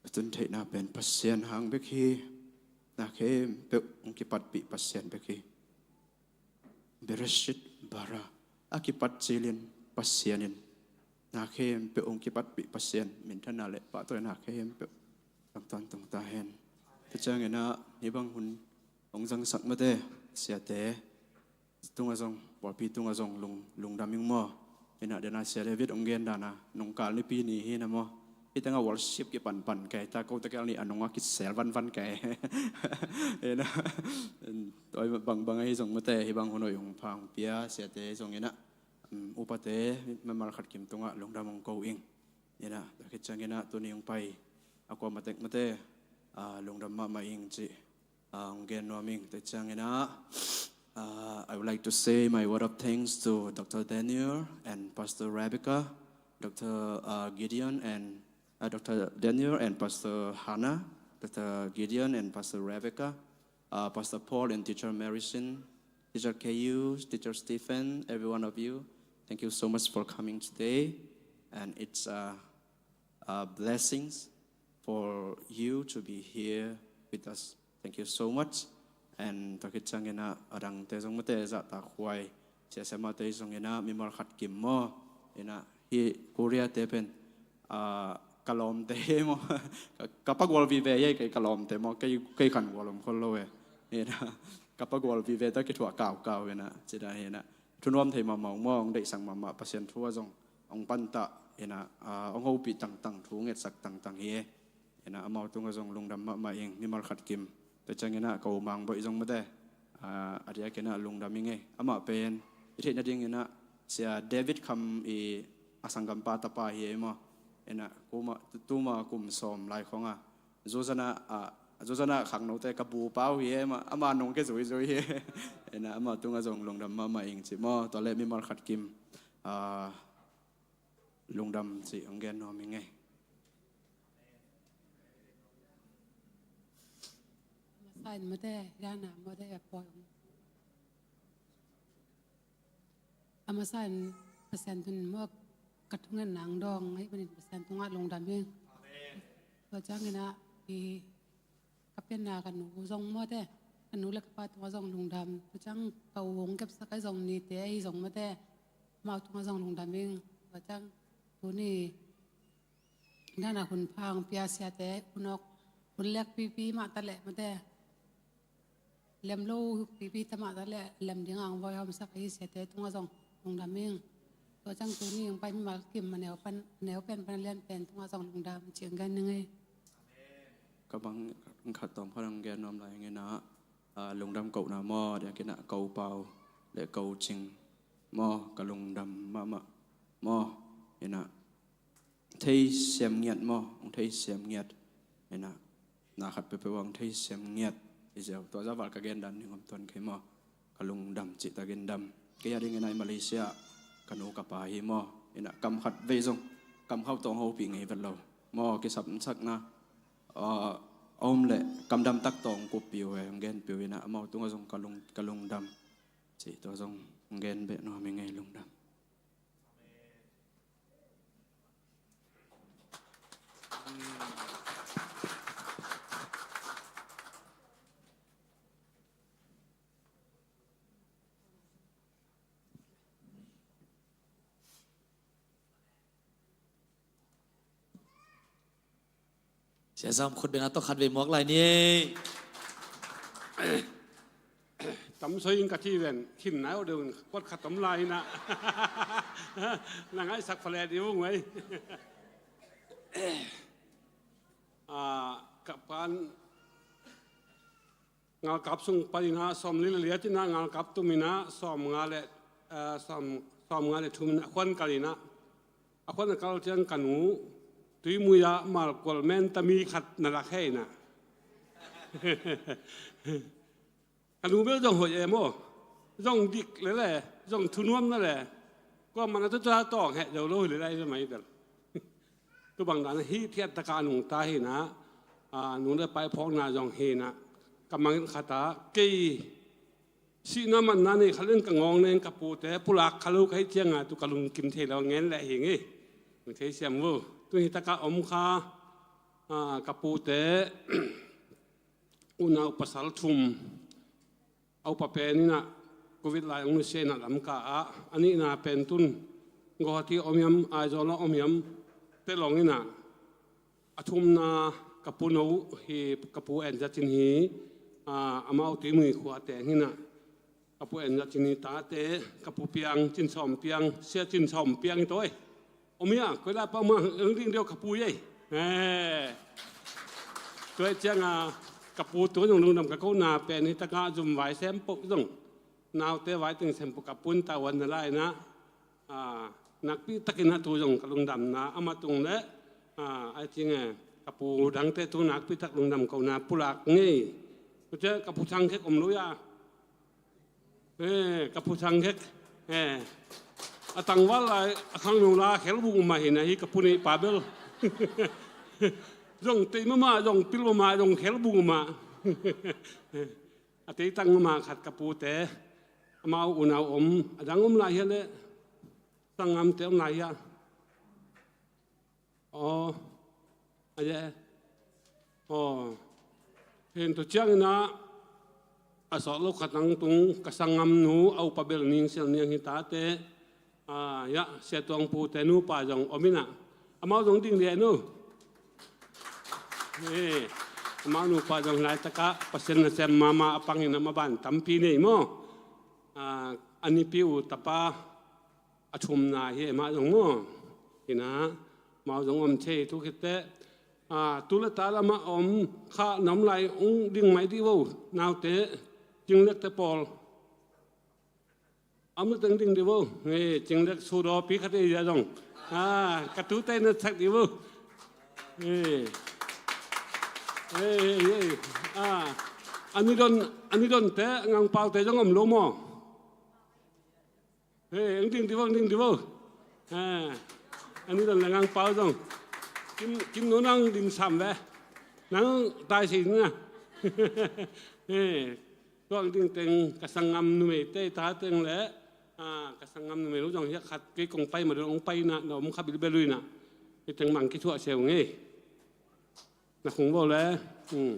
a tun theihna pen Pasian hang bek hi. Na khempeuh hong kipatpih Pasian bek hi. Bereshit bara, a kipat cilin Pasian in na khempeuh hong kipatpih Pasian, minthanna le pahtawina khempeuh tangtawn tungta hen. Tua ciangin ah hih bang hun hong zangsak mate, siate tungah zong, pawlpi tungah zong lung, lungdam ing maw. Inah dena Sia David hong gen dana, nungkal nipi ni hi na maw. Hih tengah worship kipanpan kei ta, ko takel nih a nungah kisel vanvan kei. Inah bangbang ahi zong mate, hih bang hun hoih hong pha hong pia siate zong inah, um, upate mimal khat kim tungah lungdam hong ko ing. Inah tua khit ciang inah tuni hong pai a kua matek mate, ah, lungdam mahmah ing cih, ah, hong gen nuam ing. Tua ciang inah, ah, I would like to say my word of thanks to Doctor Daniel and Pastor Rebecca, Doctor, uh, Gideon and, uh, Doctor Daniel and Pastor Hannah, Doctor Gideon and Pastor Rebecca, uh, Pastor Paul and Teacher Marichin, Teacher K U, Teacher Stephen, every one of you. Thank you so much for coming today. And it's, uh, uh, blessings for you to be here with us. Thank you so much. And tua khit ciang inah a dangte zong mate, zahtakhuai siasemate zong inah mimal khat kim maw. Inah hih Korea te pen, ah, ka lawmte hi maw. Ka, ka pagual vive hi kei ka lawmte maw. Kei, kei khan gual om khol lo e. Inah ka pagual vive ta kithuah kaukau inah. Cida hi inah. Thunuam thei mahmah ung maw, hong deihsak mahmah, Pasian thu ah zong hong pantah inah, ah, hong hopih tangtang, thu ngetsak tangtang hi e. Inah amau tungah zong lungdam mahmah ing, mimal khat kim. Tua ciang inah ka u Mang Boih zong mate, ah, a diak inah lungdam ing e. Amah pen i theih nading inah Sia David Kham i a sanggampa tapa hi ei maw. Ina kuma tuma kum sawm lai khonga zuzana a zuzana khangnote ka bu pau hi ei maw, ama nong ke zuizui hi. Ina ama tunga zong lungdam mahmah ing ci maw. Tua le mimal khat kim a lungdam ci ang gen nuam ing ei. Sign mate gana mate a poi. A masa in Pasian tungah ka thungen nang dawng ahih manin Pasian tungah lungdam ing. Tua ciangin ah i ka pianna ka nu zong mawte, ka nu le ka pa tungah zong lungdam. Tua ciang ka u hong kepsak ahi zong nite ahi zong mawte, amau tungah zong lungdam ing. Tua ciang tuni dana hun phang pia siate unok hun lek pipi mah taleh mawte, lem lo pipi tamah ta le lem ding ang voi hom sak i siate tungah zong lungdam ing. Tua ciang tuni ang pai mimal kim a neu pan neu pen pan lian pen tungah zong lungdam ciang gan ning ei. Ka bang khat tawm khat ang gen nuam lai ngena lungdam kohna maw, dia kina ko pau le ko cing maw, ka lungdam mahmah maw. Ina thei siam ngiat maw, hong thei siam ngiat. Ina na khat peuhpeuh hong thei siam ngiat. I ziau tua zaval ka gen dan ning om tuan kei maw. Ka lungdam cihtakin dam kei a dingin ai Malaysia ka nu ka pa hi maw. Ina kam khat vei zong kam khauh tawng hopih ngei vet lo maw. Kisapsakna a om le kam damtak tawng kup piu e, hong gen piu ina amau tungah zong ka lung ka lungdam cih tua zong hong gen beh nuam ing ei. Lungdam. Sia Sam khut beng a tawh khat vei muak lai ni ei. Tam soi in ka ci ven khin nai aw deuh in kuat khat om lai ina. Na ngaisak phalet i ung ei. A, ka pan ngalkap sung paninah sawm li le liatinah ngalkap tuminah sawm nga le, eh, sawm, sawm nga le thuminah a khuan kalinah a khuan a kal ciang ka nu tuimui ah malkual men tami khat na lak heinah. Ka nu bel zong hoih em aw. Zong dik lele, zong thunuam na le. Kuamah na tuta tawng heh zo lo hi lele, i mai bel. Tubang dan hi thiat taka nungta hinah, a, nung le pai phawkna zong hinah. Ka mangin khata kei sihna manna nei khalin ka ngawng nen ka pute pulak kha lo ka hih cianga tu ka lungkim thei lo ngen leh hi ngei. Nung thei siam vo. Tu hitaka om kha, a, ka pute unau pasal thum. A upa pen inah Covid lai ong nusia inah Lamka ah a nihna pen tun Guwahati om hiam, Aizawl ah om hiam, telong inah a thumna ka pu no hi, ka pu En Za Cin hi, a, amau Tuimui khua teng hinah ka pu En Za Cin hi tate, ka pu Piang, Cin Sawm Piang, Sia Cin Sawm Piang hi tawi. Om hia, koi lai pah mah ang ding deuh ka pu ei. Tua cianga ka pu tu zong lungdam ka kona pen hi taka zum vai sem poh zong naute vai ting sem poh ka pun ta wan na lai na. Nakpi takin a tu zong ka lungdamna ama tung le ai cing e ka pu dangte tu nakpi tak lungdam kona pulak ngei. Tua ciang ka pu Thang Khek om lo ia. Ka pu Thang Khek a tangval lai a khangno la khel bung mah hi na hi ka pu neih pa bel. Zong tei mama zong pil mama zong khel bung mah. A tei tang mama khat ka pute amau unau om a dang om lai hia le sanggam te om lai hia. Aw, a ye. Aw, hin tu ciangin ah a sawh lo khat ang tung ka sanggamnu a upa bel ning sial niang hi tate. A, ya, Sia Tuang pute nupa zong om inah amau zong ding liah nu. Amau nupa zong laitakah Pasian nasem mama a pangin a maban tampi nei maw. A nipi uh tapa a thumna hi e mah zong maw. Hinah mau zong om thei thu khitte. Tu le ta lamah om kha na om lai ung ding mai dih vo. Naute, cinglekte pawl. Amau teng ding di vo. Hei, cing lek su daw pi khat ei zia zong. Ah, ka tute na sak di vo. Hei. Hei, hei, hei. Ah, a ni don, a ni don te, a ngangpau te zong om lo maw? Hei, ang ding di vo, ang ding di vo. Ah, a ni don le ngangpau zong. Kim, kim no nang dim sam ve. Nang tai si na. Hei. Tua ang ding teng ka sanggam numeite ta teng le, ah, ka sanggam numei lo zong hiah khat kei kong pai ma dong ong pai na, na om kha bilbel ui na. Hih teng mang kithuah seu ngei. Na khung vo le, hmm.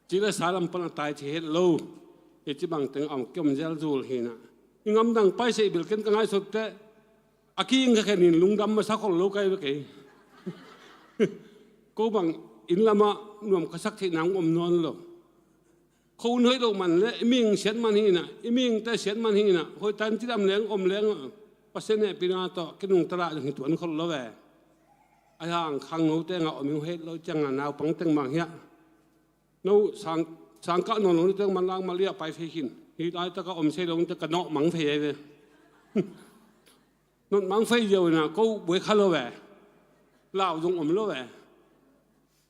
Ci le sa lam pan a tai ci het lo. Hih ci bang teng a ong kiom zel zul hi na. I ngam dang pai sei bil ken ka ngaihsut te. A ki ing kha khen in lungdam masa khol lo kai ve kei. Ko bang inn lamah nuam ka sak theih nang om nawn lo. Kho un hoih loh man le i ming siat man hi na, i ming te siat man hi na, hoih tan cidam leng om leng, Pasian hehpihna tawh kinungta lah zong hi tuan khol lo ve. A hang khangno te ngah om hi het lo ciang a naupang teng mang hiah. No sang, sangkah nawn lo ni teng man lang maliah pai fei khin. Hi laitak a om sei lo ni te ka nawh mang fei ai ve. Nawh mang fei ziau ina ko buai kha lo ve. Lau zong om lo ve.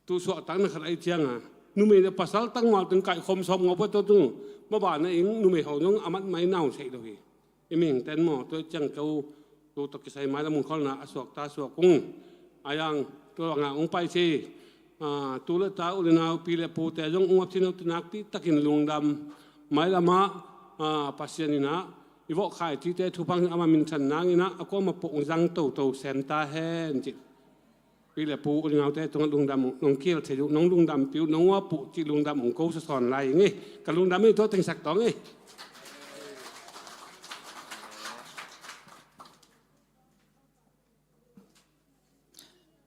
Tu suahtakna khat ai cianga numei le pasal tangmal teng kaihkhawm sawm ngawh pua tawh tu. Mabana ing numei hau zong a mat mai nau theih lo hi. I mihing ten maw tua ciang ko tu tawh kisai mai lam hong kholna a suak ta suak ung. A yang tu langa hong pai si. Ah, tu le ta u le nau pi le pu te zong ung ap thin ho tu nakpi takin lungdam mai lamah, ah, Pasian inah i vawh khai cite thupha ama minthan nang inah a kuama pawh hong zang toto sem ta hen cih. Pi le pu u le naute tungah lungdam uh, nong kiel thei uh, nong lungdampi uh, nong uap uh cih lungdam uh ko sasawn lai ing ei. Ka lungdam ei, tua tengsak tawng ei.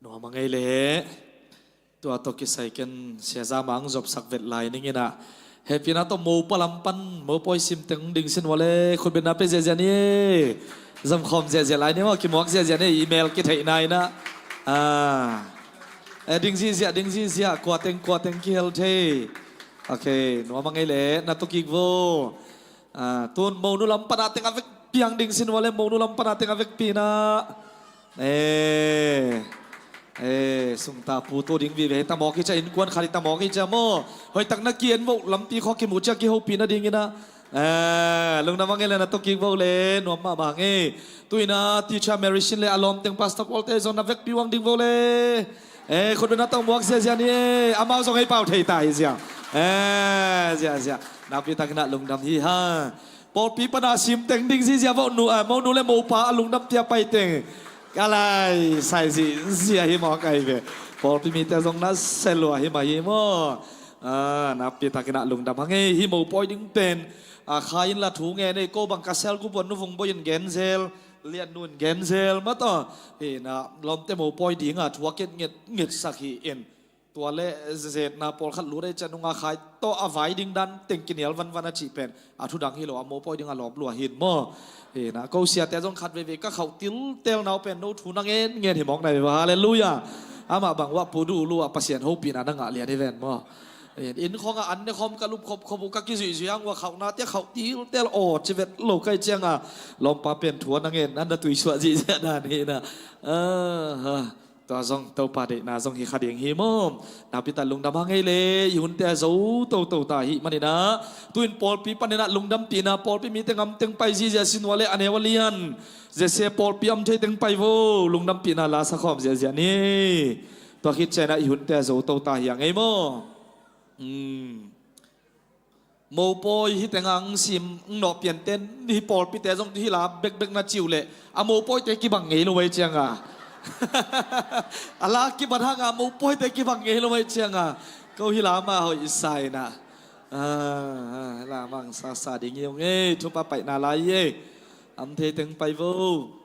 Nuam a ngei leh tua tawh kisai ken siaza mang zopsak vet lai ning inah. Hehpihna tawh mopa lam pan mopawi sim teng ding sin vua le khutbetna pe ziazia ni. Zomkhawm ziazia lai ni maw, kimuak ziazia ni, email kitheihna inah. Ah. Eh, ding zizia, ding zizia, kua teng, kua teng kihel thei. Ok, nuam a ngei leh na tawh kik vo. Ah, tun monu lam pana teng a vekpi ang ding sin vua le monu lam pana teng a vekpi na. Eh, eh, sungta pu tu ding vive hi tamawk hi cia, innkuan khat hi tamawk hi cia maw. Hoihtak na ki-en voh lampi khawng kimu cia kihopih nadingin ah. Eh, lungdam a ngei le na tawh kik voh le nuam mahmah ngei. Tu-in ah Teacher Mary Sin le a lawmteng Pastor Paul te zong na vekpi uh ang ding voh le. Eh, khutbetna tawh muak ziazia ni eh. Amau zong hei pau thei ta hi zia. Eh, ziazia. Nakpi takin ah lungdam hi hang. Pawlpi pana sim teng ding zizia voh nu, ah, monu le mopa a lungdam pia pai teng. Ka lai sai zizia hi mawk ai ve. Pawlpi mite zong na se lua hi mah hi maw. Ah, nakpi takin ah lungdam hang ei, hi mopawi ding pen. Ah, khai in la thu ngen ei, ko bang ka sel ku buan nu vung boi in gen zel, lian nu in gen zel mah tawh. Hi na lawmte mopawi ding ah thu a ket nget nget sak hi in. Tua le zetna pawlkhat lut ei cia nunga khai tawh a vai ding dan teng kinial vanvan a cih pen a thudang hi lo, a mopawi ding a lawp lua hin maw. Hi na ko siate zong khat veivei ka khauh tiltel nau pen no thu na ngen ngen hi mawk na hi va. Halleluiah. Amah bang uah pu duh lua Pasian hopihna na ngah lian hi ven maw. Inn khawngah an ne khawm ka lup khopkhop uh ka kizuihzuih ang uah khauhna tia khauh tiltel aw ci vet lo kai cianga lawmpa pen thu a na ngen an na tuisuah zihziah dan hi na. Ah, ha. Tua zong Topa deihna zong hi kha ding hi maw. Nakpi tak lungdam hang ei le i hunte a zo toto ta hi maninah. Tu-in pawlpi paninah lungdampihna pawlpi mite ngamteng pai zizia sin ua le a neu a lian. Zesia pawlpi am thei teng pai vo lungdampihna la sakhawm ziazia ni. Tua khit cianah i hunte a zo to ta hi a ngei maw. Mopawi hi teng ang sim nawh pianten hi pawlpite zong hi la bekbek na ciu leh a mopawite kibang ngei lo ei cianga. A la kibat hanga mopawite kibang ngei lo ei cianga. Ko hi la mah hoih i sa inah. Ah, la mang sasa ding hi ung ei, thupha paihna lai ei. Am thei teng pai vo.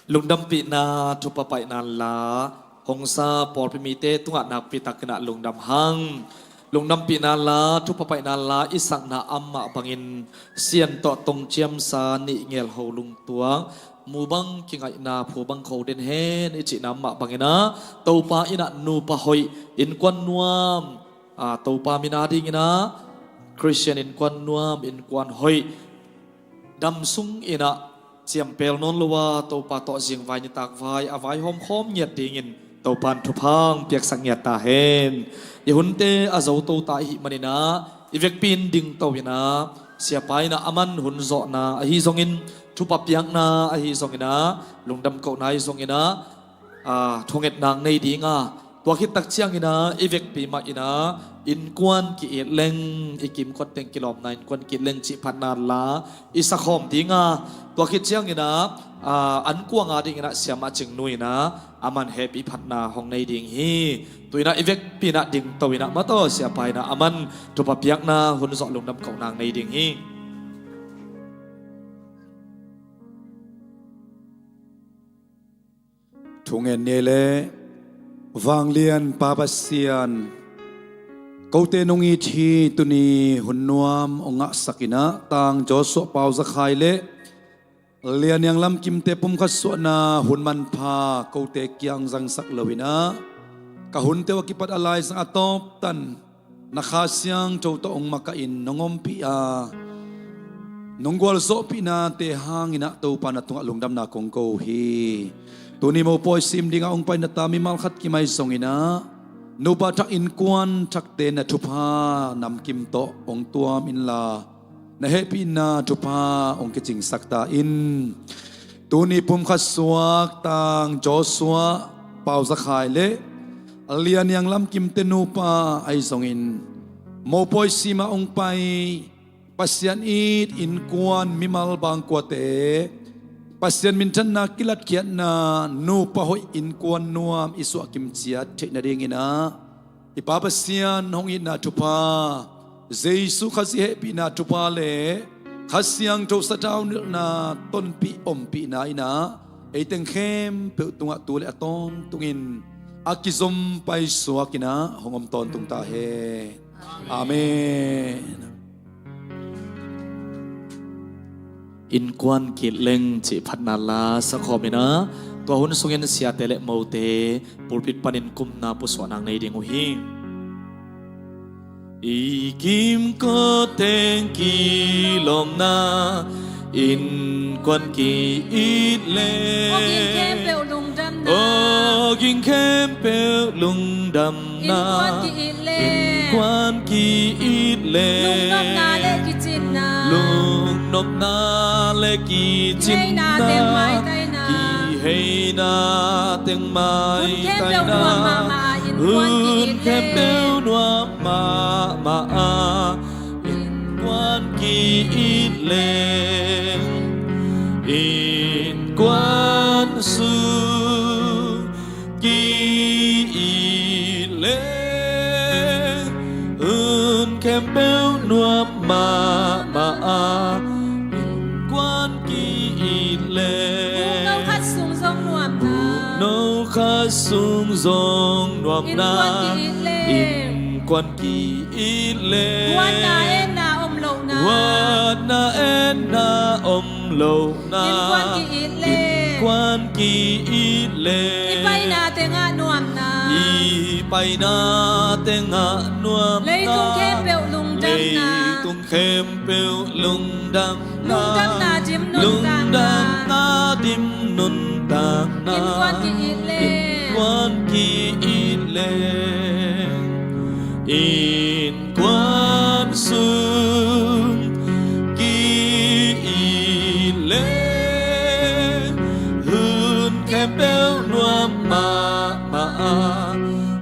Lungdampihna thupha paihna la hong sa pawlpi mite tungah nakpi takin ah lungdam hang. Lungdampihna la, thupha paihna la i sakna amah bangin Sian tawh tongciamsa nih ngel ho lungtuak, mu bang kingaihna phu bang kho den hen i cihna amah bangin ah Topa in ah nupa hoih, innkuan nuam, a, Topa min a dingin ah Khristian innkuan nuam, innkuan hoih, dam sung in ah ciampel nawn lo a, Topa tawh zingvai nitak vai a vaihawm khawm ngiat dingin Topa in thupha hong piaksak ngiat ta hen. I hunte a zo to ta i hih manin ah i vekpi in dingto in ah, siapa in ah aman hun zawhna ahi zongin, thupha piakna ahi zongin ah, lungdam kohna ahi zongin ah, a, thungetna hong nei ding a, tua khit tak ciangin ah i vekpi mah in ah innkuan ki-it leng, i kimkot teng kilawmna innkuan ki-it leng cih phatna la i sakhawm ding a, tua khit ciangin ah, a, ankuang a dingin ah Siamah Cing Nu in ah aman hehpih phatna hong nei ding hi. Tu in ah i vekpi in ah dingto in ah, mataw, siapa in ah aman thupha piakna hun zawh lungdam kohna hong nei ding hi. Thungen ni ei le. Vanglian Pa Pasian, kote nong it hi. Tuni hun nuam hong ngahsak in ah Tang Joshua Pau Za Khai le Lian Niang Lam Kimte pumkhat suahna hun manpha kote kiang zangsak lo in ah, ka hunte uh a kipat a laizang a tawptan na Kha Siangtho tawh hong makaih in hong ompih a, nong gualzawhpihnate hangin ah Topa na tungah lungdamna kong ko uh hi. Tuni mopawi sim dingah hong pai na ta mimal khat kim ahi zongin ah, nupa thak innkuan thakte na thupha namkim tawh hong tuam inla, na hehpihna thupha hong kicingsak ta in. Tuni pumkhat suak Tang Joshua Pau Za Khai le Lian Niang Lam Kimte nupa ahi zongin, mopawi simah hong pai Pasian it innkuan mimal bangkuate, Pasian minthanna kilatkhiatna nupa hoih innkuan nuam i suah kimciat theih nadingin ah, i Pa Pasian hong itna thupha, Jesu Khazih hehpihna thupha le Kha Siangtho sathau nilhna tonpih ompihna in ah, ei teng khempeuh tungah tu le a tawntungin a kizom paisuak in ah hong om tawntung ta hen. Amen. Innkuan ki-it leng cih phatna la sakhawm in ah, tua hun sungin siate le mote pulpit panin kumna pusuahna hong nei ding uh hi. I kimkot teng kilawmna innkuan ki-it leng, awging khempeuh lungdamna, awging khempeuh lungdamna, innkuan ki-it leng, innkuan ki-it leng, lungdamna le kicinna, lungnopna le kicinna, kiheina teng maitaina, kiheina teng maitaina, hun khempeuh nuam mahmah a innkuan ki-it leng, hun khempeuh nuam mahmah a innkuan ki-it leng, innkuan sung ki-it leng, hun khempeuh nuam mahmah a innkuan ki-it leng, buk no khat sung zong nuamna, buk no khat sung zong nuamna, innkuan ki-it leng, innkuan ki-it leng, huatna etna om lohna, huatna etna om lohna, innkuan ki-it leng, innkuan ki-it leng, i paina tengah nuamna, i paina tengah nuamna, leitung khempeuh lungdamna, leitung khempeuh lungdamna, lungdamna dim nuntakna, lungdamna dim nuntakna, innkuan ki-it leng, innkuan ki-it leng, innkuan sung ki-it leng, hun khempeuh nuam mahmah a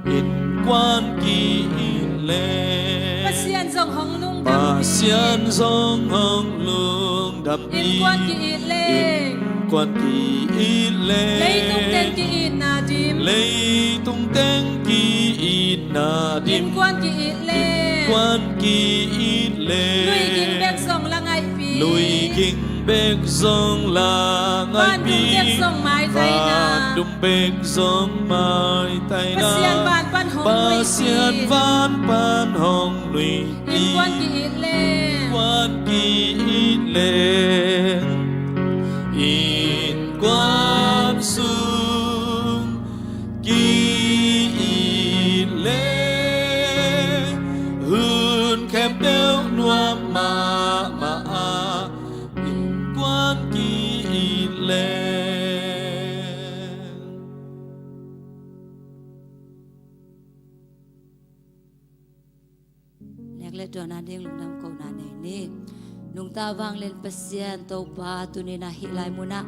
innkuan ki-it leng, Pasian zong hong lungdam, Pasian zong hong lungdam, innkuan ki-it leng, innkuan ki-it leng, leitung teng ki-itna dim, leitung teng ki-itna dim, innkuan ki-it leng, Kuan ki-it leh, lui ging bek zong la ngaihpi, lui ging bek zong la ngaihpi, vantung bek zong maitai na, vantung bek zong maitai na, Pasian van pan hong nuih, Pasian van pan hong nuih, innkuan ki-it leh, innkuan ki-it leh, innkuan sung ki-it leh, hun khempeuh nuam mahmah a, innkuan ki-it leh. Nek le dawn a ding lungdam kohna nei ni. Nungta vanglian Pasian Topa, tuni-in ah hih lai munah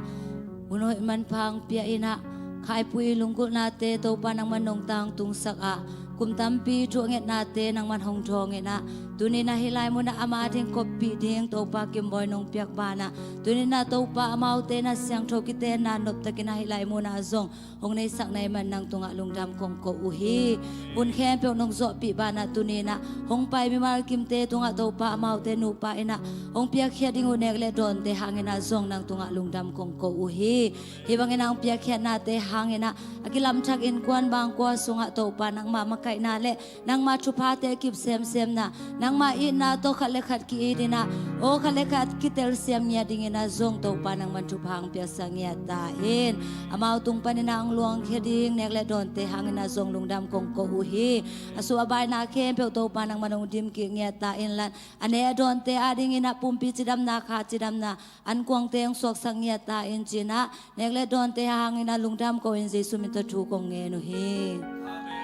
hun hoih manpha hong pia-in ah, khaipui lunggulhnate Topa nangman nong tangtungsak ah, kum tampi thu a ngetnate nangman hong thawngin ah, tuni-in ah hih lai munah ama ading koppih ding Topa kimbawi nong piak banah, tuni-in ah Topa amaute na siangtho kitenna noptakin ah hih lai munah zong hong neisak na hih man nang tungah lungdam kong ko uh hi. Hun khempeuh nong zawhpih banah tuni-in ah hong pai mimal kimte tungah Topa amaute nupa-in ah hong piakkhiat ding uh nek le dawnte hangin ah zong nang tungah lungdam kong ko uh hi. Hih bangin ah hong piakkhiatnate hangin ah a kilamthak innkuan bangkua sungah Topa nangmah makaihna le nangmah thuphate kip semsemna, nangmah itna tawh khat le khat ki-itin ah, aw khat le khat kitelsiam ngiat dingin ah zong Topa nangman thupha hong piaksak ngiat ta in. Amau tung panin ah hong luangkhia ding nek le dawnte hangin ah zong lungdam kong ko uh hi. A suah a baina khempeuh Topa nangman hong dimkik ngiat ta inla, a neh a dawnte adingin ah pumpi cidamna, kha cidamna, ankuangte hong suaksak ngiat ta in ci-in ah, nek le dawnte hangin ah lungdam ko-in Jesuh min tawh thu kong ngen uh hi. Amen.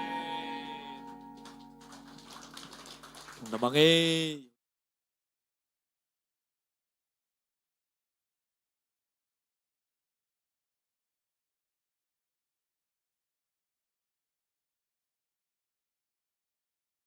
Lungdam a ngei.